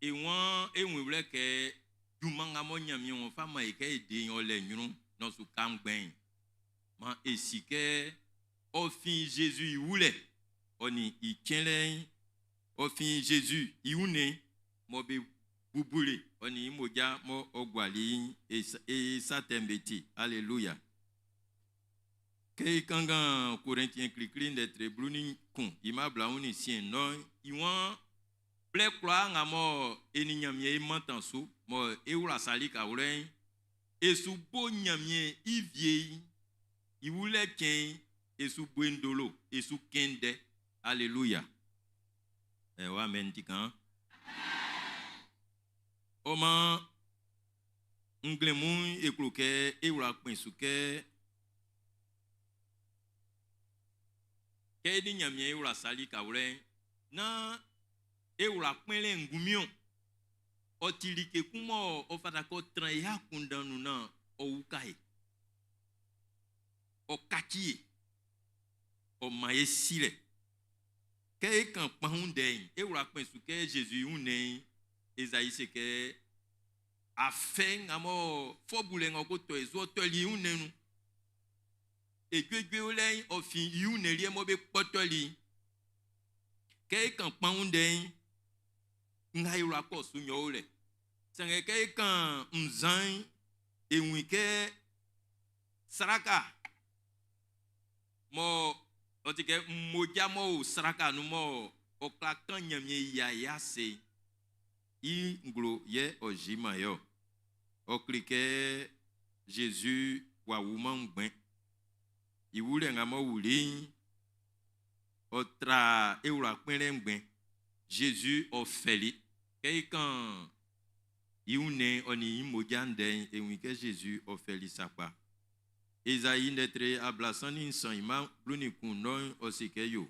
e waan é wún i wlɛ kɛ junman nga mɔ Ɲanmiɛn wá fá mán e kɛ e di'n ɔ lɛ ɲrun naan ɔ su ka ngbɛn'n, maan e si kɛ ɔ fin Zezi i wulɛ ɔ nin i cɛnlɛ'n, ɔ fin Zezi i wunnɛn mɔ be bubuli ɔ nin i mmoja m'ɔ guali'n e sa tɛ'm be ti. Aleluya! Kɛ e kanngan Korɛntiɛn klikli ndɛ tre 11 i mma 26 nun'n, i waan, Blɛ kwlaa nga mɔ e nin Ɲanmiɛn e mantan su, mɔ e wla sa lika wlɛ'n, e su bo Ɲanmiɛn i wie'n i wulɛ cɛn'n, e su bo e ndolo, e su kɛn ndɛ. Aleluya! Ɛ wa mɛn'n ti kaan. Ɔ maan, nglɛmun'n e klo kɛ e wla kpɛn su kɛ, kɛ e nin Ɲanmiɛn e wla sa lika wlɛ'n, nán e wla kpɛnlɛ'n ngunmin-ɔn. Ɔ ti like kun mɔ ɔ fata kɛ ɔ tran e akunndan nun naan ɔ uka e, ɔ kaci e, ɔ man e silɛ. Kɛ e kan kpanwun ndɛ'n, e wla kpɛn su kɛ Zezi i wunnɛn'n, Ezai se kɛ, Afɛ nga mɔ fɔ bulɛ nga ɔ ko tɔ e su, ɔ tɔli i wunnɛn'n nun. E juejue yolɛ'n, ɔ fin i wunnɛn liɛ mɔ be kpɔtɔli'n. Kɛ e kan kpanwun ndɛ'n, nga e wla kɔ su nɲɔn o lɛ. Sanngɛ kɛ e kan nzan'n, e wun i kɛ sraka. Mɔ ɔ ti kɛ mmoja m'ɔ o sraka nun mɔ ɔ kwla kan Ɲanmiɛn i ya i ase'n, i nglo yɛ ɔ zi man e ɔ. Ɔ kle kɛ Zezi w'a wuman ngbɛn. I wulɛ nga m'ɔ wuli'n, ɔ tra e wla kpɛnlɛ ngbɛn. Zezi ɔ fɛli. Kɛ i kan i wunnɛn'n ɔ nin i mmoja ndɛ'n, e wun kɛ Zezi ɔ fɛli sakpa. Ezai ndɛ tre 33 i mma 11 nɔ'n ɔ se kɛ yo.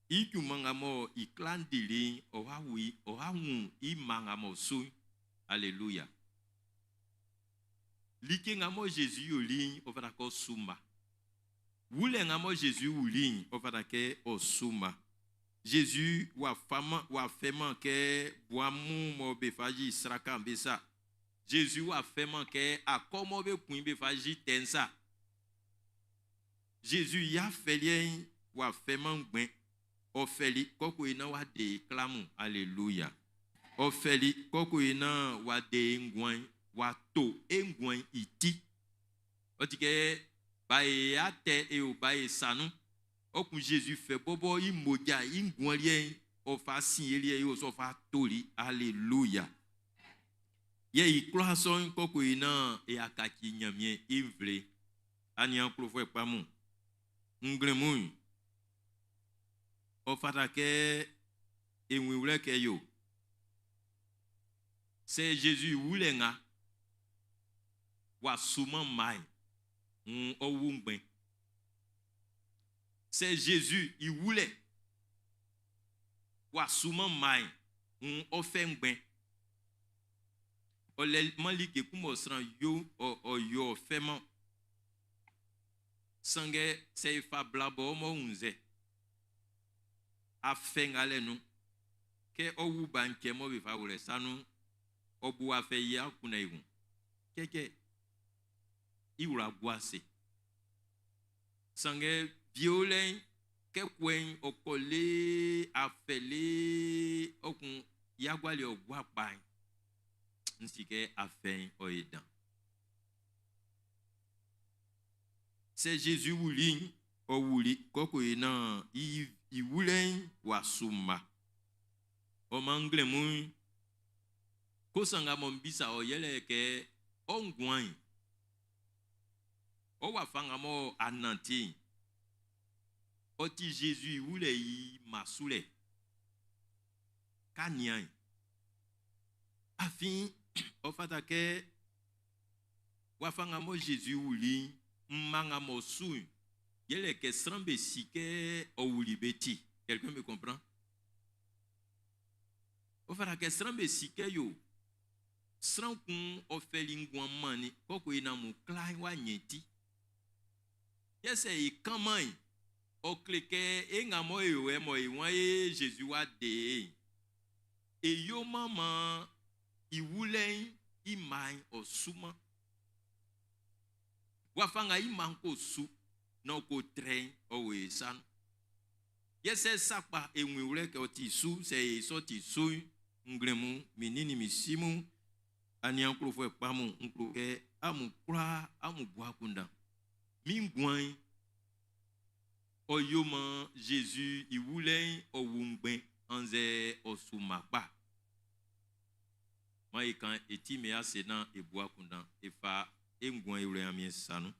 I junman nga mɔ i kla'n dili'n, ɔ wa wu i, ɔ wa wun i mma nga m'ɔ su'n. Aleluya. Like nga mɔ Zezi yoli'n, ɔ fata kɛ ɔ su mma. Wulɛ nga mɔ Zezi wuli'n, ɔ fata kɛ ɔ su mma. Zezi w'a faman w'a fɛman kɛ bua mun mɔ be fa yi sraka'n be sa. Zezi w'a fɛman kɛ akɔ mɔ be kun i be fa yi tɛ'n sa. Zezi i afɛliɛ'n w'a fɛman ngbɛn. Ɔ fɛli kɔkɔe naan w'a de e kla mun. Aleluya. Ɔ fɛli kɔkɔe naan w'a de e nguan'n, w'a to e nguan'n i ti. Ɔ ti kɛ ba e y'a tɛ e o ba e sa nun. Ɔ kun Zezi fɛ bɔbɔ i mmoja i nguan liɛ'n ɔ fa sin e liɛ i osu ɔ fa toli. Aleluya. Yɛ i kwlaa sɔ'n kɔkɔe naan e a kaci Ɲanmiɛn i nvle. Aniaan klofuɛ kpa mun, nglɛmun'n, ɔ fata kɛ e wun i wlɛ kɛ yo. Sɛ Zezi i wulɛ nga w'a suman mma'n, nn ɔ wu ngbɛn. Sɛ Zezi i wulɛ w'a suman mma'n, nn ɔ fɛ ngbɛn. Ɔ lɛ-man like kun bɔ sran yo ɔ yo ɔ fɛ-man. Sanngɛ sɛ e fa bla bɔ m'ɔ wunnzɛ afɛ ngalɛ nun'n, kɛ ɔ wu ba'n cɛ mɔ be fa wlɛ sa nun'n, ɔ bu afɛ i akunndan ekun? Cɛcɛ, i wla gua ase. Sanngɛ wie o lɛ'n, kɛ kuɛ'n ɔ kɔ lee afɛ lee ɔ kun i agualiɛ ɔ gua kpa'n, n si kɛ afɛ'n ɔ ye dan. Sɛ Zezi wuli'n, ɔ wuli kɔkɔe naan i i wulɛ'n w'a su mma. Ɔ maan nglɛmun'n, kosan nga mɔ n bisa ɔ yɛlɛ kɛ ɔ nguan'n, ɔ wafa nga mɔ a nanti'n, ɔ ti Zezi i wulɛ i mma sulɛ? Ka nian. Afin ɔ fata kɛ wafa nga mɔ Zezi wuli'n, mma nga m'ɔ su'n, yɛle kɛ sran'm be si kɛ ɔ wuli be ti. Quelqu'un me comprend? Ɔ fata kɛ sran'm be si kɛ yo, sran kun ɔ fɛli nguan mannin kɔkɔe naan amun kla'n w'a ɲɛn ti. Yɛ sɛ e kanman'n, ɔ kle kɛ e nga mɔ e o yɛ mɔ e waan e Zezi w'a de e'n, e yoman maan i wulɛ'n i mma'n ɔ suman. Wafa nga i mma'n ko su naan ɔ ko trɛ'n, ɔ o e sa nun. Yɛ sɛ sakpa e wun i wlɛ kɛ ɔ ti su, sɛ e sɔ ti su'n, nglɛmun, min nin nin min si mun, aniaan klofuɛ kpa mun, n klo kɛ amun kwlaa amun bu akunndan. Min nguan'n, ɔ yo maan Zezi i wulɛ'n ɔ wu ngbɛn annzɛ ɔ su mma kpa. Maan e kan e ti min ase naan e bu akunndan e fa e nguan'n e wlɛ Ɲanmiɛn sa nun.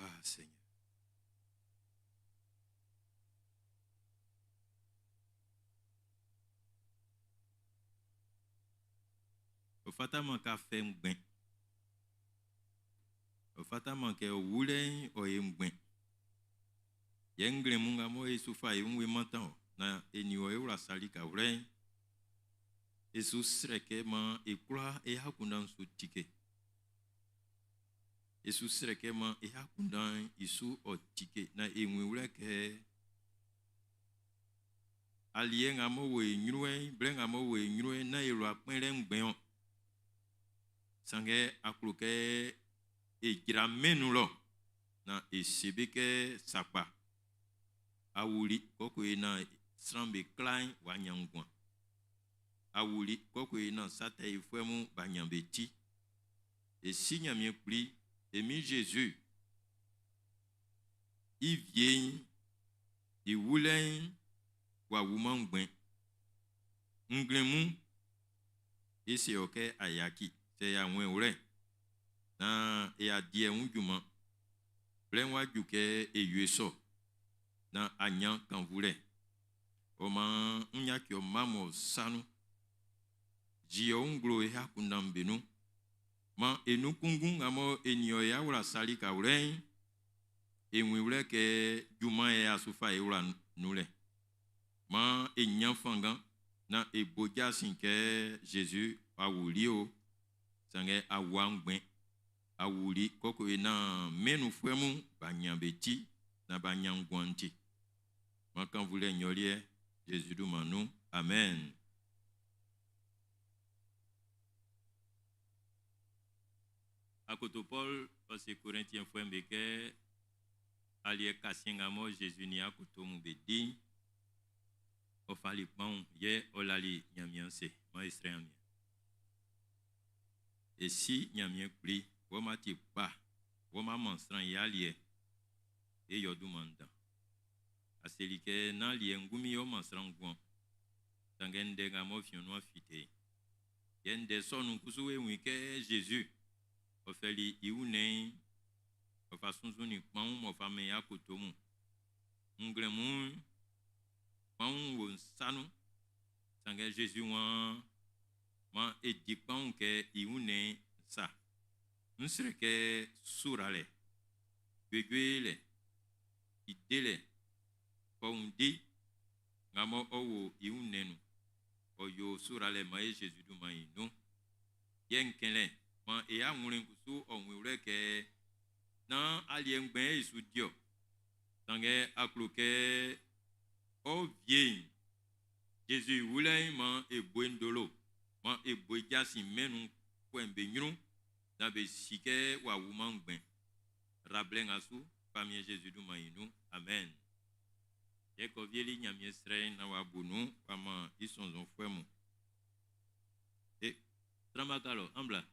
Ah, Seigneur. Ɔ fataman kɛ a fɛ ngbɛn. Ɔ fataman kɛ ɔ wulɛ'n ɔ ye ngbɛn. Yɛ nglɛmun nga mɔ e su fa e wun e mantan ɔ, naan e nin wɔ e wla sa lika wlɛ'n, E su srɛ kɛ maan e kwlaa e akunndan'n su tike. E su srɛ kɛ maan e akunndan'n i su ɔ tike naan e wun i wlɛ kɛ aliɛ nga m'ɔ wo e ɲrun'n, blɛ nga m'ɔ wo e ɲrun'n, nán e wla kpɛnlɛ ngbɛn ɔn. Sanngɛ a klo kɛ e jra mɛn'n nun lɔ naan e se be kɛ sakpa a wuli kɔkɔe naan sran'm be kwlaa'n w'a ɲan nguan. A wuli kɔkɔe naan sa tɛ yofuɛ mun b'a ɲan be ti. E Si Ɲanmiɛn Kpli, e Min Zezi i wie'n i wulɛ'n w'a wuman ngbɛn. Nglɛmun, e se ɔ kɛ a yaci, sɛ y'a wun i wlɛ naan e a di e wun junman. Blɛ'n w'a ju kɛ e yo e sɔ naan a ɲan kannvulɛ. Ɔ maan ń yáci ɔ mma mun ɔ sa nun. Yi ɔ wun nglo e akunndan'm be nun. Maan e nun kunngun nga mɔ e nin ɔ e awla sa likawlɛ'n, e wun i wlɛ kɛ junman yɛ a su fa e wla nun lɛ. Maan e ɲan fanngan naan e bo jasin kɛ Zezi a wuli o, sanngɛ a wua ngbɛn. A wuli kɔkɔe naan mɛn nunfuɛ mun b'a ɲan be ti naan b'a ɲan nguan'n ti. Maan kannvulɛ nyɔliɛ Zezi dunman nun. Amen. Akoto Pɔlu ɔ se Korɛntiɛnfuɛ'm be kɛ aliɛ kasiɛn nga mɔ Zezi nin akoto mun be di'n, ɔ fali kpanwun yɛ ɔ lali Ɲanmiɛn ase. Maan e srɛ Ɲanmiɛn. E Si Ɲanmiɛn Kpli, wɔ mɔ a ti kpa, wɔ mɔ a man sran i aliɛ, e yo ɔ dunman'n dan. A seli kɛ nán aliɛ ngunmin yɛ ɔ man sran nguan, sanngɛ ndɛ nga m'ɔ fin ɔ nuan fite'n. Yɛ ndɛ sɔ'n nun kusu e wun i kɛ Zezi, ɔ fɛli i wunnɛn'n ɔ fa sunnzunnin kpanwun m'ɔ fa mɛn i akoto mun. Nglɛmun'n, kpanwun'n wo n sa nun. Sanngɛ Zezi waan, maan e di kpanwun kɛ i wunnɛn'n sa. N srɛ kɛ suralɛ, juejuelɛ, i delɛ, fɔundi nga mɔ ɔ wo i wunnɛn'n nun'n, ɔ yo suralɛ man e Zezi dunman'n i nun. Yɛ n kɛnlɛ, man e anwlɛn'n kusu ɔ wun i wlɛ kɛ nán aliɛ ngbɛn e su di-ɔ, sanngɛ a klo kɛ ɔ wie'n, Zezi i wulɛ'n man e bo e ndolo, man e bo e jasin mɛn nunfuɛ'm be ɲrun naan be si kɛ w'a wuman ngbɛn. Ra blɛ nga su, Famiɛn Zezi dunman'n i nun. Amen. Yɛ kɛ ɔ wieli Ɲanmiɛn srɛ'n naan w'a bu nun w'a man i sɔnnzɔnfuɛ mun. E, sran b'a ka lɔ, an bla.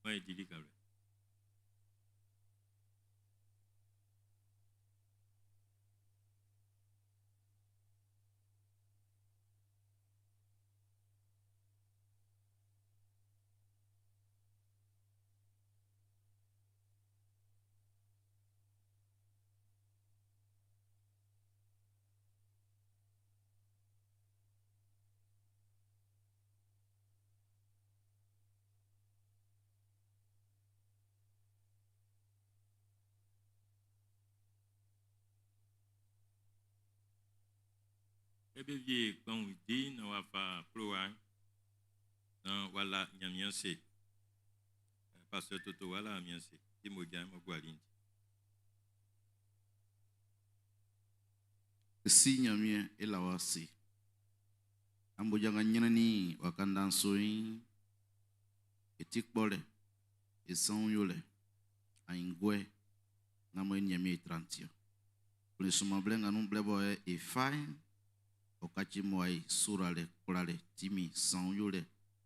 Maan e di likawlɛ. Kɛ be wie kpanwun di'n naan w'a fa klowa'n naan w'a la Ɲanmiɛn ase. Pasteur Toto w'a la Ɲanmiɛn ase i mmoja'n m'ɔ guali'n ti. E Si Ɲanmiɛn, e la wɔ ase. Mmoja nga ɲrɛnnin waka nda'n su'n, e ti kpɔlɛ, e sanwun yolɛ, aenguɛ nga mɔ e nin Ɲanmiɛn e tra'n ti-ɔ. Kplin su man blɛ nga nun blɛ bɔ e fa'n, ɔ kaci muae, suralɛ, kwlalɛ, tinmin, sanwun yolɛ.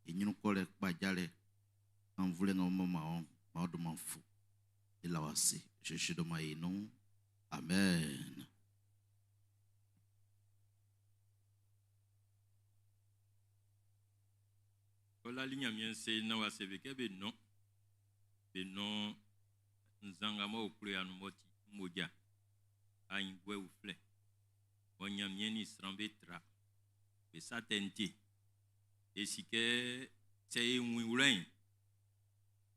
E ɲrun kɔlɛ kpajalɛ anvle nga mo ma on ma o man fu. E la wase. Jésus do ma inu. Amen. Olali Ɲanmiɛn se na wa se be kɛ be nɔn nzan nga m'ɔ klo ya nun m'ɔ ti mmoja aenguɛ uflɛ mɔ Ɲanmiɛn ni sran be tra be sa tɛ'n ti e si kɛ sɛ e wun i wlɛ'n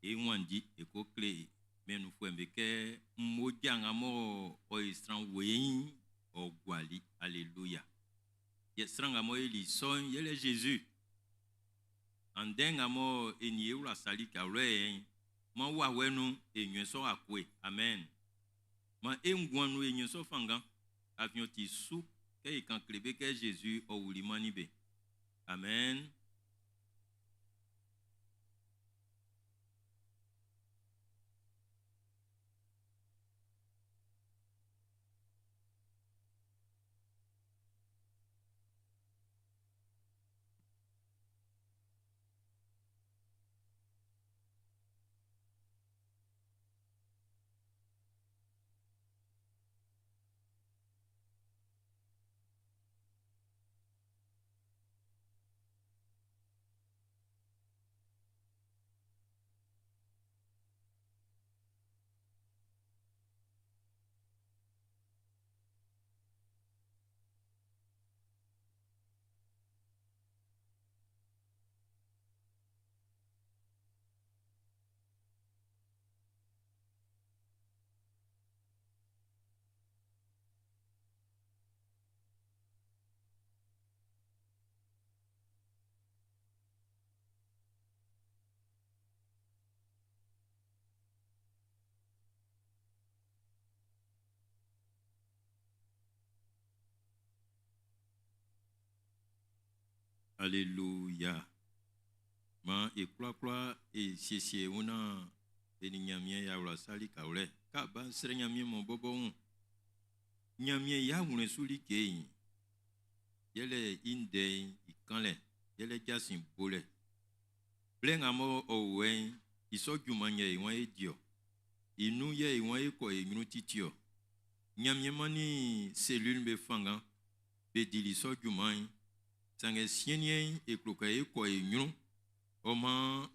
e wanndi e ko kle mɛn nunfuɛ'm be kɛ mmoja nga mɔ ɔ ye sran weiin ɔ guali. Alléluia. Yɛ sran nga mɔ e li sɔ'n yɛlɛ Jésus. Andɛ nga mɔ e ni e wla sali kawlɛ'n ma wawɛ nun e nyɔn sɔ akoe. Amen. Ma e nguan nun e nyɔn sɔ fangan afiɔn ti su kɛ e kan kle be kɛ Jésus ɔ wuli mani be. Amen. Alléluia. Ma e kwlakwla e siesie wuna e ni Ɲanmiɛn ya wla sali kawlɛ. Ka ba srɛ Ɲanmiɛn mɔ bɔbɔ wun. Ɲanmiɛn ya wlɛ su like yin. Yɛlɛ i ndɛ'n i kanlɛ, yɛlɛ jasin bolɛ. Blɛ nga mɔ ɔ wɛn i sɔ junman yɛ i wan e di ɔ. I nun yɛ i wan e kɔ e ɲrun titi ɔ. Ɲanmiɛn mannin cellule be fanngan be dili sɔ junman'n. Sanngɛ siɛn'n e klo kɛ e kɔ e ɲrun. Ɔ maan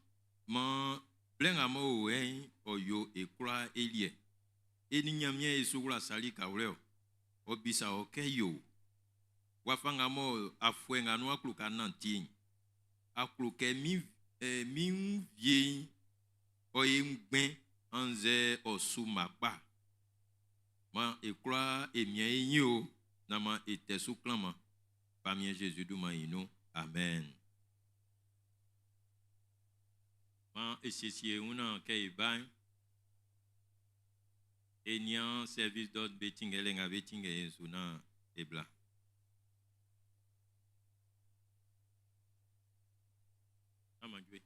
man blɛ nga mɔ o wɛn ɔ yo e kwla e liɛ. E ni Ɲanmiɛn e su wla sali kawlɛ ɔ. Ɔ bisa ɔ kɛ yo. Wafa nga mɔ afuɛ nga nun aklo ka nanti'n. Aklo kɛ min wie'n ɔ ye ngbɛn annzɛ ɔ su ma kpa. Ma e kwla e mian e ɲin o na ma e tɛ su klanman. Famiɛn Jésus dunman yi nun. Amen. Ma e siesie wuna kɛ e ba'n. E nian service d'ordre be tinngɛ nga be tinngɛ e su na e bla. Amanjwe.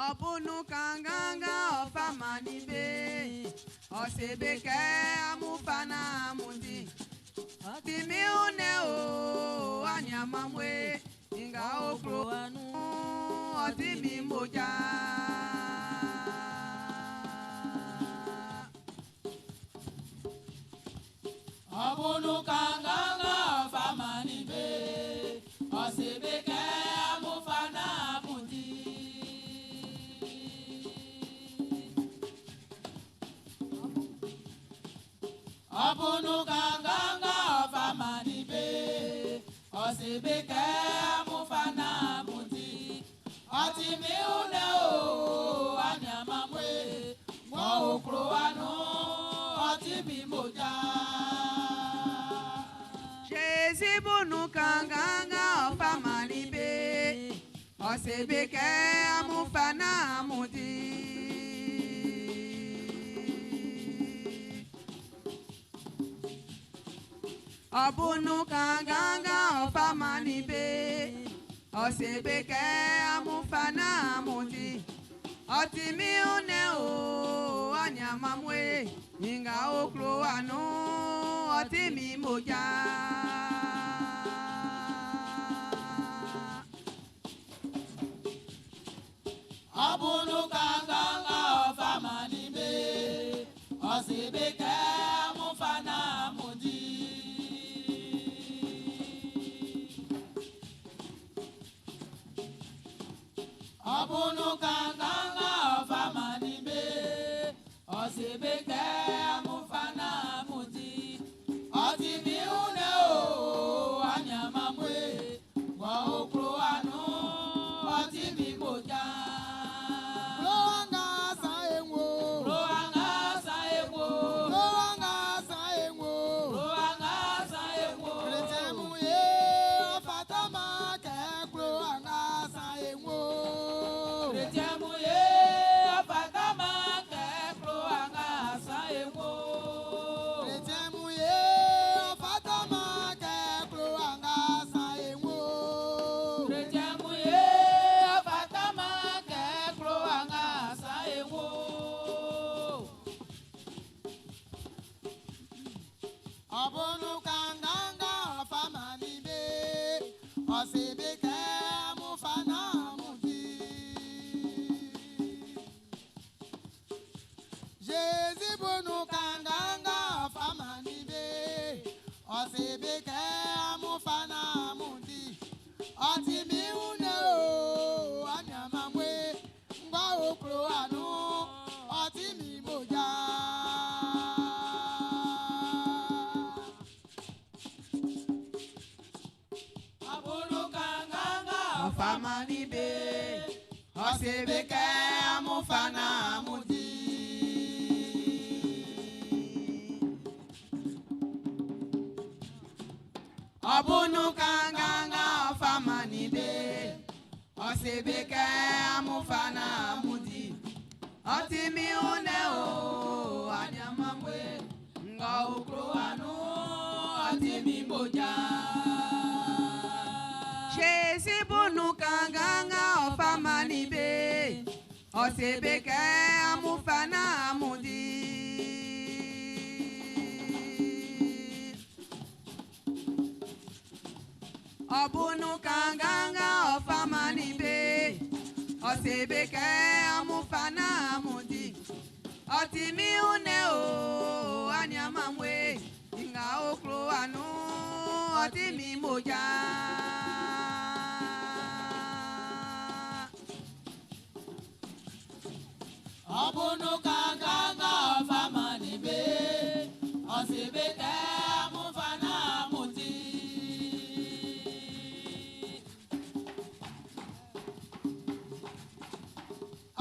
Ọbụnụ kanganga ọfa manibe ọsebeke amụfana amụdi timi une o anyamamwe nga okro ọtimi moja. Ọbụnụ kanganga ọfa manibe ọsebeke amụfana amụdi. Ọbụnụ kanganga ọfa manibe ọsebeke amụfana amụdi ọtimi une o anyamamwe wọn okro anu ọtimi moja. Jésus bunu kanganga ọfa manibe ọsebeke amụfana amụdi. Ọ̀bùnú kàngàngàn ọ̀fà máa níbẹ̀. Ọ̀sẹ̀bẹ̀kẹ́ amúfaná àmúdi. Ọtí mi ń nẹ́ o, ọ̀nyàmàmúwe. Ìgbà òkúrò àánú, ọtí mi mò já. Abunu kanganga ọfa manibe, ọsibike amufana amudi. Abunu kanganga ọfa manibe, ọsibike amufana amudi. Ọtí mi ń nẹ o, anyamamwe, wọ́n okro anu, ọtí mi mò já. Lowanga sa enwo. Lowanga sa enwo. Lowanga sa enwo. Lowanga sa enwo. Kretemu ye fatama ke lowanga sa enwo. Kretemu ye fatama ke lowanga sa enwo. Kretemu ye fatama ke lowanga sa enwo. Kretemu ye fatama ke lowanga sa enwo. Ọbụnụ ka nganga ọfama n'ibe, ọsibike mụfa na mụdi. Jezi bụnụ ka nganga ọfama n'ibe, ọsibike mụfa na mụdi. Ọtịmị une o, ọnyamamwe, ngwa okro anụ, ọtịmị moja. Abunu kanganga Ọ̀fà máa níbẹ̀, ọ̀sẹ̀bẹ̀kẹ́ amúfaná àmúdi. Ọ̀bùnú kàngàngà ọ̀fà máa níbẹ̀, ọ̀sẹ̀bẹ̀kẹ́ amúfaná àmúdi. Ọtí mi ń nẹ́ o, ànyàmàmwé, ńgọ̀ òkúrò àánú, ọtí mi mò já. Jésù bùnú kàngàngà ọ̀fà máa níbẹ̀, ọ̀sẹ̀bẹ̀kẹ́ amúfaná àmúdi. Ọ̀bùnú kàngàngà ọ̀fà máa níbẹ̀, ọ̀sẹ̀bẹ̀kẹ́ amúfaná àmúdi. Ọtí mi ń nẹ́ o, ànyàmàmwé, ìgbà òkúrò àánú, ọtí mi mò já. Ọbụnụ kanganga ọfa manibe, ọsibike amufana amuti.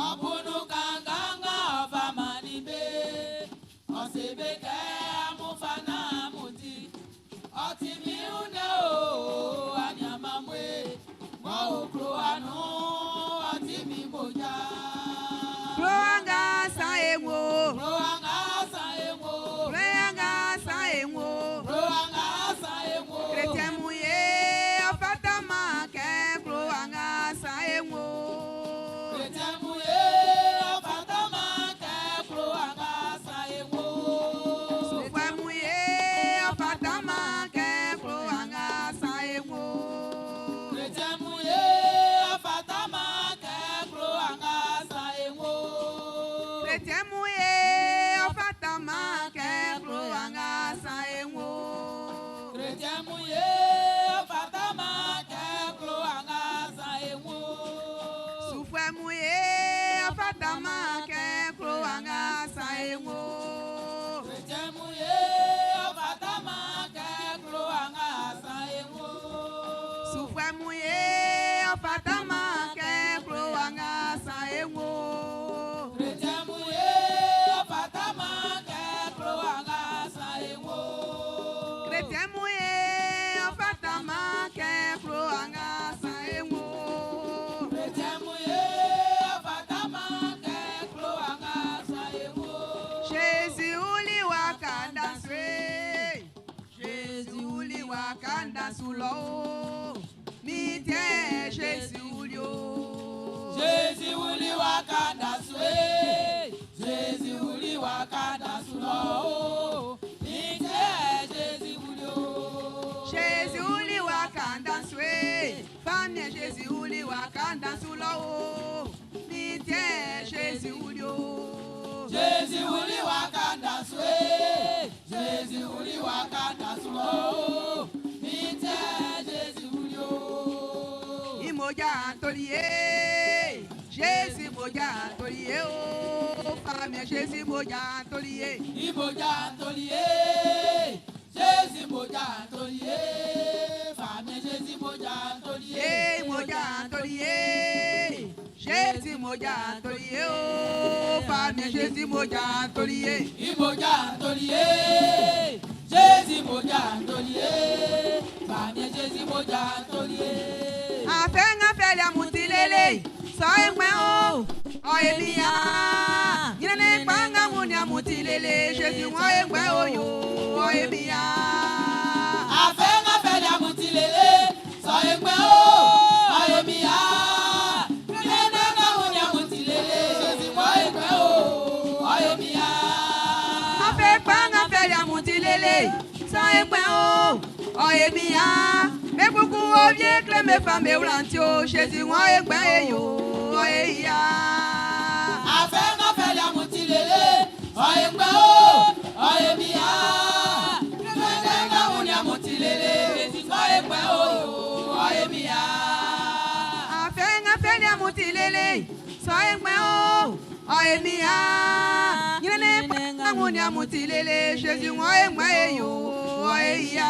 Ọbụnụ kanganga ọfa manibe, ọsibike amufana amuti. Ọtí mi ń nẹ o, anyamamwe, mọ òkúrò àánú, ọtí mi mò já. Lowanga sa enwo. Lowanga sa enwo. Lowanga sa enwo. Lowanga sa enwo. Kretemu ye ọfatama ke lowanga sa enwo. Kretemu ye ọfatama ke lowanga sa enwo. Sofwemu ye ọfatama ke lowanga sa enwo. Kretemu ye ọfatama ke lowanga sa enwo. Kretemu ye ọfatama ke lowanga sa enwo. Kretemu ye ọfatama ke lowanga sa enwo. Sufwemu ye ọfatama ke lowanga sa enwo. Kretemu ye ọfatama ke lowanga sa enwo. Sufwemu ye ọfatama ke lowanga sa enwo. Kretemu ye ọfatama ke lowanga sa enwo. wakanda su lɔ o. Mi tiɛ Jésus wuli o. Jésus wuli wakanda su e. Jésus wuli wakanda su lɔ o. Mi tiɛ Jésus wuli o. Jésus wuli wakanda su e. Famiɛ Jésus wuli wakanda su lɔ o. Mi tiɛ Jésus wuli o. Jésus wuli wakanda su e. Jésus wuli wakanda su lɔ o. Mi tiɛ Jésus wuli o. Imoja antoliye. Jésus moja antoliye o. Famiɛ Jésus moja antoliye. Imoja antoliye. Jésus moja antoliye. Famiɛ Jésus moja antoliye. Eh, moja antoliye. Jésus moja antoliye o. Famiɛ Jésus moja antoliye. Imoja antoliye. Jésus moja antoliye. Famiɛ Jésus moja antoliye. Afɛn fɛlɛ mutilele sɔ eŋmɛ o ɔ emiya ɲinɛ kpanga mu ni amutilele Jésus ŋɔ eŋmɛ o yo ɔ emiya. Afɛn fɛlɛ mutilele sɔ eŋmɛ o ɔ emiya. Ɲinɛ kpanga mu ni amutilele Jésus ŋɔ eŋmɛ o ɔ emiya. Afɛn kpanga fɛlɛ amutilele sɔ eŋmɛ o ɔ emiya. Mekuku ovie kle mefa mewlanti o Jésus ŋɔ eŋmɛ yo ɔ eya. Afɛn fɛlɛ mutilele sɔ eŋmɛ o ɔ emiya. Ɲinɛ kpanga mu ni amutilele Jésus ŋɔ eŋmɛ o ɔ emiya. Afɛn fɛlɛ amutilele sɔ eŋmɛ o ɔ emiya. Ɲinɛ kpanga mu ni amutilele Jésus ŋɔ eŋmɛ yo ɔ eya.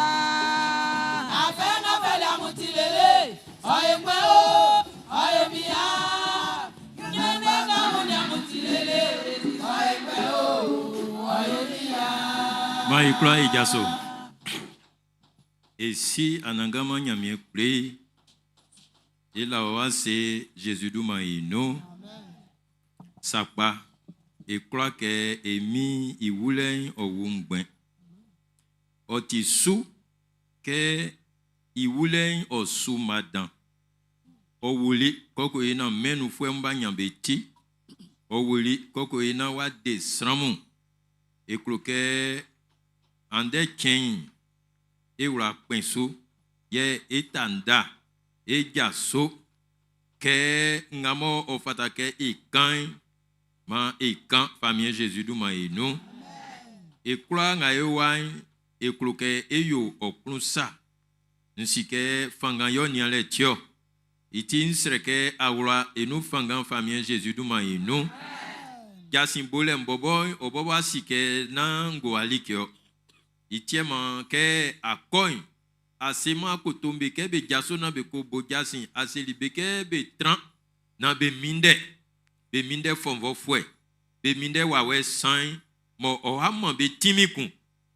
Afɛn fɛlɛ mutilele sɔ eŋmɛ o ɔ emiya. Ɲinɛ kpanga mu ni amutilele Jésus ŋɔ eŋmɛ o ɔ emiya. Ma ikura ijaso. Esi anangama nyamie kple. Ela wa se Jésus duma ino. Sakpa. Ekura ke emi iwule owu ngbɛn. Ɔti su ke iwule ɔsu madan. Ɔwuli kɔkɔ yina mɛnu fue ŋba nyambe ti. Ɔwuli kɔkɔ yina wa de sramu. Eklo ke ande tsɛn ewura kpɛnso yɛ etanda edza so ke ŋamɔ ɔfata ke ekan ma ekan famille Jésus duma enu. Ekura ŋa ye wa eklo ke eyo ɔklun sa nsi ke fangan yɔ nia lɛ tiɔ iti nsrɛ ke awura enu fangan famille Jésus duma enu. Jasin bolɛ nbɔbɔ ɔbɔbɔ asi ke na ŋgo alikeɔ itiɛ ma ke akɔin asema kotombe ke be jaso na be ko bo jasin aseli be ke be tran na be minde be minde fɔnvɔ fɔɛ be minde wawɛ san mɔ ɔhamɔ be timi kun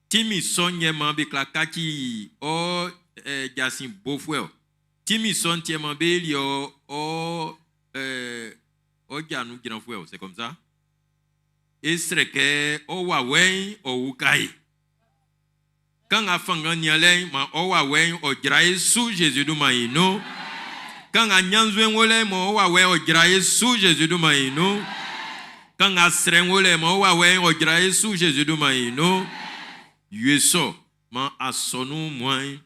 timi sɔnyɛ ma be kla katsi ɔ ɛ jasin bo fɔɛ o timi sɔntiɛ ma be li ɔ ɔ ɛ ɔdzanu dzra fɔɛ o, c'est comme ça. Esrɛ ke ɔwawɛ ɔwu ka yi kan ka fanga nialɛ ma ɔwawɛ ɔdzra ye su Jésus do ma yi no. Kan ka nyanzue ŋo ma ɔwawɛ ɔdzra ye su Jésus do ma yi no. Kan ka srɛ ŋo ma ɔwawɛ ɔdzra ye su Jésus do ma yi no. Yue sɔ ma asɔnu mɔe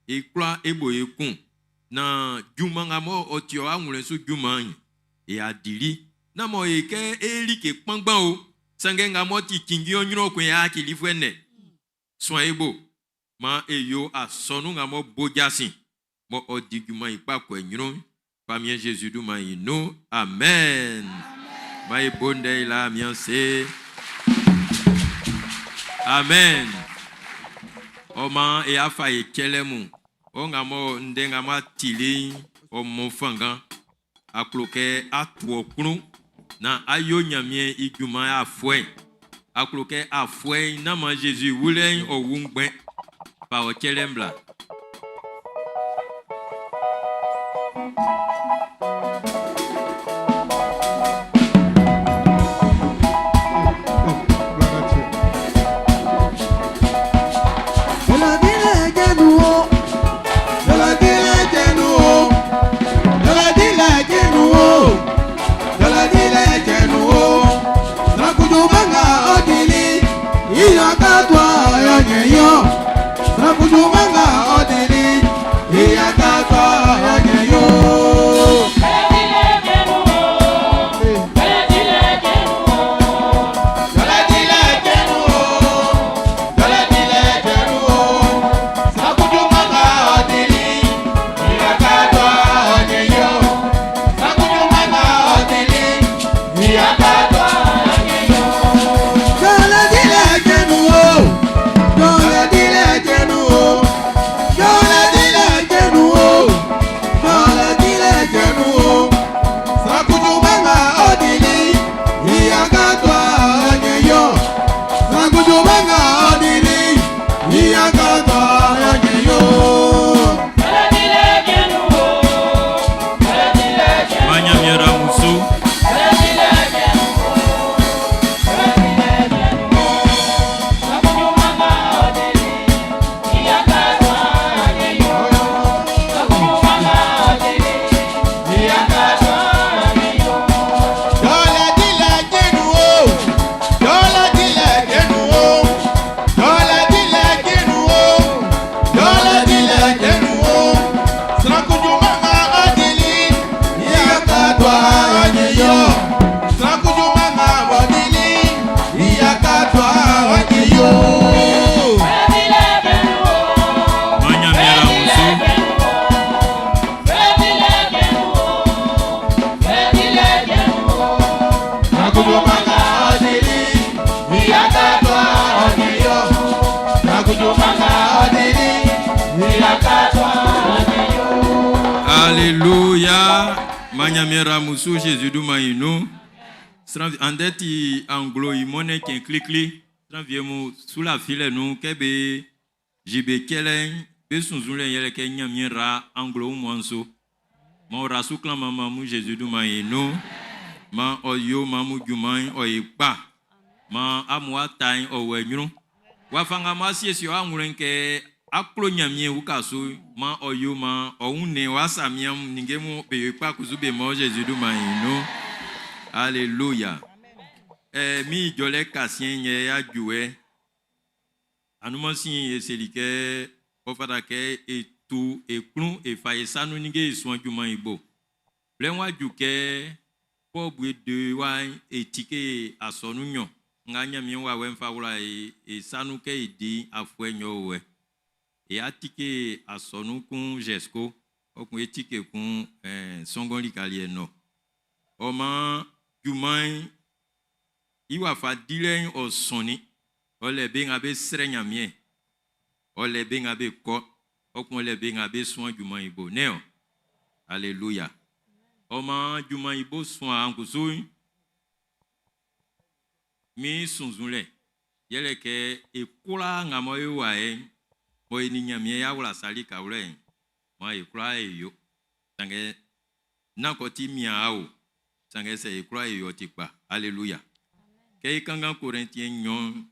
ekura ebo ekun na juma ŋa mɔ ɔtiɔ aŋlɛ su juma yi eya dili na mɔ yi ke eli ke kpangban o sange ŋa mɔ ti tsingi ɔnyrɔ koe ya tsi li fue nɛ sɔn ebo ma eyo asɔnu ŋa mɔ bodzasin mɔ ɔdi juma yi kpa kɔe nyrɔ famille Jésus do ma yi no, amen. Ma ye bonde yi la mianse, amen. Ɔma eya fa ye tsɛlɛ mu ɔŋa mɔ ŋdɛ ŋa ma tili ɔmɔ fangan aklo kɛ atuɔ kunu na ayo nyamie idjuma afɔɛ aklo kɛ afɔɛ nama Jésus wulɛ ɔwu ŋgbɛ fa ɔtsɛlɛ ŋbla. Gloire à Dieu. Ɲanmiɛn ra amun su Zezi dunman'n i nun. Sran andɛ ti anglo i mɔnnɛn cɛn klikli. Sran wie mun sulafilɛ nun kɛ be ji be cɛlɛ'n, be sunnzunlɛ'n yɛlɛ kɛ Ɲanmiɛn ra anglo wunmuan'n su. Man ɔ ra su klanman man amun Zezi dunman'n i nun. Man ɔ yo man amun junman'n ɔ yi kpa. Man amun ata'n ɔ wɔ ɲrun. Wafa nga amun asiesie awlɛn'n kɛ a klo Ɲanmiɛn uka su, man ɔ yo man ɔ wunnɛn ɔ asa mian ninnge mun be yo kpa kusu be mɔ Zezi dunman'n i nun. Alléluia. Mi ijɔlɛ kasiɛn yɛ y'a juwɛ. Anumansin e seli kɛ ɔ fata kɛ e tu e klun e fa e sa nun ninnge e suan junman i bo. Blɛ wa ju kɛ Paul bue de wa e tike asɔnun nnyɔn nga Ɲanmiɛn wawɛ'n fa wla e sa nun kɛ e di afuɛ nnyɔn wɛ. E atike asɔnun kun Jesco, ɔ kun e tike kun Sɔngɔn lika liɛ nɔ. Ɔ maan junman'n i wafa dilɛ'n ɔ sɔnnin. Ɔ lɛ be nga be srɛ Ɲanmiɛn, ɔ lɛ be nga be kɔ, ɔ kun lɛ be nga be suan junman i bo. Ne o? Alléluia. Ɔ maan junman i bo suan kusu'n, mi sunnzunlɛ yɛlɛ kɛ e kwlaa nga mɔ e wa yɛ'n, mɔ e ni Ɲanmiɛn y'a wla sali kawlɛ'n, maan e kwlaa e yo. Sanngɛ nán kɔ ti mian o, sanngɛ sɛ e kwlaa e yo ti kpa. Alléluia. Kɛ e kanngan Korintien nnyɔn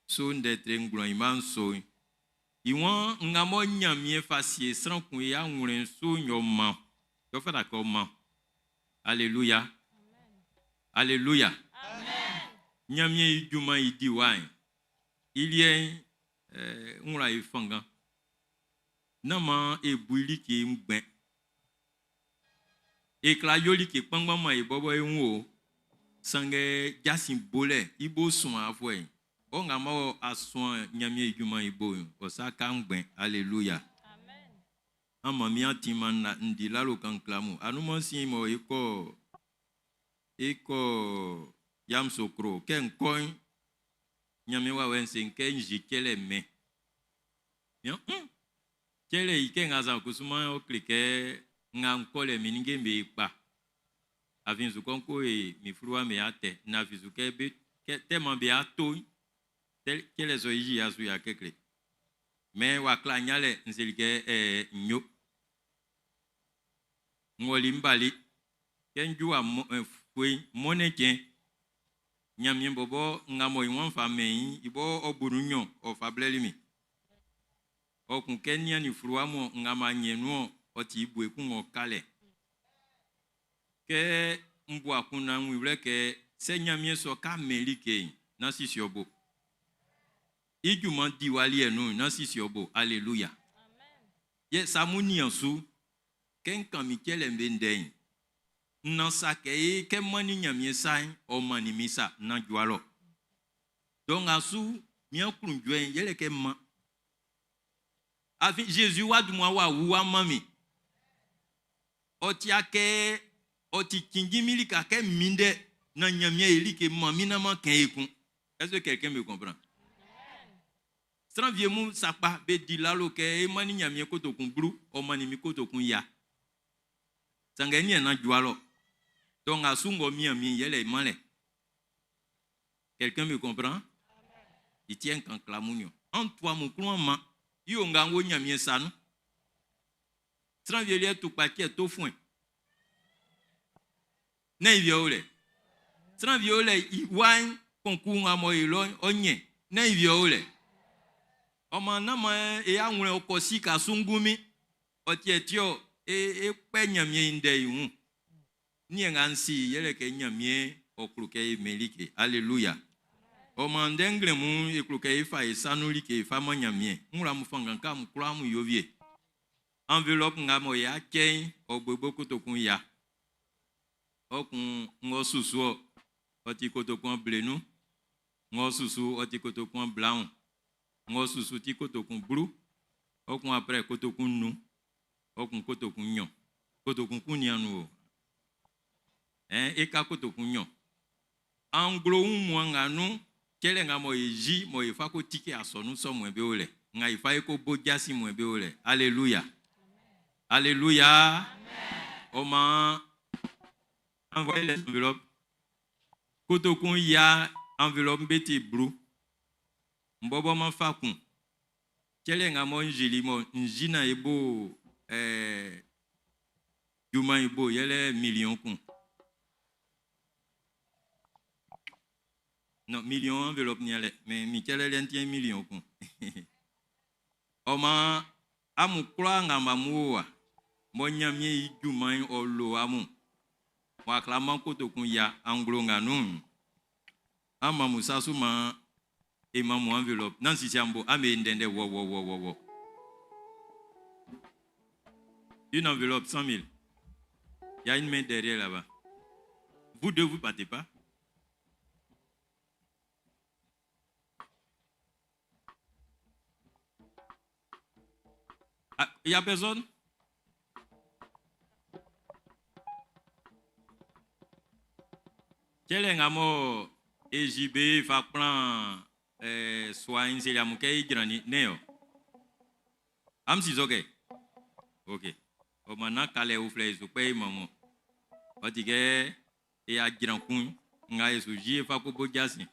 so ndɛ tre ngwlan i ma nso'n, i waan nga mɔ Ɲanmiɛn fa sie sran kun i awlɛn su yɔ man, yɔ fata kɛ ɔ man. Alléluia. Alléluia. Ɲanmiɛn i junman i di wa'n, i liɛ'n n wla e fanngan. Nán maan e bu i like ngbɛn. E kwla yo like kpanngban man e bɔbɔ e wun o. Sanngɛ jasin bolɛ i bo suan afuɛ'n, ɔ nga mɔ a suan Ɲanmiɛn i junman i bo'n, ɔ sa ka ngbɛn. Alléluia. Ama mi atin man na ndi lalo kan klamu. Anuman sin mɔ e kɔ e kɔ Yamoussoukro kɛ nkɔ'n Ɲanmiɛn wawɛ'n se kɛ n zi cɛlɛ mɛn. Yan cɛlɛ yi kɛ nga sa kusuman ɔ kle kɛ nga nkɔ lɛ mi ninnge'm be kpa. Afin su kɔn ko e mi fluwa mi atɛ na fi su kɛ be kɛ tɛman be ato cɛlɛ sɔ yi ya su ya kekle. Mɛ wa kla nyalɛ n seli kɛ nyo. Nwɔli mbali kɛ n ju a fue mɔnɛ cɛn. Ɲanmiɛn bɔbɔ nga mɔ i wan fa mɛn i, i bɔ ɔ bu nun nnyɔn, ɔ fa blɛli min. Ɔ kun kɛ nian ni fluwa mɔ nga ma nyɛ nun ɔ ti bue kun ɔ kalɛ. Kɛ n bu akunndan n wun i wlɛ kɛ sɛ Ɲanmiɛn sɔ ka mɛn like'n, nán sisi ɔ bo. I junman diwa liɛ nun'n, nán sisi ɔ bo. Alléluia. Yɛ sa mun nian su, kɛ n kan min cɛlɛ'm be ndɛ'n, nan sa kɛ e kɛ man ni Ɲanmiɛn sa'n, ɔ man ni min sa, nan jua lɔ. Dɔ nga su, mian klunjuɛ'n, yɛlɛ kɛ man. Afin Jésus wa dun wa wu wa man min. Ɔ ti akɛ, ɔ ti cinnjin mi lika kɛ min dɛ, na Ɲanmiɛn yi like man mi na man kɛn ekun. Est-ce que quelqu'un me comprend? Sran wie mun sakpa be di lalo kɛ e man ni Ɲanmiɛn kotokun blu, ɔ man ni mi kotokun ya. Sanngɛ nian na jua lɔ. Dɔ nga su ngɔ mian min yɛlɛ i man lɛ. Quelqu'un me comprend? I tiɛ nkan klamu nyɔ. An tua mun klun ama. I o nga wo Ɲanmiɛn sa nun. Sran wie liɛ tukpacɛ to fuen. Ne i wie o lɛ. Sran wie o lɛ i wa'n kɔnku nga mɔ e lɔ ɔ nyɛ. Ne i wie o lɛ. Ɔ ma na ma e awlɛn ɔ kɔ sika sungumi. Ɔ tiɛ tiɛ e kpɛ Ɲanmiɛn i ndɛ i wun. Niɛ nga n si yɛlɛ kɛ Ɲanmiɛn ɔ klo kɛ e mɛn like. Alléluia. Ɔ ma ndɛ nglɛ mun e klo kɛ e fa e sa nun like e fa man Ɲanmiɛn. N wla mu fanngan ka mu kwlaa mu yo wie. Enveloppe nga mɔ y'a cɛ'n ɔ gbogbo kotokun ya. Ɔ kun ngɔ susu ɔ, ɔ ti kotokun blenu. Ngɔ susu ɔ ti kotokun blaun. Ngɔ susu ti kotokun blu. Ɔ kun après kotokun nu. Ɔ kun kotokun nnyɔn. Kotokun kun nian nu o. Ɛn e ka kotokun nnyɔn. Anglo wunmuan nga nun, cɛlɛ nga mɔ e zi mɔ e fa ko tike asɔnun sɔ mɔ be o lɛ. Nga e fa e ko bo jasin mɔ be o lɛ. Alléluia. Alléluia. Ɔ maan. Envoyez les enveloppes. Kotokun ya enveloppe be ti blu. Mbɔbɔ man fa kun. Cɛlɛ nga mɔ n zeli mɔ n zina e bo junman i bo yɛlɛ million kun. Non, million enveloppe ni alɛ, mais mi cɛlɛ lɛ n million kun. Ɔ amu kura nga ma mu wa, mɔ nyamie i junman ɔ lo amu. Mɔ aklama kotokun ya anglo nga nun. Ama musa suma e ma mu enveloppe. Nan sisi ambo ame ndende wo wo wo wo wo. Une enveloppe 100 000. Il y a une main derrière là-bas. Vous deux, vous partez pas. Ah, il n'y a personne? Quel est le EJB fa plan soin c'est la mouké grani néo. Am si ok. Ok. O mana kale ou fle so pe maman. O ti ke e a gran kun nga e so jie fa ko bo jasi.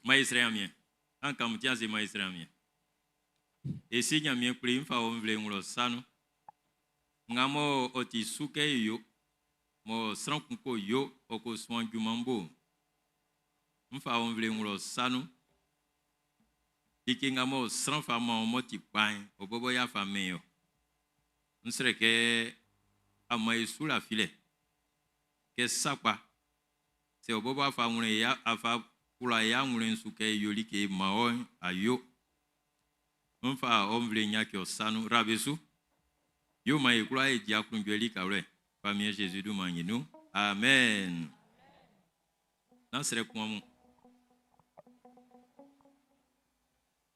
Ma isre amien. An kam tia se ma isre amien. E si nyamien kple mfa o mvle nglo sanu. Nga mo o ti suke yo. Mo sran kun ko yo o ko swan jumambo. Mfa o mvle nglo sanu. Dike nga mo sran fa mo mo ti pan o bobo ya fa me yo. Nsre ke ama esu la file. Ke sakpa. Se o bobo afa nwre ya afa kula ya nwre nsu ke yoli ke ma o ayo. Mfa o mvle nya ke osanu rabesu. Yo ma e kula e dia kunjeli kawle. Famille Jésus du manginu. Amen. Nan sere kwa mu.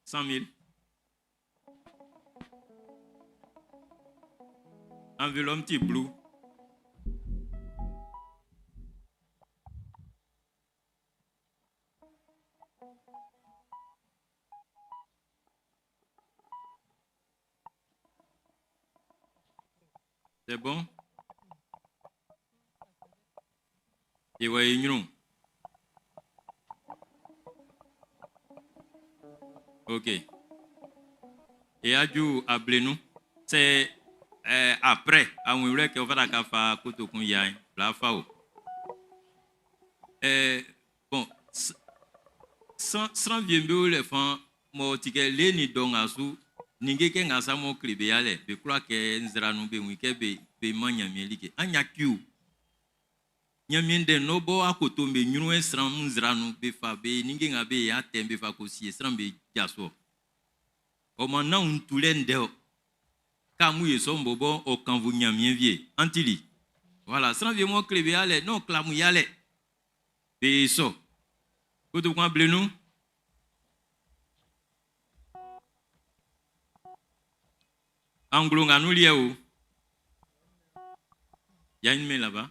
100 000. Enveloppe petit blue. C'est bon? Et voyez nous. Ok. Et adieu à Blenou. C'est après, à un moment que on va la fa koto kun ya la fa o. Bon, sans vieux le fan mo tike le ni don asu ninge ke ngasa mo klebe ya le be kura ke nzra nu be wi ke be be ma nyamie like anya kiu. Nyamie de no bo akoto me nyuru esran nzra nu be fa be ninge nga be ya tem be fa ko si esran be jaso. O ma na un tule nde o. Kamu ye so mbobo o kan vu nyamie vie antili. Voilà, sran vie mo klebe ya le non klamu ya le. Be so. Koto kwa blenu. Anglo nga nou lié o. Y a une main là-bas.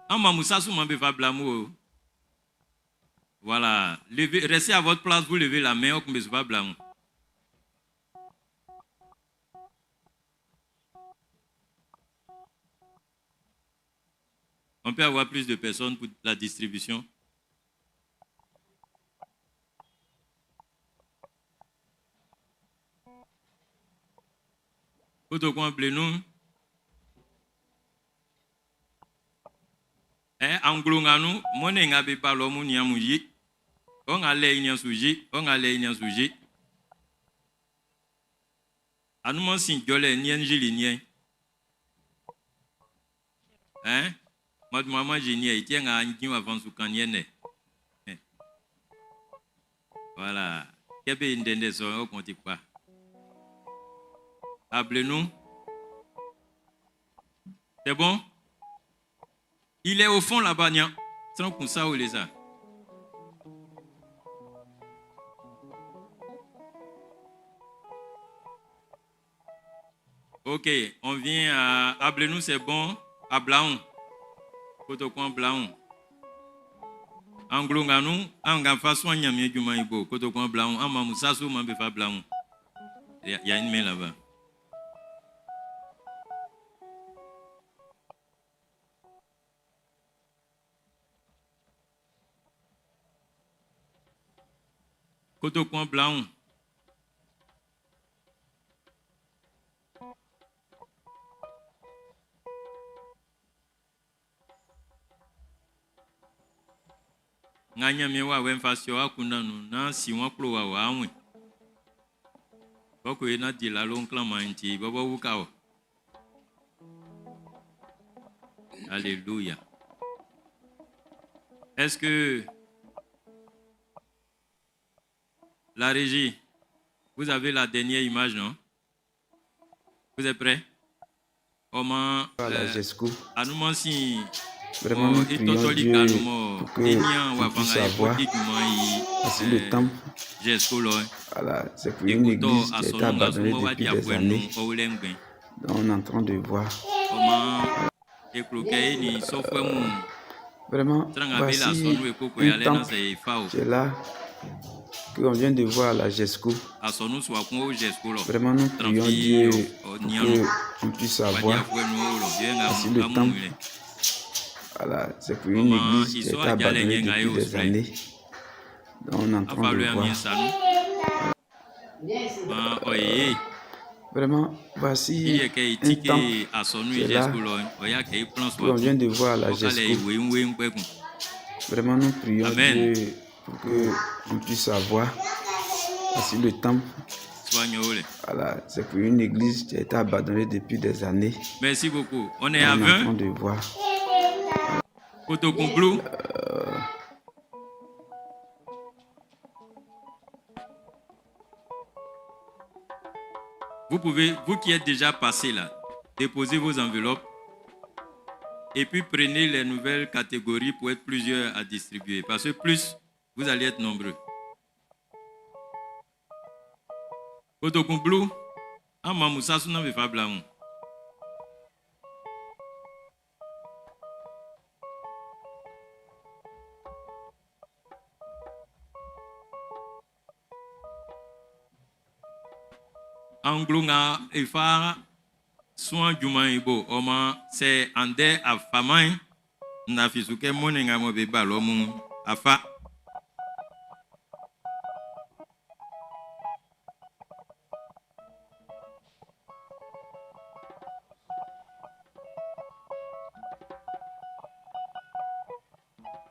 An ma sou man be fa blamou o. Voilà, levez, restez à votre place, vous levez la main, on be fa blamou. On peut avoir plus de personnes pour la distribution. Koto kwa blenou. Eh, anglo nga nou, mone nga be ba lo mu ni amu ji. O nga le ni asu ji, o nga le ni asu ji. Anu mo sin jole ni en jili ni. Hein? Moi, maman, j'ai ni, il tient à un qui va sous kan ne. Voilà. Kebe ndende so o konti kwa. Appelez-nous. C'est bon? Il est au fond là-bas, nia. Sans qu'on ça ou les ça. Ok, on vient à Ablenou, c'est bon. À Blaon. Kotokwan Blaon. Anglo nganou, anga façon nyamie juma ibo. Kotokwan Blaon, ama musasu mambe fa Blaon. Il y a une main là-bas. Kotokun blaun. Nga Ɲanmiɛn wawɛ'n fa sie ɔ akunndan nun'n, naan si wɔn kplowa wɔ awɛn. Bɔko na di lalo nklanman'n ti bɔbɔ wuka wɔ. Alléluia. Est-ce que la régie, vous avez la dernière image, non? Vous êtes prêts? Comment Voilà, Jesco. Anumansi Vraiment, nous prions Dieu pour que puisse avoir voici le temple. Voilà, c'est pour une église qui a été abandonnée depuis des années. Donc, on est en train de voir. Vraiment, voici un temple qui est là, qu'on vient de voir à la GESCO. Vraiment, nous prions Dieu pour qu'on puisse avoir voici le temple. Voilà, c'est pour une église qui a été abandonnée depuis des années. Donc, on est en train de voir. Vraiment, voici un temple qui est là, qu'on vient de voir à la GESCO. Vraiment, nous prions Dieu pour qu'on puisse avoir voici le temple. Voilà, c'est pour une église qui a été abandonnée depuis des années. Merci beaucoup. On est à 20. En train de voir. Kotokun Vous pouvez, vous qui êtes déjà passé là, déposez vos enveloppes et puis prenez les nouvelles catégories pour être plusieurs à distribuer. Parce que plus, vous allez être nombreux. Kotokun Blue, Amamoussa Suna Vefa Blaou. Anglo nga efa suan juman ibo ọmọ sẹ andẹ afaman nafisukẹ mọni nga mọ bẹ ba lọmu afa.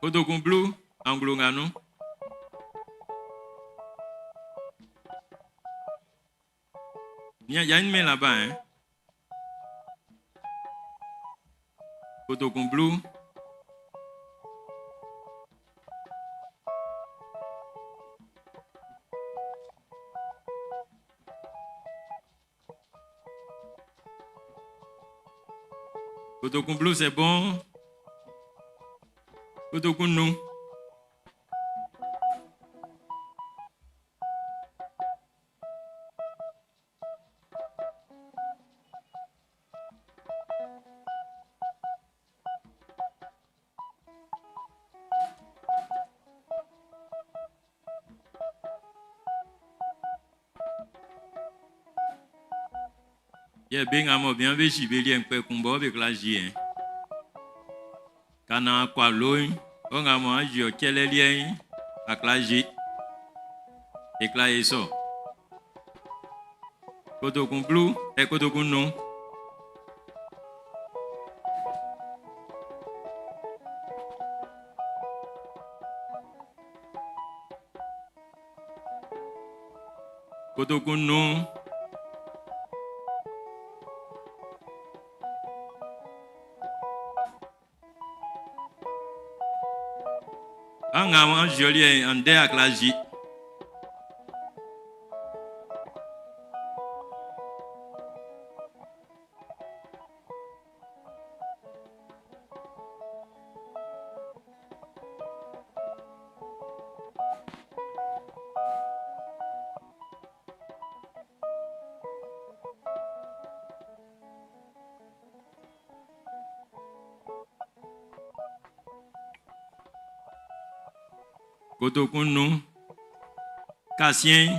Kotokun Blue, anglo nga nu. Il y a une main là-bas, hein? Kotokun Blue. Kotokun Blue, c'est bon. Kotokun nous. Ye be nga mo bien be si be lien pe kumbo be kla ji hein. Kana kwa loin, o nga mo ji o kele lien a kla ji. E kla eso. Kotokun Blue e kotokun non. Kotokun non. Anga wan joli en de aklaji. Kotokun nous, Cassien,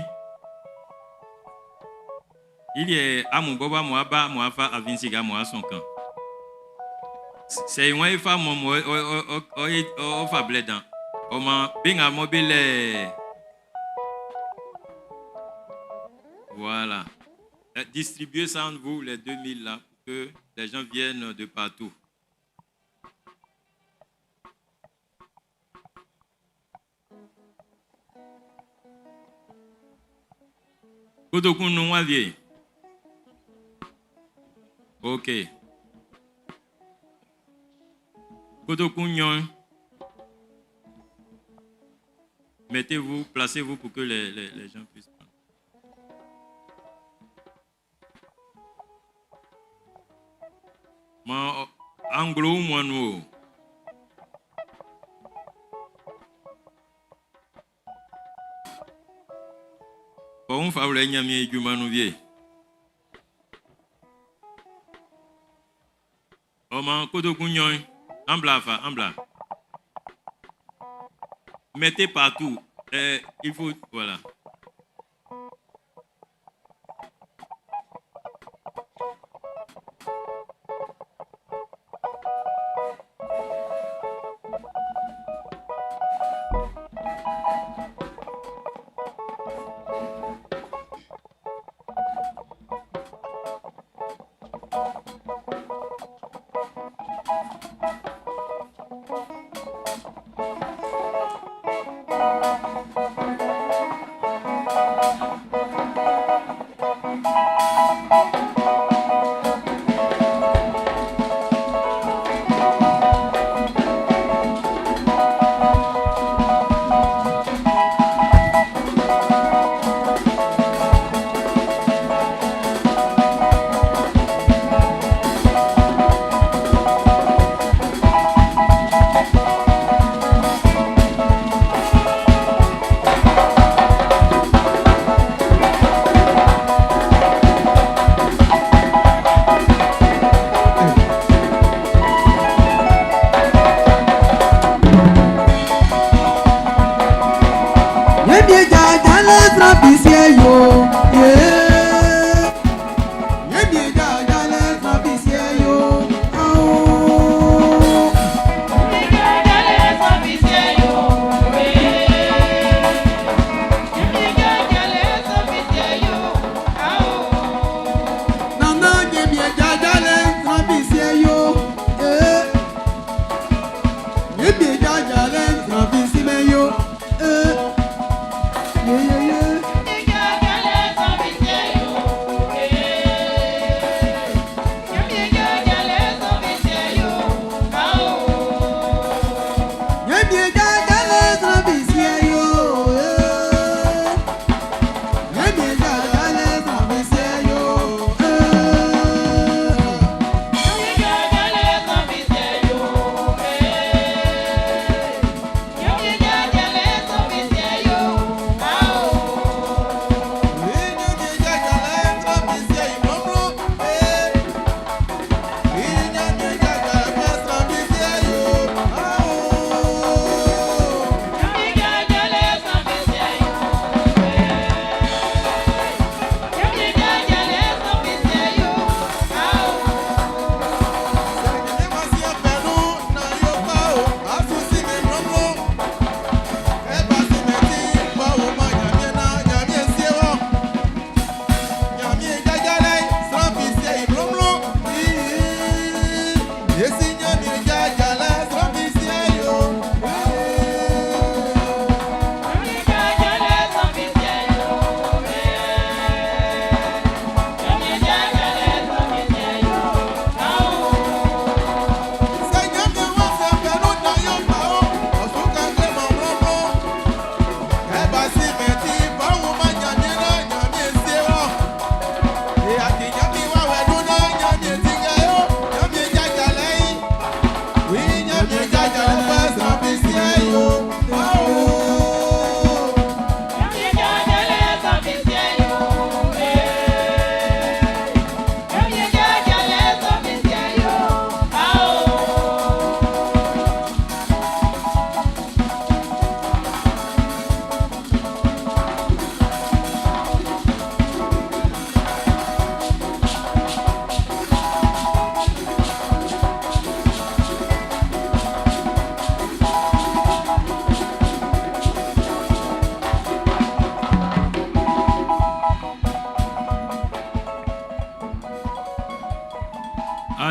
il y a mon boba, moi ba, moi fa, à Vinci, moi son camp. C'est une femme, moi, o fa blédan. O ma, bien à mobile, Voilà. Distribuez ça entre vous, les 2000 là, pour que les gens viennent de partout. Kodokun nou vie. Ok. Kodokun nyon. Mettez-vous, placez-vous pour que les gens puissent prendre. Ma anglo moi nous. Bon, fa wule nyamie juma nou vie. Oman kodokun nyon, ambla fa, ambla. Mettez partout. Il faut, voilà.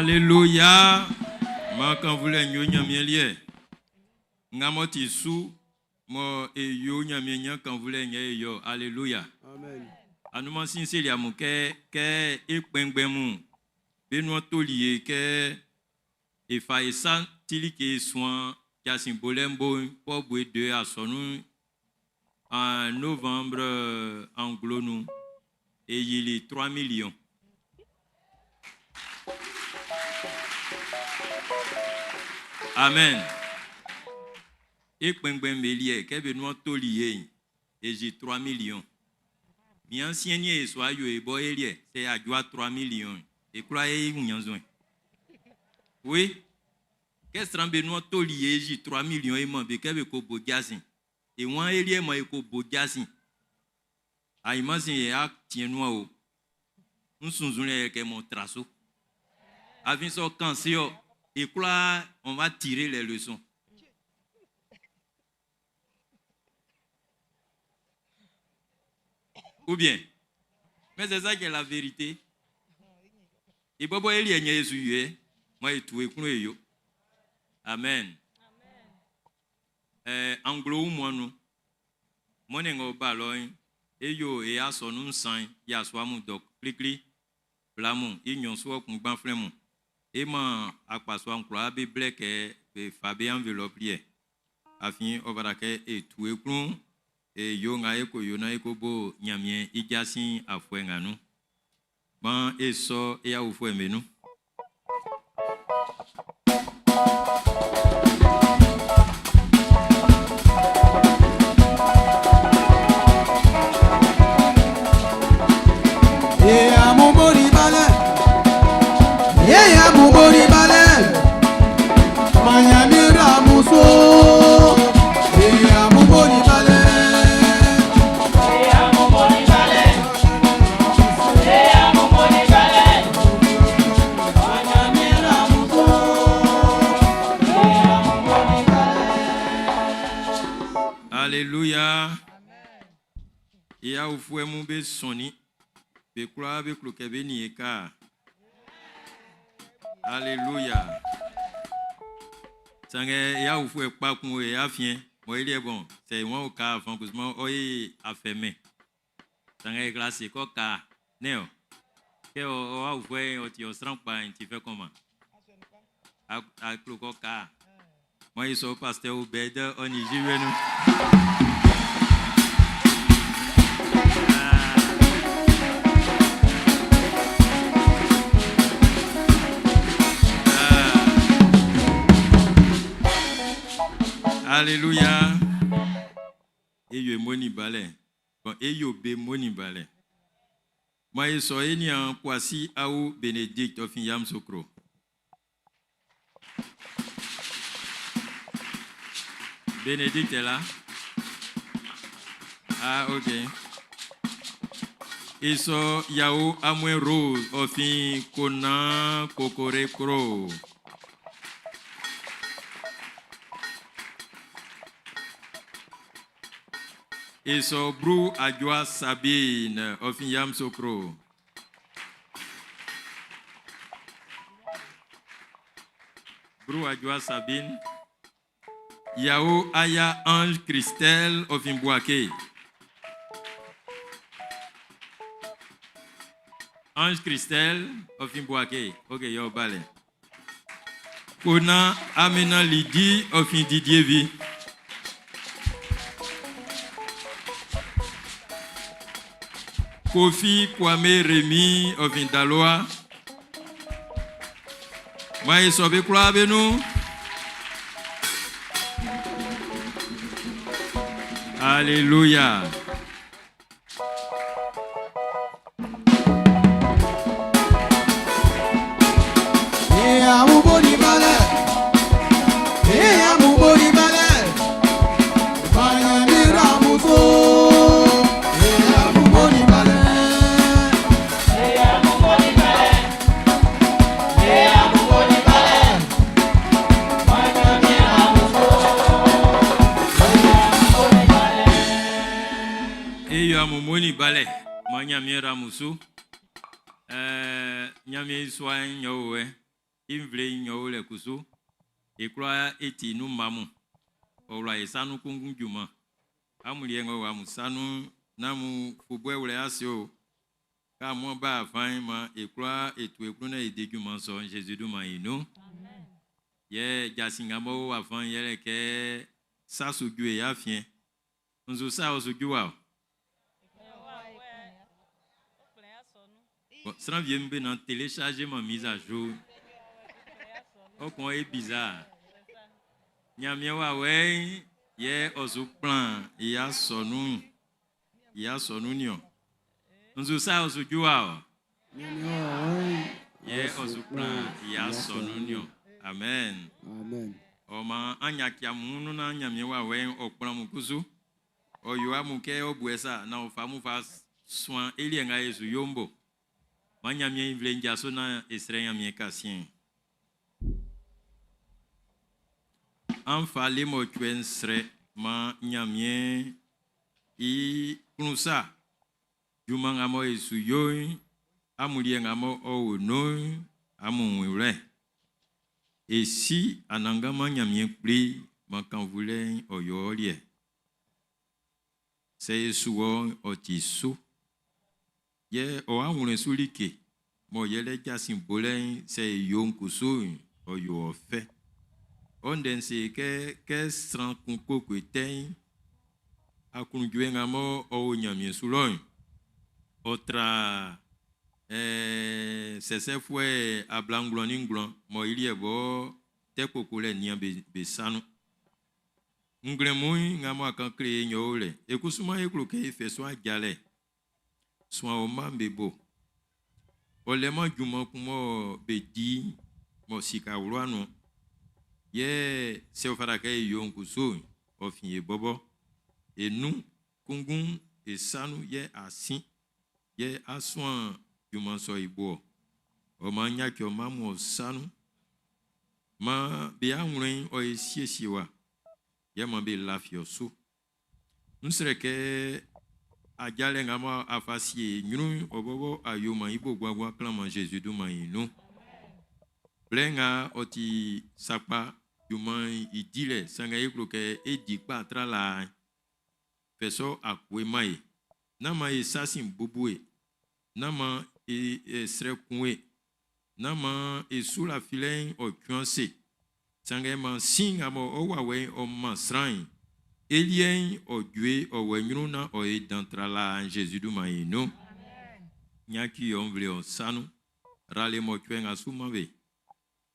Alléluia. Maan kannvunlɛ'n yo Ɲanmiɛn liɛ. Nga m'ɔ ti su mɔ e yo Ɲanmiɛn ɲan kannvunlɛ'n yɛ e yo. Alléluia. Amen. Anunman sin seli amun kɛ, kɛ e kpɛnngbɛn mun be nuan toli e kɛ e fa e sa ti like e suan jasin bolɛ'n bo'n, Port Boué 2 asɔnun'n en novembre anglo nun, e yili 3 millions. Amen. E kpɛnngbɛn'm be liɛ, kɛ be nuan toli e'n, e ji 3 millions. Mi ancien ni e so ayo e bo e liɛ, sɛ y'a jua 3 millions, e kwla e wun ɲannzuɛn. Oui. Kɛ sran be nuan toli e ji 3 millions e man be kɛ be ko bo jasin. E wan e liɛ man e ko bo jasin. Ainman sin yɛ a tiɛn nuan o. N sunnzun lɛ kɛ mɔ traso. Afin sɔ kan se ɔ, e kwla on va tirer les leçons. Ou bien, mais c'est ça qui est la vérité. E bɔbɔ e liɛ nyɛ Yesu yue, mo e tu e kunu e yo. Amen. Anglo wunmuan nun, mɔnnɛn ng'ɔ ba lɔ'n, e yo e asɔnun nsan yasua mun dɔ klikli, bla mun, i nɲɔn su kun gbanflɛn mun. E man akpasua'n kwlaa be blɛ kɛ be fa be enveloppe liɛ. Afin ɔ fata kɛ e tu e klun e yo nga e ko yo na e ko bo Ɲanmiɛn i jasin afuɛ nga nun. Maan e sɔ e awufuɛ'm be nun. Yeah, mon body balẹ̀. Yeah, mon body balẹ̀. Miami Ramuso. Yeah, mon body balẹ̀. Yeah, mon body balẹ̀. Yeah, mon body balẹ̀. Miami Ramuso. Yeah, mon body balẹ̀. Alléluia. E awufuɛ mun be sɔnni. Be kwlaa be klo kɛ be nin e ka. Alléluia. Sanngɛ e awufuɛ kpa kun o e afiɛn. Mɔ i liɛ bɔn, sɛ i wan o ka fan kusuma ɔ ye afɛmɛ. Sanngɛ e kla se kɔ ka ne o. Kɛ ɔ ɔ awufuɛ ɔ ti ɔ sran kpa ti fɛ kɔma. A a klo kɔ ka. Mɔ i sɔ pasteur Obed ɔ ni jiwe nu. Alléluia. E yo moni balɛ. Bon, e yo be moni balɛ. Mo e so e ni an Kwasi Awu Benedict of Yamoussoukro. Bénédicte est là? Ah, ok. Iso Yao Amwe Rose Ofin Kona Kokorekro. Iso Bru Adjoa Sabine Ofin Yamoussoukro. Bru Adjoa Sabine. Yao Aya Ange Christelle Ofin Bouaké. Ange Christelle Ofin Bouaké. Ok, yo bale. Kona Amena Lydie Ofin Didievi. Kofi Kwame Remy Ofin Daloa. Maye Sobe Kula Benu. Alléluia. Yeah, mon body balẹ̀. Yeah, mon body balẹ̀. Miami Ramuso. Yeah, mon body balẹ̀. Yeah, mon body balẹ̀. Yeah, mon body balẹ̀. Miami Ramuso. Yeah, mon body balẹ̀. E yo amumoni balẹ̀. Ma Ɲanmiɛn ra musu. Ɲanmiɛn sua nyo we. I nvle'n ɔ o lɛ kusu. E kwlaa e ti nun mma mun. Ɔ wla e sa nun kunngun junman. Amun liɛ ng'ɔ o amun sa nun'n, nán amun fu buɛ wlɛ ase o. Kɛ amun ba afan'n, maan e kwlaa e tu e klun naan e di junman sɔ'n Zezi dunman'n i nun. Yɛ jasin nga m'ɔ o afan'n yɛlɛ kɛ sa su ju e afiɛn. Nzu sa ɔ su ju wa o? Bon, sran wie'm be na télécharger ma mise à jour. Ɔ kɔn e bizarre. Ɲanmiɛn wawɛ'n yɛ ɔ su kplan i asɔnun'n i asɔnun'n niɔn. Nzu sa ɔ su ju wa o? Yɛ ɔ su kplan i asɔnun'n niɔn. Amen. Amen. Ɔ maan an yaci amun wun nun naan Ɲanmiɛn wawɛ'n ɔ kplan amun kusu. Ɔ yo amun kɛ ɔ buɛ sa naan ɔ fa amun fa suan e liɛ nga e su yo'n bo. Maan Ɲanmiɛn i nvle'n jaso naan e srɛ Ɲanmiɛn kasiɛn. An fa lemɔcuɛ'n srɛ man Ɲanmiɛn i klun sa. Junman nga mɔ e su yo'n, amun liɛ nga mɔ ɔ o nun'n, amun wun i wlɛ. E si Anannganman Ɲanmiɛn Kpli, man kannvulɛ'n ɔ yo ɔ liɛ. Sɛ e su wɔ'n, ɔ ti su. Yɛ ɔ awlɛn su like mɔ yɛlɛ jasin bolɛ'n sɛ e yo'n kusu'n, ɔ yo ɔ fɛ. Ɔ ndɛ'n se kɛ kɛ sran kun koko e tɛ'n, aklunjuɛ nga mɔ ɔ o Ɲanmiɛn su lɔ'n, ɔ tra ɛɛ sɛsɛfuɛ 99 mɔ i liɛ bɔ tɛ kokolɛ nian be sa nun. Nglɛmun'n nga mɔ a kan kle e ɲɔ o lɛ. E kusu man e klo kɛ e fɛ so ajalɛ. Suan ɔ mma'm be bo. Ɔ lɛman junman kun mɔ be di mɔ sika wlua nun. Yɛ sɛ ɔ fata kɛ e yo'n kusu'n, ɔ fin e bɔbɔ. E nun kunngun e sa nun yɛ asin yɛ asuan junman sɔ i bo ɔ. Ɔ maan yaci ɔ mma mun ɔ sa nun. Maan be awlɛn'n ɔ e siesie wa. Yɛ maan be lafi ɔ su. N srɛ kɛ ajalɛ nga mɔ a fa sie e ɲrun'n, ɔ bɔbɔ a yo man i bo guagua klanman Zezi dunman'n i nun. Blɛ nga ɔ ti sakpa junman'n i dilɛ, sanngɛ e klo kɛ e di kpa tra laa'n. Fɛ sɔ akoe man e. Nán man e sa sin bubu e. Nán man e srɛ kun e. Nán man e su lafilɛ'n ɔ cuan se. Sanngɛ man sin nga mɔ ɔ wawɛ'n ɔ man sran'n, e liɛ'n ɔ jue ɔ wɔ ɲrun naan ɔ e dan tra laa'n Zezi dunman'n i nun. Yaci ɔ nvle ɔ sa nun. Rale mɔcuɛ nga su man be.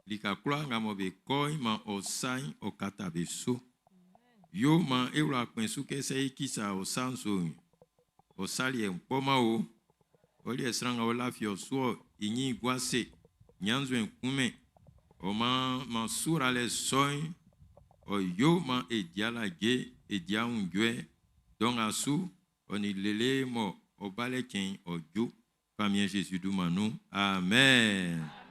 Lika kwlaa nga mɔ be kɔ'n man ɔ sa'n ɔ kata be su. Yo man e wla kpɛn su kɛ sɛ e kisa ɔ sa'n su'n, ɔ sa liɛ'n kpɔman o. Ɔ liɛ sran nga ɔ lafi ɔ su ɔ i ɲin gua ase, ɲannzuɛn kunmɛn. Ɔ maan man suralɛ sɔ'n, ɔ yo man e di alaje, e di aunjuɛ, dɔ nga su, ɔ nin lele mɔ ɔ balɛ cɛn'n ɔ ju. Famiɛn Jésus dunman nun. Amen.